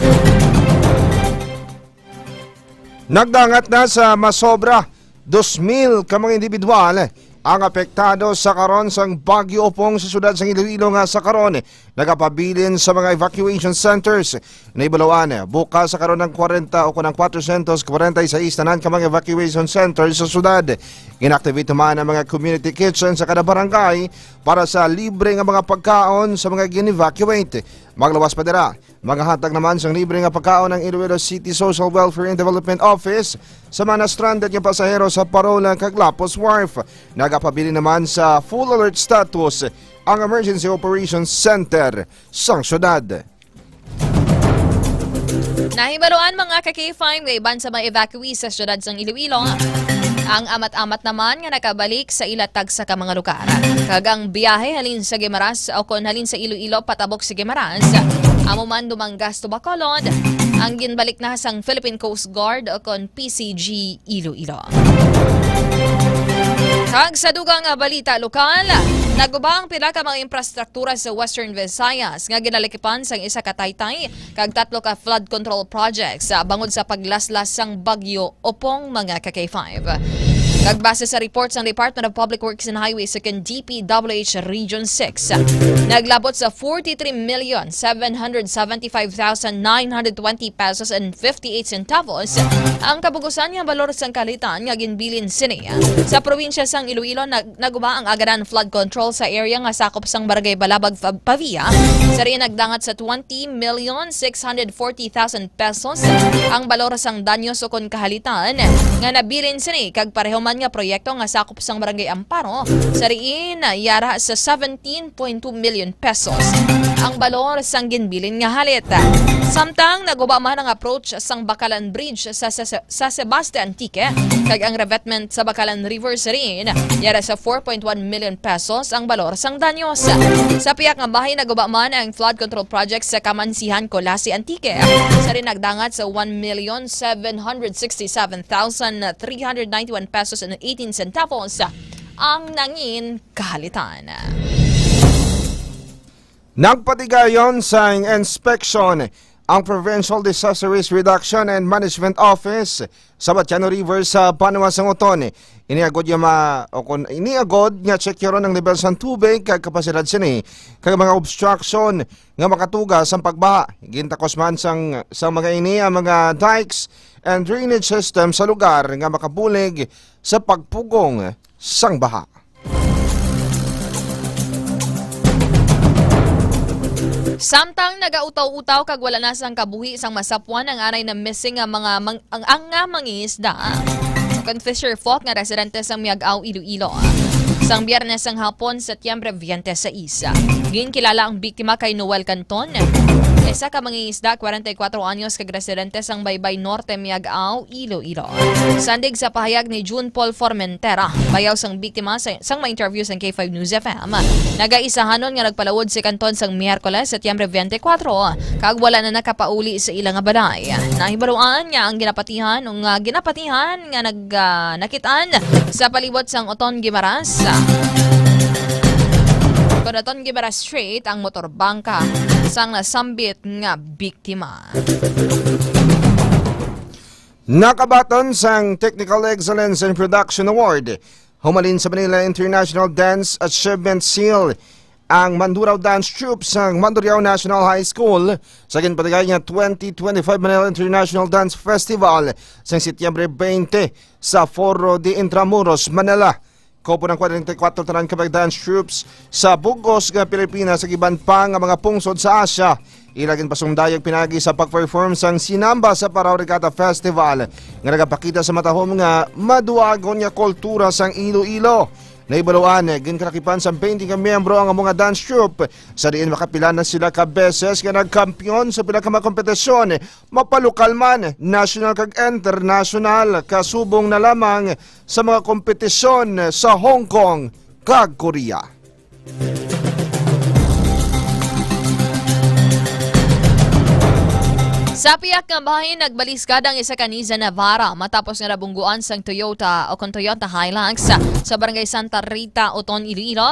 Nagdangat na sa masobra dos mil ka mga individual ang apektado sa karon sang Bagyo Opong sa siyudad sang Iloilo, nga sa karon nagapabilin sa mga evacuation centers. Naibaluan, bukas sa karon ang kwarenta o kon ang kwatrocientos kwarenta y seis tanan ka mga evacuation centers sa siyudad. Inactivate man ang mga community kitchen sa kada barangay para sa libre nga mga pagkaon sa mga gin-evacuate. Maglawas pa dira, magahatag naman sang libre nga pagkaon ang Iloilo City Social Welfare and Development Office sa mga stranded nga pasahero sa Parola kag Lapus Wharf. Nagapabilin naman sa full alert status ang Emergency Operations Center sang syudad. Nahibaluan, mga ka-K five, nga iban sa mga evacuees sa syudad sang Iloilo, ang amat-amat naman nga nakabalik sa ila tagsa ka mga lugar. Kag ang biyahe halin sa Guimaras o kon halin sa Iloilo patabok sa Guimaras, amo man Dumangas to Bacolod, ang ginbalik na sang Philippine Coast Guard o kon P C G Iloilo. Kag sa dugang nga balita lokal, naguba ang pila ka mga infrastruktura sa Western Visayas nga ginalikipan sang isa ka taytay kag tatlo ka flood control projects, ah, bangod sa paglaslas sang Bagyo Opong, mga ka-K five. Kag base sa report sang Department of Public Works and Highways o kon D P W H Region six, naglabot sa forty-three million seven hundred seventy-five thousand nine hundred twenty pesos and fifty-eight centavos ang kabugusan nga balor sang kahalitan nga ginbilin sini. Sa probinsya sang Iloilo, nag-, naguba ang Agadan Flood Control sa area nga sakop sang Barangay Balabag, Fa-, Pavia. Sa diin nagdangat sa twenty million six hundred forty thousand pesos ang balor sang danyos o kon kahalitan nga nabilin sini, kag pareho man nga proyekto nga sakop sang Barangay Amparo, sa diin yara sa seventeen point two million pesos ang balor sang ginbilin nga halit. Samtang naguba man ang approach sang Bakalan Bridge sa, sa, sa Sebaste, Antique, kag ang revetment sa Bakalan River sa diin yara sa four point one million pesos ang balor sang danyos. Sa pihak nga bahin, naguba man ang flood control project sa Kamansihan, Culasi, Antique, sa diin nagdangat sa one million seven hundred sixty-seven thousand three hundred ninety-one pesos and eighteen centavos ang nangin kahalitan. Nagpatigayon sang inspection ang Provincial Disaster Risk Reduction and Management Office sa Batiano River sa banwa sang Oton. Iniagod nga ma-, o kon iniagod nga tsekyaron ang lebel sang tubig kag kapasidad sini kag mga obstruction nga makatuga sang pagbaha. Gintakos man sang, sang mga ini ang mga dikes and drainage system sa lugar nga makabulig sa pagpugong sang baha. Samtang nagautaw-utaw kag wala na sang kabuhi sang masapwan ang anay na missing nga mga mang-, ang, ang nga mangingisda, kon fisher folk nga residente sang Miag-ao, Iloilo, sang Biyernes sang hapon, Setyembre twenty-six. Ginkilala ang biktima kay Noel Canton, isa ka mangingisda, kwarenta y kuwatro anyos, kag residente sang Baybay Norte, Miag-ao, Iloilo. Sandig sa pahayag ni June Paul Formentera, bayaw sang biktima sa, sang ma-interview sang K five News F M, nagaisahanon nga nagpalawod si Canton sang Miyerkules, Setyembre twenty-four, kag wala na nakapauli sa ila nga balay. Nahibaluan nga ang ginapatihan, nga ginapatihan nga nag, ah, nakit-an sa palibot sang Oton Guimaras, kon Oton Guimaras Street, ang motorbangka sang nasambit nga biktima. Nakabaton sang Technical Excellence in Production Award humalin sa Manila International Dance Achievement Seal ang Mandurao Dance Troupe sang Mandurao National High School sa ginpatigayon nga twenty twenty-five Manila International Dance Festival sang Setyembre twenty sa Foro de Intramuros, Manila. Kaupo ang kwarenta y kuwatro tanan ka mga dance troupes sa bug-os nga Pilipinas kag iban pa nga mga pungsod sa Asia. Ila ginpasundayag pinaagi sa pag-perform sang Sinamba sa Paraw Regatta Festival nga nagapakita sa matahom nga maduagon nga kultura sang Iloilo. Nahibaluan, ginkalakipan sang twenty ka miyembro ang amo nga dance troupe, sa diin makapila na sila ka beses nga nagkampiyon sa pila ka mga kompetisyon, mapalokal man, national kag international, kasubong na lamang sa mga kompetisyon sa Hong Kong kag Korea. Sa piyak nga bahin, nagbaliskad ang isa ka Nissan Navara matapos nga nabungguan sang Toyota o kon Toyota Hilux sa Barangay Santa Rita, Oton, Iloilo,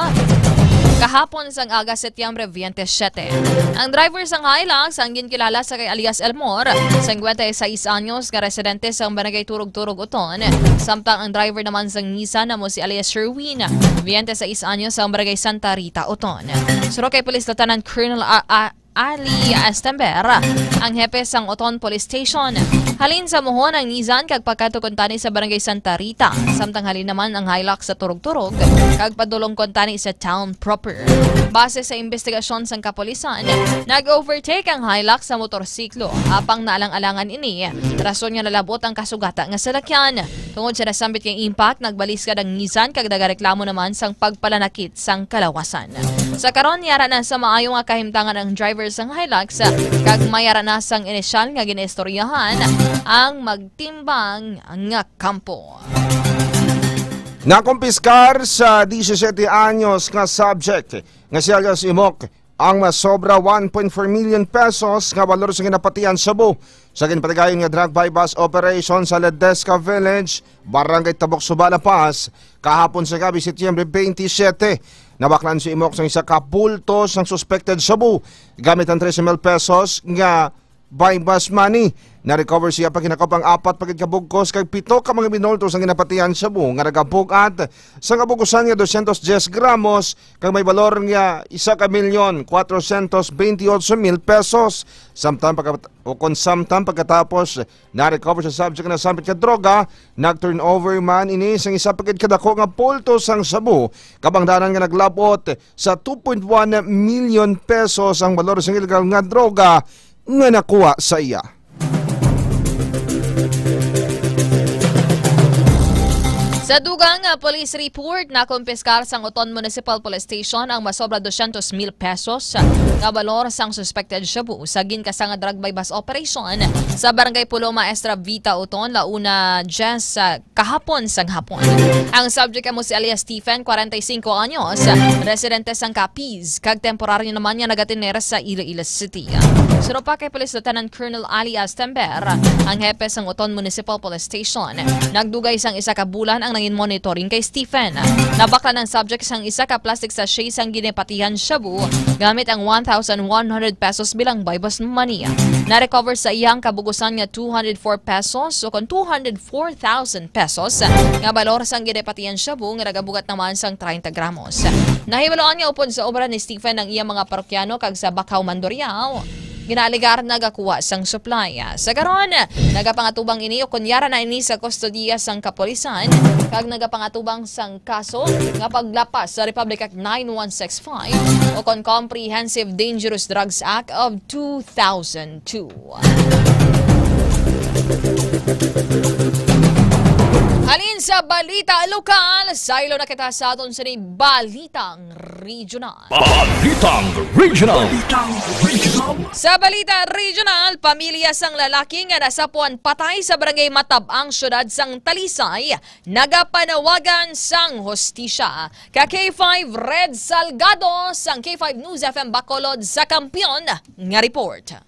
kahapon sang aga, Setyembre twenty-seven. Ang driver sang Hilux ang ginkilala sa kay alias Elmor, singkwenta y seis anyos, nga residente sang Barangay Turog-Turog, Oton, samtang ang driver naman sang Nissan amo si alias Sherwin, twenty-seis anyos, sang Barangay Santa Rita, Oton. Suno kay Police Lieutenant Colonel A-, A-, Ali Estember, ang hepe sang Oton Police Station. Halin sa Mohon ang Nissan kag pagkadto kuntani sa Barangay Santa Rita, samtang halin naman ang Hilux sa Turog-Turog kag padulong kuntani sa town proper. Base sa imbestigasyon sang kapulisan, nag-overtake ang Hilux sa motorsiklo, apang naalang-alangan ini, rason nga nalab-ot ang kasugata nga salakyan. Tungod sa nasambit nga impact, nagbaliskad ang Nissan kag nagareklamo naman sang pagpalanakit sang kalawasan. Sa karon, yara na sa maayo nga kahimtangan ang driver sang Hilux, kag mayara na sang inisyal nga ginaistoryahan ang magtimbang nga kampo. Nakumpiskar sa disisiete anyos nga subject nga si alias Imok ang masobra one point four million pesos nga balor sa ginapatian shabu sa ginpatigayon nga drug buy-bust operation sa Ledesma Village, Barangay Tabok Suba, La Paz, kahapon sa gabi, Setyembre twenty-seven. Nabaklan si Imok sang isa ka bulto sang suspected shabu gamit ang trese mil pesos nga buy-bust money. Na-recover siya paghinakop ang apat pa gid ka bug-os kag pito ka mga binulto sang ginapatian shabu nga nagabug-at sang kabugusan nga dosyentos diyes gramos kag may balor nga isa ka milyon kwatrosyentos bentiocho mil pesos. Samtang pagkat-, o kon samtang pagkatapos na-recover sa subject nga nasambit nga droga, nag-turnover man ini sang isa pa gid kadako nga bulto sang shabu, kabangdanan nga naglab-ot sa two point one million pesos ang balor sang illegal nga droga nga nakuha sa iya. Sa dugang nga police report, nakumpiskar sang Oton Municipal Police Station ang masobra dosyentos mil pesos nga balor sang suspected shabu sa ginkasa nga drug buy-bust operation sa Barangay Pulo, Maestra Vita, Oton, La Una, Jess, sa kahapon sang hapon. Ang subject amo si alias Stephen, kwarenta y singko anyos, residente sang Capiz, kag temporaryo naman nga nagatiner sa Iloilo City. Suno pa kay Police Lieutenant Colonel Ali Astember, ang hepe sang Oton Municipal Police Station, nagdugay sang isa ka bulan ang nangin monitoring kay Stephen. Nabaklan ang subject sang isa ka plastic sachet sang ginapatihan shabu gamit ang one thousand one hundred pesos bilang buy-bust money. Na-recover sa iya ang kabugusan nga two hundred four pesos, o kon two hundred four thousand pesos, nga balor sang ginapatihan shabu nga nagabugat naman sang treinta gramos. Nahibaluan nga upod sa obra ni Stephen ang iyang mga parokyano kag sa Bacau, Mandurriao, ginaalegar nagakuha sang supply. Sa karon, nagapangatubang ini o kon yara na ini sa kustodiya sang kapulisan kag nagapangatubang sang kaso nga paglapas sa Republic Act nine one six five o kon Comprehensive Dangerous Drugs Act of two thousand two. Halin sa Balita lokal, saylo na kita sa aton sining balitang regional. Balitang regional. Sa balita regional, pamilya sang lalaki nga nasapuan patay sa barangay Matab-ang, siyudad sang Talisay, nagapanawagan sang hustisya. Ka K five Red Salgado sang K five News F M Bacolod sa Kampiyon nga report.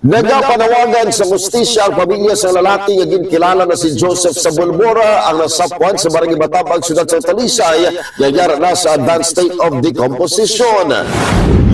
Nagapanawagan sa hustisya ang pamilya sa lalaki nga ginkilala na si Joseph Sabulbora, ang nasapuan sa Barangay Matab-ang, siyudad sa Talisay, nga yara na sa advanced state of decomposition.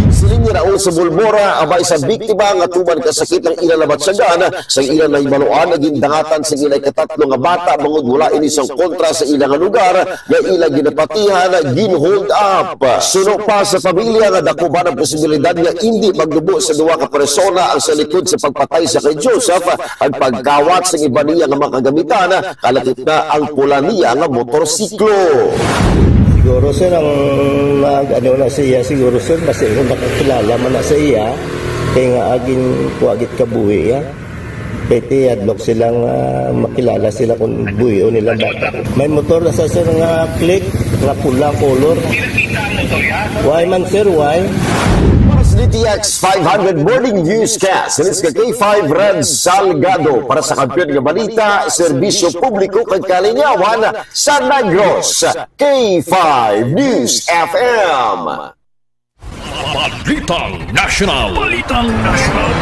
Siling ni Raul Sabulbora, amay sa biktima nga tuman ka sakit ang ila nabatyagan, sa ila nahibaluan nga gindangatan sa ila ikatatlo nga bata, bangod wala ini sang kontra sa ila nga lugar, nga ila ginapatihan, gin-hold up. Suno pa sa pamilya nga dako man ang posibilidad nga indi magnubo sa duha ka persona ang sa likod sa pagpatay sa kay Joseph, ang pagkawat sa iba niya nga mga kagamitan, kalakip na ang pula niya nga motorsiklo. Siguro, sir, ang nag-ano na sa iya, siguro, sir, basta yung nakakilala man na sa iya, kay nga agin kuwagit kabuhi, ya. Kay tiyadlok sila nga makilala sila kung buhion nila bata. May motor na sa, sir, nga click, nga pula color. Why man, sir? Why? Para sa D T X five hundred Morning Newscast, this is K five Red Salgado para sa Kampiyon nga Balita, Serbisyo Publiko kag Kalingawan sa Negros, K five News F M. Balitang Nasyonal. Balitang Nasyonal.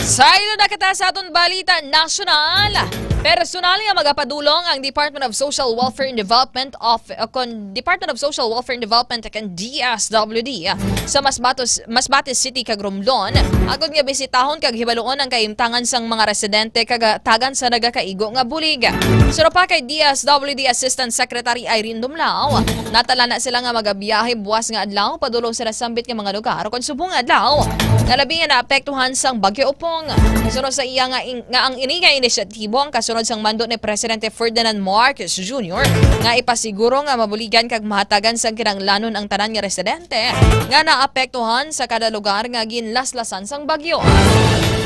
Saylo na kita sa aton balita nasyonal. Personal nga magapadulong ang Department of Social Welfare and Development of, uh, kon Department of Social Welfare and Development kag D S W D sa Masbate, Masbate City kag Romblon, agod nga bisitahon kag hibaluon ang kahimtangan sang mga residente kag, uh, tagan sa nagakaigo nga bulig. Suno pa kay D S W D Assistant Secretary Irene Dumlao, natala na sila nga magabiyahe buwas nga adlaw padulong sa nasambit nga mga lugar, kon subong nga adlaw nga labi nga naapektuhan sang Bagyo Opong. Suno sa iya nga in-, nga ang ini nga inisyatibo ang kasunod sang mando ni Presidente Ferdinand Marcos Junior nga ipasiguro nga mabuligan kag mahatagan sang kinahanglanon ang tanan nga residente nga naapektuhan sa kada lugar nga ginlaslasan sang bagyo.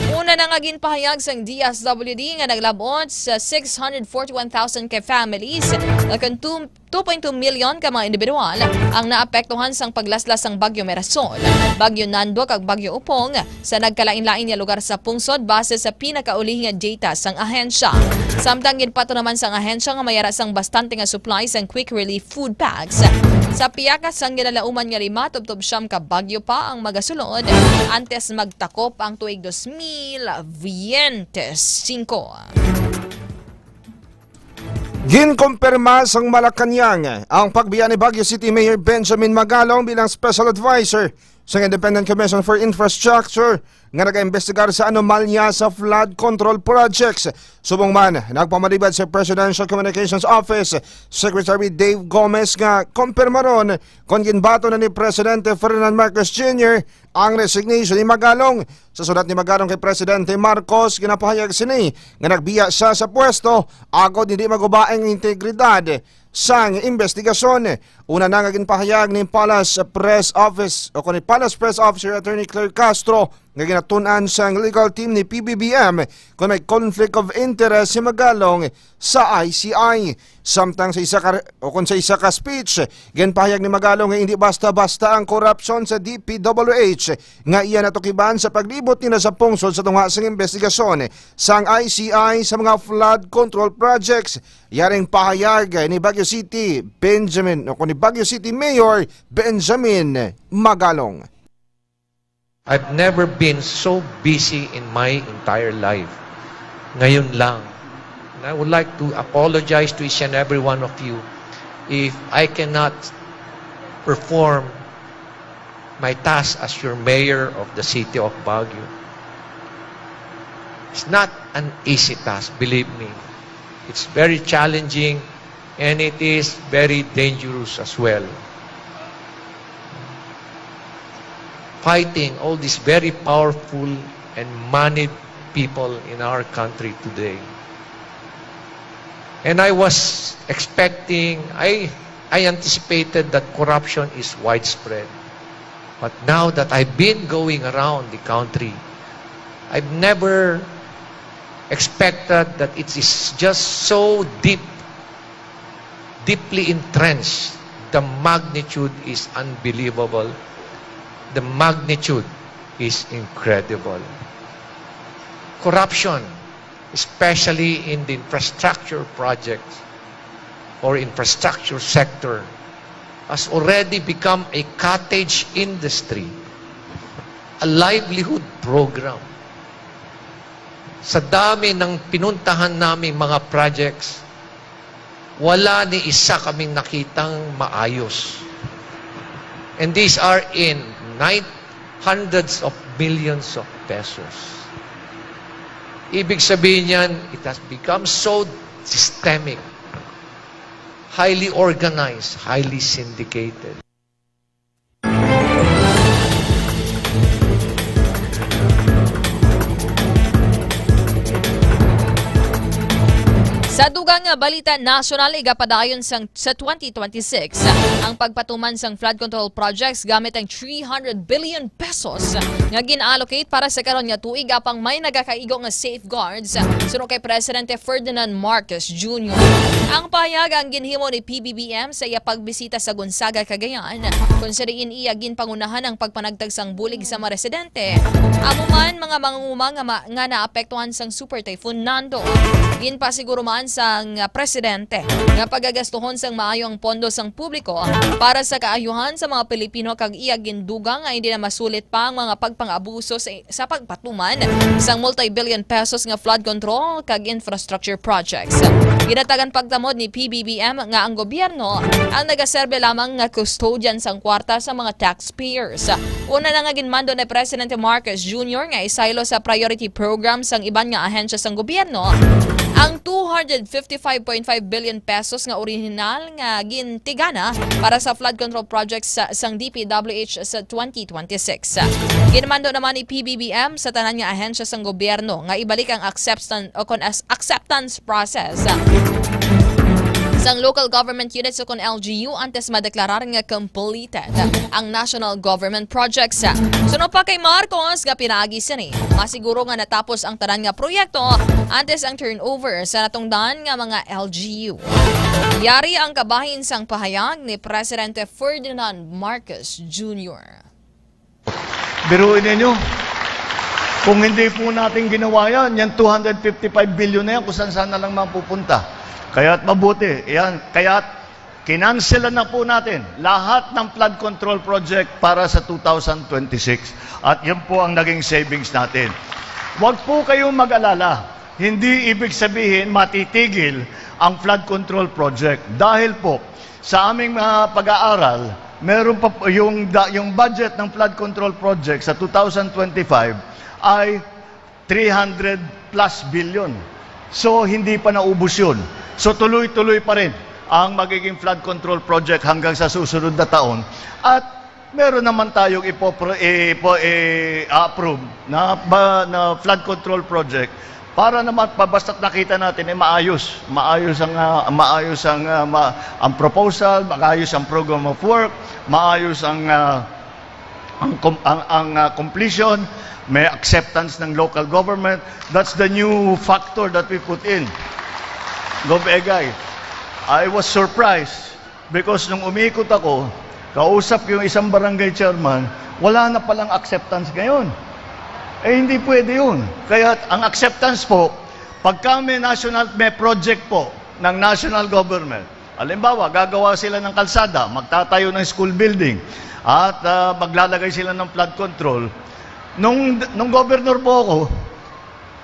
Una na nga ginpahayag sang D S W D nga naglabot sa six hundred forty-one thousand ka families, kag two, two point two million ka mga individual ang naapektuhan sang paglaslas sang Bagyo Mirasol, Bagyo Nando, kag Bagyo Opong sa nagkalain-lain nga lugar sa pungsod, base sa pinakauli nga data sang ahensya. Samtang ginpatuman sang ahensya nga may ara sang bastante nga supply sang quick relief food packs sa piyaka sang ginalauman nga lima tubtob siyam ka bagyo pa ang magasulod antes magtakop ang tuig dos mil veinticinco. Ginkumpirma sang Malacañang ang pagbiya ni Baguio City Mayor Benjamin Magalong bilang Special Adviser sang Independent Commission for Infrastructure nga nagaimbestigar sa anomalya sa flood control projects. Subong man, nagpamalibad sa Presidential Communications Office Secretary Dave Gomez nga kumpirma ron kon ginbaton na ni Presidente Ferdinand Marcos Junior ang resignation ni Magalong. Sa sulat ni Magalong kay Presidente Marcos, ginapahayag sini nga nagbiya siya sa pwesto agod hindi maguba ang integridad sang investigasyon. Una na nga ginpahayag ni Palace Press Office o ni Palace Press Officer Attorney Claire Castro nga ginatun-an sang legal team ni P B B M kon may conflict of interest si Magalong sa I C I. Samtang sa isa ka, o kon sa isa ka speech, ginpahayag ni Magalong nga hindi basta-basta ang korupsyon sa D P W H nga iya natukiban sa paglibot nila sa pungsod sa tunga sang investigasyon sang I C I sa mga flood control projects. Yaring pahayag ni Baguio City, Benjamin, o ni Baguio City Mayor Benjamin Magalong. I've never been so busy in my entire life. Ngayon lang. And I would like to apologize to each and every one of you if I cannot perform my task as your mayor of the city of Baguio. It's not an easy task, believe me. It's very challenging and it is very dangerous as well. Fighting all these very powerful and moneyed people in our country today. And I was expecting, I, I anticipated that corruption is widespread. But now that I've been going around the country, I've never expected that it is just so deep, deeply entrenched. The magnitude is unbelievable. The magnitude is incredible. Corruption, especially in the infrastructure projects or infrastructure sector, has already become a cottage industry, a livelihood program. Sa dami ng pinuntahan naming mga projects, wala ni isa kaming nakitang maayos. And these are in nine, hundreds of millions of pesos. Ibig sabihin niyan, it has become so systemic, highly organized, highly syndicated. Sa dugang nga balita nasyonal, igapadayon sang, sa twenty twenty-six ang pagpatuman sang flood control projects gamit ang three hundred billion pesos nga gin-allocate para sa karon nga tuig, apang may nagakaigo nga safeguards, suno kay Presidente Ferdinand Marcos Junior. Ang pahayag ang ginhimo ni P B B M sa iya pagbisita sa Gonzaga, Cagayan, kung sa diin iya ginpangunahan ang pagpanagtag sang bulig sa mga residente, amo man mga mangunguma nga, ma- nga naapektuhan sang Super Typhoon Nando. Ginpasiguro man sang, ah, presidente nga pagagastuhon sang maayo ang pondo sang publiko para sa kaayuhan sa mga Pilipino, kag iya gindugang nga hindi na masulit pa ang mga pagpang-abuso sa, sa pagpatuman sang multi-billion pesos nga flood control kag infrastructure projects. Ginatagan pagtamod ni P B B M nga ang gobyerno ang nagaserbe lamang nga custodian sang kwarta sa mga taxpayers. Una na nga ginmando ni Presidente Marcos Junior nga isaylo sa priority program sang iban nga ahensya sang gobyerno ang two hundred fifty-five point five billion pesos nga orihinal nga gintigana para sa flood control projects sa, sang D P W H sa twenty twenty-six. Ginmando naman ni P B B M sa tanan nga ahensya sang gobyerno nga ibalik ang acceptance o kon as-, acceptance process sang local government units o kon L G U antes madeklarar nga completed ang national government projects. Suno pa kay Marcos nga pinaagi sini, masiguro nga natapos ang tanan nga proyekto antes ang turnover sa natungdan nga mga L G U. Yari ang kabahin sang pahayag ni Presidente Ferdinand Marcos Junior. Biruin ninyo, kung hindi po natin ginawa yan, yan two hundred fifty-five billion na yan, kung saan-saan na lang mapupunta. Kaya't mabuti, yan, kaya't kinanselan na po natin lahat ng flood control project para sa two thousand twenty-six. At yun po ang naging savings natin. Huwag po kayong mag-alala. Hindi ibig sabihin matitigil ang flood control project. Dahil po, sa aming mga pag-aaral, meron pa po yung, da- yung budget ng flood control project sa two thousand twenty-five ay three hundred plus billion. So, hindi pa naubos yun. So, tuloy-tuloy pa rin ang magiging flood control project hanggang sa susunod na taon. At meron naman tayong ipo-, ipo-, i-approve na, ba, na flood control project para naman pa, basta't nakita natin ay maayos. Maayos ang, ah, maayos ang, ah, ma- ang proposal, maayos ang program of work, maayos ang, ah, ang, com- ang, ang, ah, completion, may acceptance ng local government. That's the new factor that we put in. Gov Egay, I was surprised because nung umikot ako, kausap ko yung isang barangay chairman, wala na palang acceptance ngayon. Eh, hindi pwede yun. Kaya ang acceptance po, pagka may national, may project po ng national government, halimbawa, gagawa sila ng kalsada, magtatayo ng school building, at, ah, maglalagay sila ng flood control. Nung, nung governor po ako,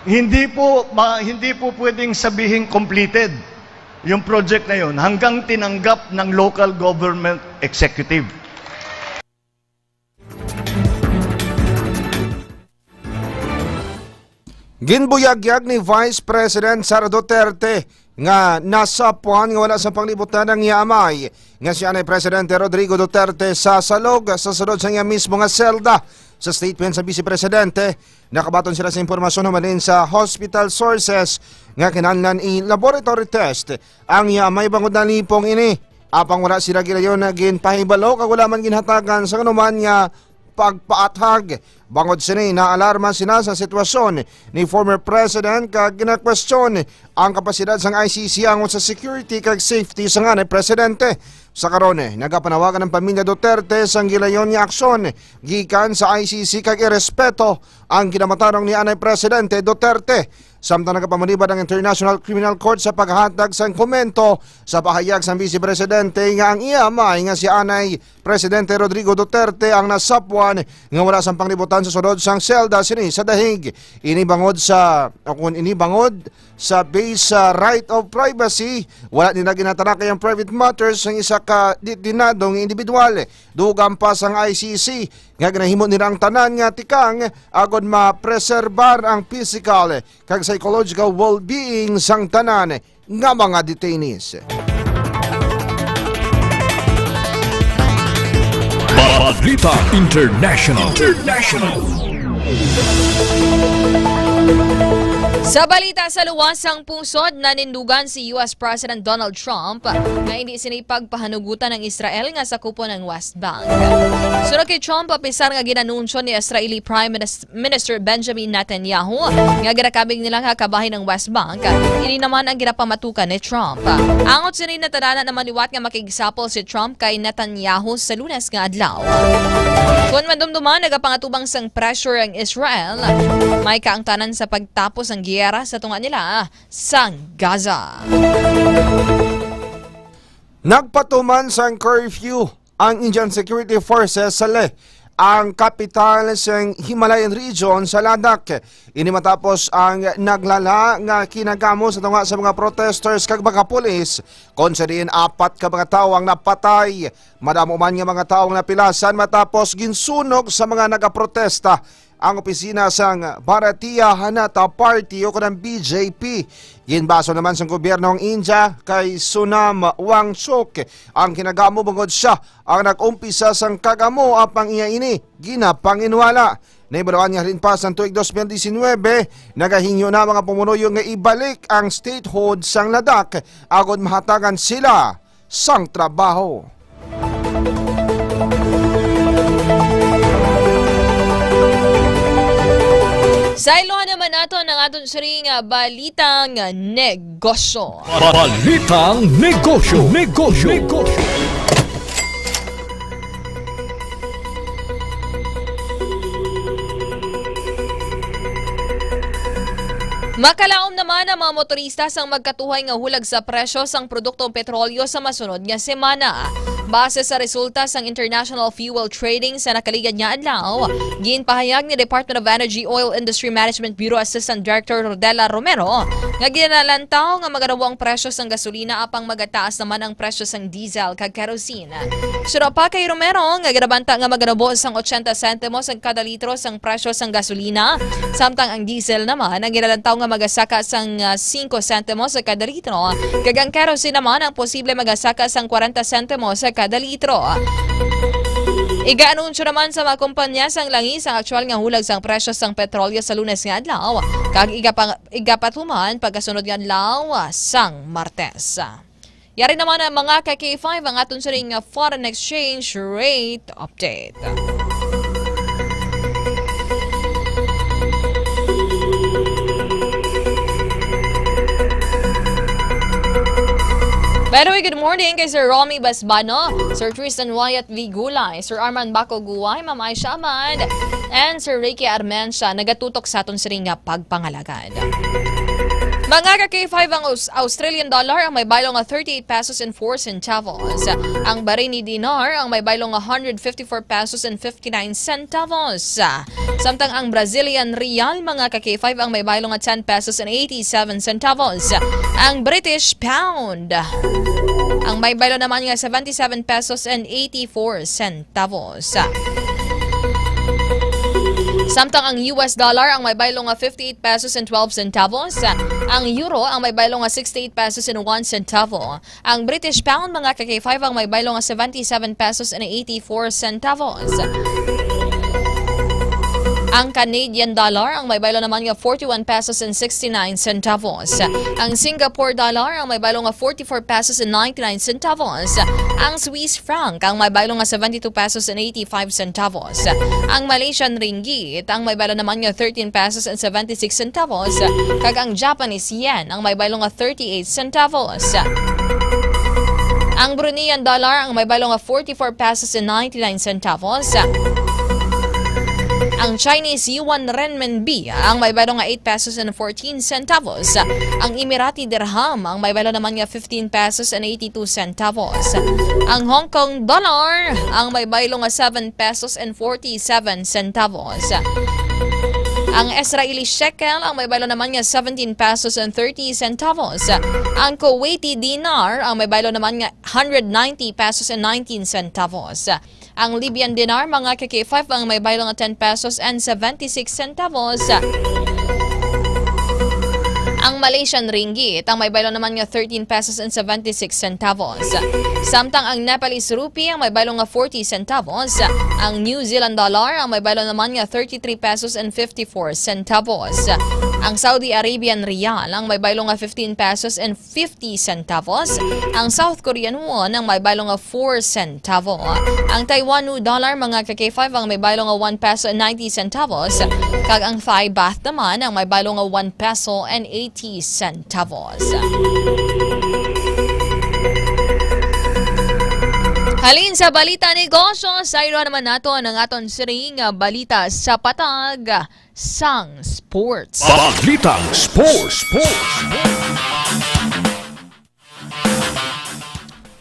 hindi po, ma- hindi po pwedeng sabihin completed yung project na yun hanggang tinanggap ng local government executive. Ginbuyagyag ni Vice President Sara Duterte nga nasapuan nga wala sa panglibutan ang iya amay nga si anay Presidente Rodrigo Duterte sa salog sa sulod sa iya mismo nga selda. Sa statement sa Vice Presidente, nakabaton sila sa impormasyon humalin sa hospital sources nga kinahanglan i-laboratory test ang iya amay bangod nalipong ini. Apang wala sila gilayon nga ginpahibalo kag wala man ginhatagan sa anuman nga pagpaathag. Bangod sini, naalarma sina sa sitwasyon ni former president kag ginakwestiyon ang kapasidad sang I C C angot sa security kag safety sang anay presidente. Sa karon, nagapanawagan ang pamilya Duterte sang gilayon nga aksyon gikan sa I C C kag irespeto ang ginamatarong ni anay Presidente Duterte. Samtang nagapamanibad ang International Criminal Court sa paghatag sang komento sa pahayag sang Vice Presidente nga ang iya amay nga si anay Presidente Rodrigo Duterte ang nasapwan nga wala sang panglibutan sa sulod sang selda sini sa The Hague. Ini bangod sa, o kung ini bangod sa base sa right of privacy, wala nila ginatalakay ang private matters sang isa ka detenado nga individual. Dugang pa sang I C C nga ginahimo nila ang tanan nga tikang agod mapreserbar ang physical kag psychological well-being sang tanan nga mga detainees. Balita International. International. Sa balita sa luwas sang pungsod, nanindugan si U S President Donald Trump nga hindi sini pagpahanugutan ang Israel nga sakupon ang West Bank. Suno kay Trump, apisar nga ginanunsyo ni Israeli Prime Minis-, Minister Benjamin Netanyahu nga ginakabig nila nga kabahin ang West Bank, ini naman ang ginapamatukan ni Trump. Angot sini, natalana naman liwat nga makigsapol si Trump kay Netanyahu sa Lunes nga adlaw. Kon madumduman, nagapangatubang sang pressure ang Israel, may kaangtanan sa pagtapos ang giyera sa tunga nila sang Gaza. Nagpatuman sang curfew ang Indian Security Forces sa Leh, ang kapital sang Himalayan region sa Ladakh. Ini matapos ang naglala nga kinagamo sa tunga sa mga protesters kag mga pulis, kon sa diin apat ka mga tawo ang napatay. Madamo man nga mga tawo ang napilasan matapos ginsunog sa mga nagaprotesta ang opisina sang Bharatiya Janata Party o kanang B J P. Ginbaso naman sang gobyerno ang India kay Sonam Wangchuk ang kinagamo, bangod sia ang nag-umpisa sang kagamo, apang iya ini ginapanginwala. Nahibaluan nga halin pa sang tuig dos mil diecinuebe, nagahingyo na mga pumunoyo nga ibalik ang statehood sang Ladakh agod mahatagan sila sang trabaho. Sa ilohan naman naton ang aton siring nga balitang negosyo. Balitang negosyo. Negosyo. Negosyo. Makalaom naman ang mga motorista sang magkatuhay nga hulag sa presyo sang produktong petrolyo sa masunod nga semana. Base sa resulta sang International Fuel Trading sa nakaligad nga adlaw, ginpahayag ni Department of Energy Oil Industry Management Bureau Assistant Director Rodela Romero nga ginalantaw nga maganubo ang presyo sang gasolina apang magataas naman ang presyo sang diesel kag kerosene. Sura pa kay Romero nga ginabanta nga maganubo sang ochenta sentimos ang kada litro sang presyo sang gasolina, samtang ang diesel naman ang ginalantaw nga magasaka sang, ah, singko sentimos sa kada litro, kag ang kerosene naman ang posible magasaka sang kwarenta sentimos sa kada litro. Igaanunsyo naman sa mga kumpanya sang langis ang aktual nga hulag sang presyo sang petrolyo sa Lunes nga adlaw, kag igapa-, igapatuman pagkasunod nga adlaw sang Martes. Yari naman ang mga ka K five ang aton siring nga foreign exchange rate update. By the way, good morning kay Sir Romy Basbano, Sir Tristan Wyatt V. Gulay, Sir Arman Baco Guay, Ma'am Aisha Ahmad, and Sir Ricky Armencia. Nagatutok sa aton siring nga pagpangalagad. Mga ka K five, ang Aus-, Australian dollar ang may baylo nga thirty-eight pesos and four centavos. Ang Bahraini dinar ang may baylo nga hundred fifty-four pesos and fifty-nine centavos. Samtang ang Brazilian real, mga ka K five, ang may baylo nga ten pesos and eighty-seven centavos. Ang British pound ang may baylo naman nga seventy-seven pesos and eighty-four centavos. Samtang ang U S dollar ang may baylo nga fifty-eight pesos and twelve centavos. Ang euro ang may baylo nga sixty-eight pesos and one centavo. Ang British pound, mga ka K five, ang may baylo nga seventy-seven pesos and eighty-four centavos. Ang Canadian dollar, ang may baylo naman nga forty-one pesos and sixty-nine centavos. Ang Singapore dollar, ang may baylo nga forty-four pesos and ninety-nine centavos. Ang Swiss franc, ang may baylo nga seventy-two pesos and eighty-five centavos. Ang Malaysian ringgit, ang may baylo naman nga thirteen pesos and seventy-six centavos. Kag ang Japanese yen, ang may baylo nga thirty-eight centavos. Ang Bruneian dollar, ang may baylo nga forty-four pesos and ninety-nine centavos. Ang Chinese yuan renminbi, ang may baylo nga eight pesos and fourteen centavos. Ang Emirati dirham, ang may baylo naman nga fifteen pesos and eighty-two centavos. Ang Hong Kong dollar, ang may baylo nga seven pesos and forty-seven centavos. Ang Israeli shekel, ang may baylo naman nga seventeen pesos and thirty centavos. Ang Kuwaiti dinar, ang may baylo naman nga hundred ninety pesos and nineteen centavos. Ang Libyan dinar, mga ka-K five, ang may baylo nga ten pesos and seventy-six centavos. Ang Malaysian ringgit, ang may baylo naman nga thirteen pesos and seventy-six centavos. Samtang ang Nepalese rupee, ang may baylo nga forty centavos. Ang New Zealand dollar, ang may baylo naman nga thirty-three pesos and fifty-four centavos. Ang Saudi Arabian riyal, ang may baylo nga fifteen pesos and fifty centavos. Ang South Korean won, ang may baylo nga four centavo. Ang Taiwan dollar, mga ka-K five, ang may baylo nga one peso and ninety centavos. Kag ang Thai baht naman, ang may baylo nga one peso and eighty centavos. Halin sa balita negosyo, saylo naman naton ang aton siring nga balita sa patag sang sports. Balitang sports.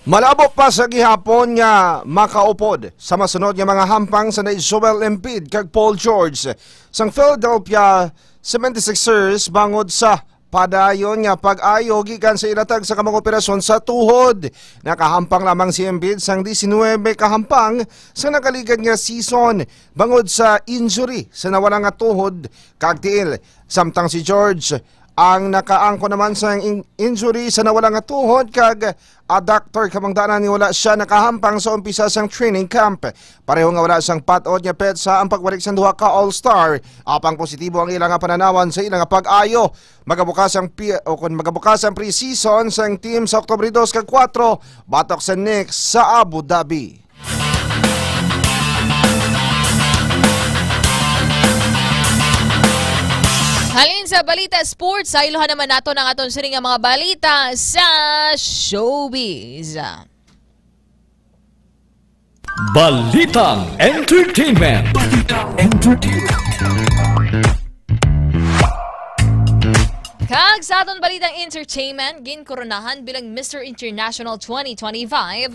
Malabo pa sa gihapon nga makaupod sa masunod nga mga hampang sa ni Joel Embiid kag Paul George sang Philadelphia seventy-sixers bangod sa padayon nga pag-ayo gikan sa ila tagsa ka mga operasyon sa tuhod. Nakahampang lamang si Embiid sang diecinuebe ka hampang sa nakaligad nga season bangod sa injury sa nawala nga tuhod kag tiil, samtang si George ang nakaangkon naman sang in-, injury sa nawala nga tuhod kag adductor, kabangdanan nga wala sia nakahampang sa umpisa sang training camp. Pareho nga wala sang pat-od nga petsa ang pagbalik sang duha ka All-Star, apang positibo ang ila nga pananawan sa ila nga pag-ayo. Magabukas ang pi-, o kon magabukas ang pre-season sang team sa Oktubre dos kag kuwatro batok sa Knicks sa Abu Dhabi. Halin sa balita sports, saylohan naman naton ang aton siring nga mga balita sa showbiz. Balitang entertainment. Balitang entertainment. Kag sa aton balitang entertainment, ginkoronahan bilang Mister International twenty twenty-five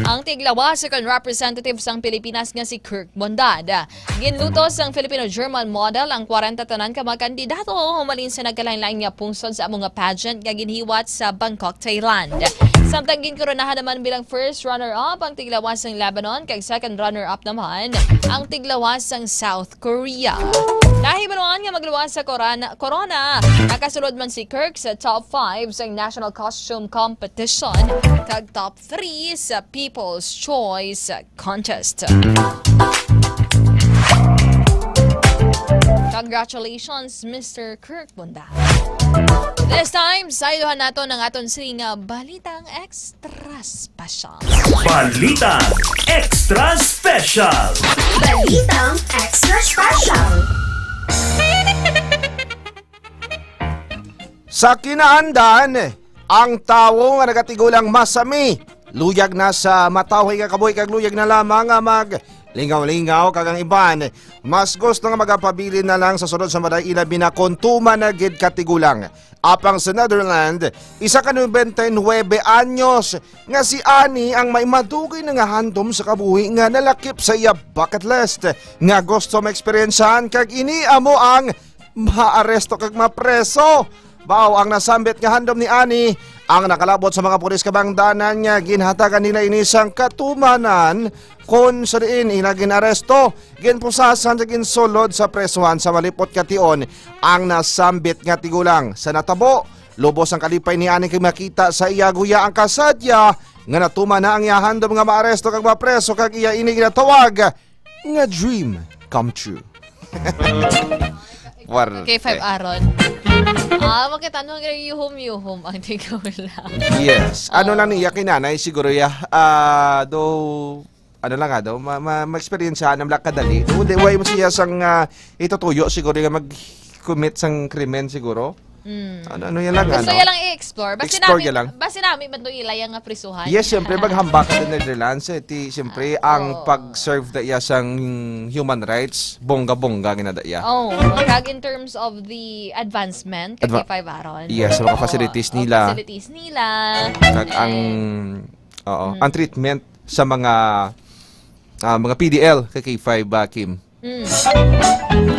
ang tiglawas kag representative sang Pilipinas nga si Kirk Bondad. Ginlutos sang Filipino-German model ang kwarenta tanan ka mga kandidato humalin sa nagkalain-lain nga pungsod sa amo nga pageant nga ginhiwat sa Bangkok, Thailand. Samtang ginkoronahan naman bilang first runner-up ang tiglawas sang Lebanon, kag second runner-up naman ang tiglawas sang South Korea. Nahibaluan nga magluwas sa korana-, korona, nakasulod man si Kirk sa top five sa National Costume Competition kag top three sa People's Choice Contest. Congratulations, Mister Kirk Bondad. This time, saylohan naton ang aton siring nga balitang extra special. Balitang Extra Special. Balitang Extra Special. Sa kinaandan, ang tawo nga nagatigulang masami, luyag na sa matawhay nga kabuhi kag luyag na lamang nga maglingaw-lingaw, kag ang iban mas gusto nga magapabilin na lang sa sulod sa balay, ilabi na kon tuman na gid katigulang. Apang sa Netherlands, isa ka nobenta y nuebe anyos nga si Annie ang may madugay na nga handom sa kabuhi nga nalakip sa iya bucket list nga gusto maeksperiensyahan, kag ini amo ang maaresto kag mapreso. Baw, ang nasambit nga handom ni Annie ang nakalabot sa mga pulis, kabangdanan nga ginhatagan nila ini sang katumanan kon sa diin ila ginaresto, ginpusasan sa ginsulod sa presuhan sa malipot ka tion ang nasambit nga tigulang. Sa natabo, lubos ang kalipay ni Annie kay makita sa iya guya ang kasadya nga natuman na ang iya handom nga maaresto kag mapreso, kag iya ini ginatawag nga dream come true. War- K five Aaron. Ah, makita nyo nga yuhom-yuhom ang tingkula. Yes. Ano lang niya kinanay siguro ya. Ah, do ano lang nga daw, ma, ma, ma-experience na lang kadali. Do, di, way mo siya sang ah, itutuyo siguro nga mag-commit sang krimen siguro. Mm. Ano, ano yan lang, Gusto ano? Niya lang i-explore. Basi Explore nami, niya lang. Basi nami man to ilaya nga prisuhan. Yes, siyempre, maghambak ka sa Netherlands. Eh, ti, siyempre, Ah, ang oo. Pag-serve na iya sang human rights, bongga-bongga ginada iya. Oh, kag in terms of the advancement, kay Adva- K five Aaron. Yes, sa mga Oo, facilities ang nila. Facilities nila. Kag ang, And oo, Mm. ang treatment sa mga ah, mga P D L kay K five, ah, Kim. Mm.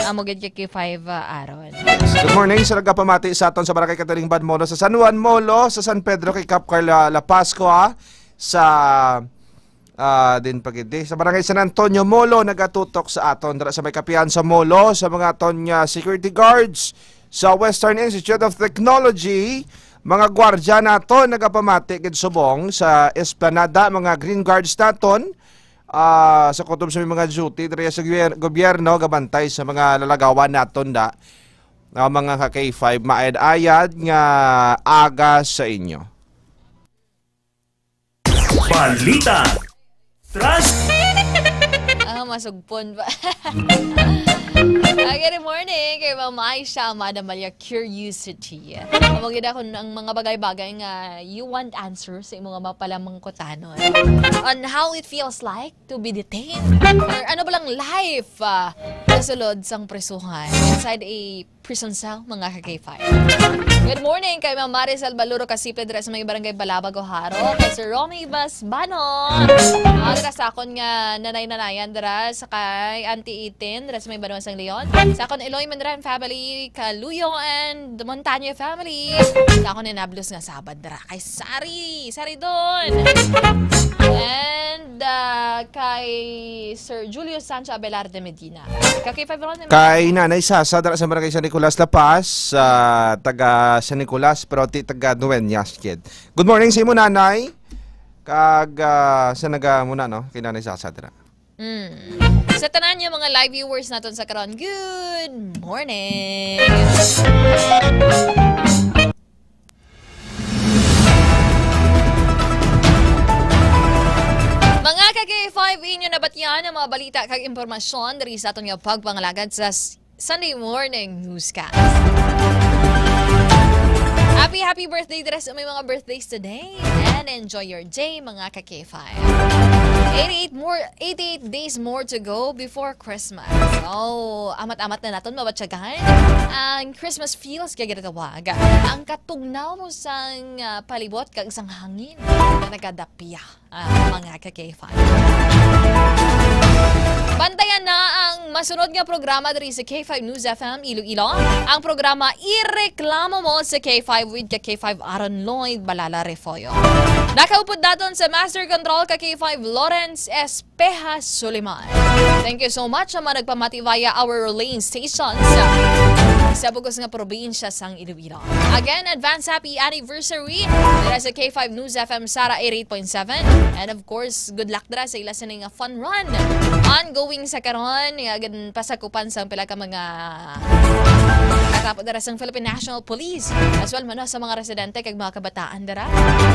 Amo gid kay K five, ah, Aaron. Good morning sa nagapamati sa aton sa Barangay Kataling Bad Molo, sa San Juan Molo, sa San Pedro kay Kap Carla La Pascua, sa, ah, din pa gid, eh, sa Barangay San Antonio Molo, nagatutok sa aton dira sa may Kapihan sa Molo, sa mga aton nga security guards sa Western Institute of Technology, mga gwardya naton nagapamati gid subong sa esplanada, mga green guards naton, ah, sa kutob sa mga duty diri sa gobyer-, gobyerno, gabantay sa mga lalagawan naton da, ah, mga ka K five, maayad-ayad nga aga sa inyo. Balita. Trust. Ah, masugpon ba? Ah, good morning kay Ma'am Aisha Amada Malia Curiosity. Amo gid ako ang mga bagay-bagay nga you want answer sa imong mga palamangkutanon. On how it feels like to be detained? Or ano ba lang life, ah, sa sulod sang prisuhan? Inside a prison cell, mga ka-K five. Good morning kay Ma'am Maris Albaluro Casipe dira sa may Barangay Balabag, Ojaro. Kay Sir Romy Basbano. Ah, dira sa akon nga nanay-nanayan dira sa kay Auntie Itin dira sa may Banwa sang Leon. Sa akon Eloy Manran family, Kaluyo and Montaño family. Sa akon inablos nga Sabad dira kay Sari, Sari Don. And, ah, kay Sir Julio Sancho Abelarde Medina. Ka-K five Ron, Kay Nanay Sasa, dara sa Barangay San Nicolas, La Paz, ah, taga San Nicolas, pero ti taga Dueñas, kid. Good morning sa imo, Nanay. Kag, ah, sa naga muna, no? Kay Nanay Sasa, dara. Mm. Sa tanan niya mga live viewers naton sa karon, good morning. Mga ka-K five, inyo nabatian ang mga balita kag impormasyon diri sa aton nga pagpangalagad sa s-, Sunday Morning Newscast. Happy, happy birthday dira sa may mga birthdays today. And enjoy your day, mga ka-K five. Eighty-eight more, eighty-eight days more to go before Christmas. Oh, amat-amat na naton mabatyagan ang Christmas feels kay ginatawag. Ang katugnaw sang, ah, palibot kag sang hangin na nagadapya, ah, mga ka-K five. Bantayan na ang masunod nga programa diri sa K five News F M Iloilo, ang programa Ireklamo Mo sa K five with ka K five Aaron Lloyd Balala Refollo. Nakaupod naton sa Master Control ka K five Lawrence Espeja Suliman. Thank you so much sa mga nagpamati via our relaying stations sa bug-os nga probinsya sang Iloilo. Again, advance happy anniversary dira sa K five News F M Sara eighty-eight point seven. And of course, good luck dira sa ila sini nga fun run ongoing sa karon, nga ginpasakupan sang pila ka mga katapo dira sang Philippine National Police, as well man sa mga residente kag mga kabataan dira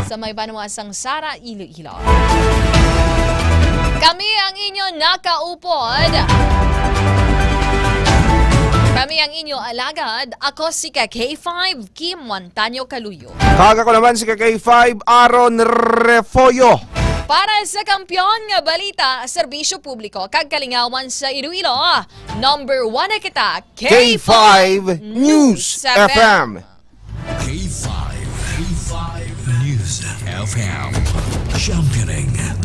sa may banwa sang Sara, Iloilo. Kami ang inyo nakaupod. Kami ang inyo alagad. Ako si ka K five, Kim Montaño Caluyo. Kag ako naman si ka K five, Aaron Refollo. Para sa kampiyon nga balita, serbisyo publiko kag kalingawan sa Iloilo, number one na kita, K five News F M. K five, K five News F M. Championing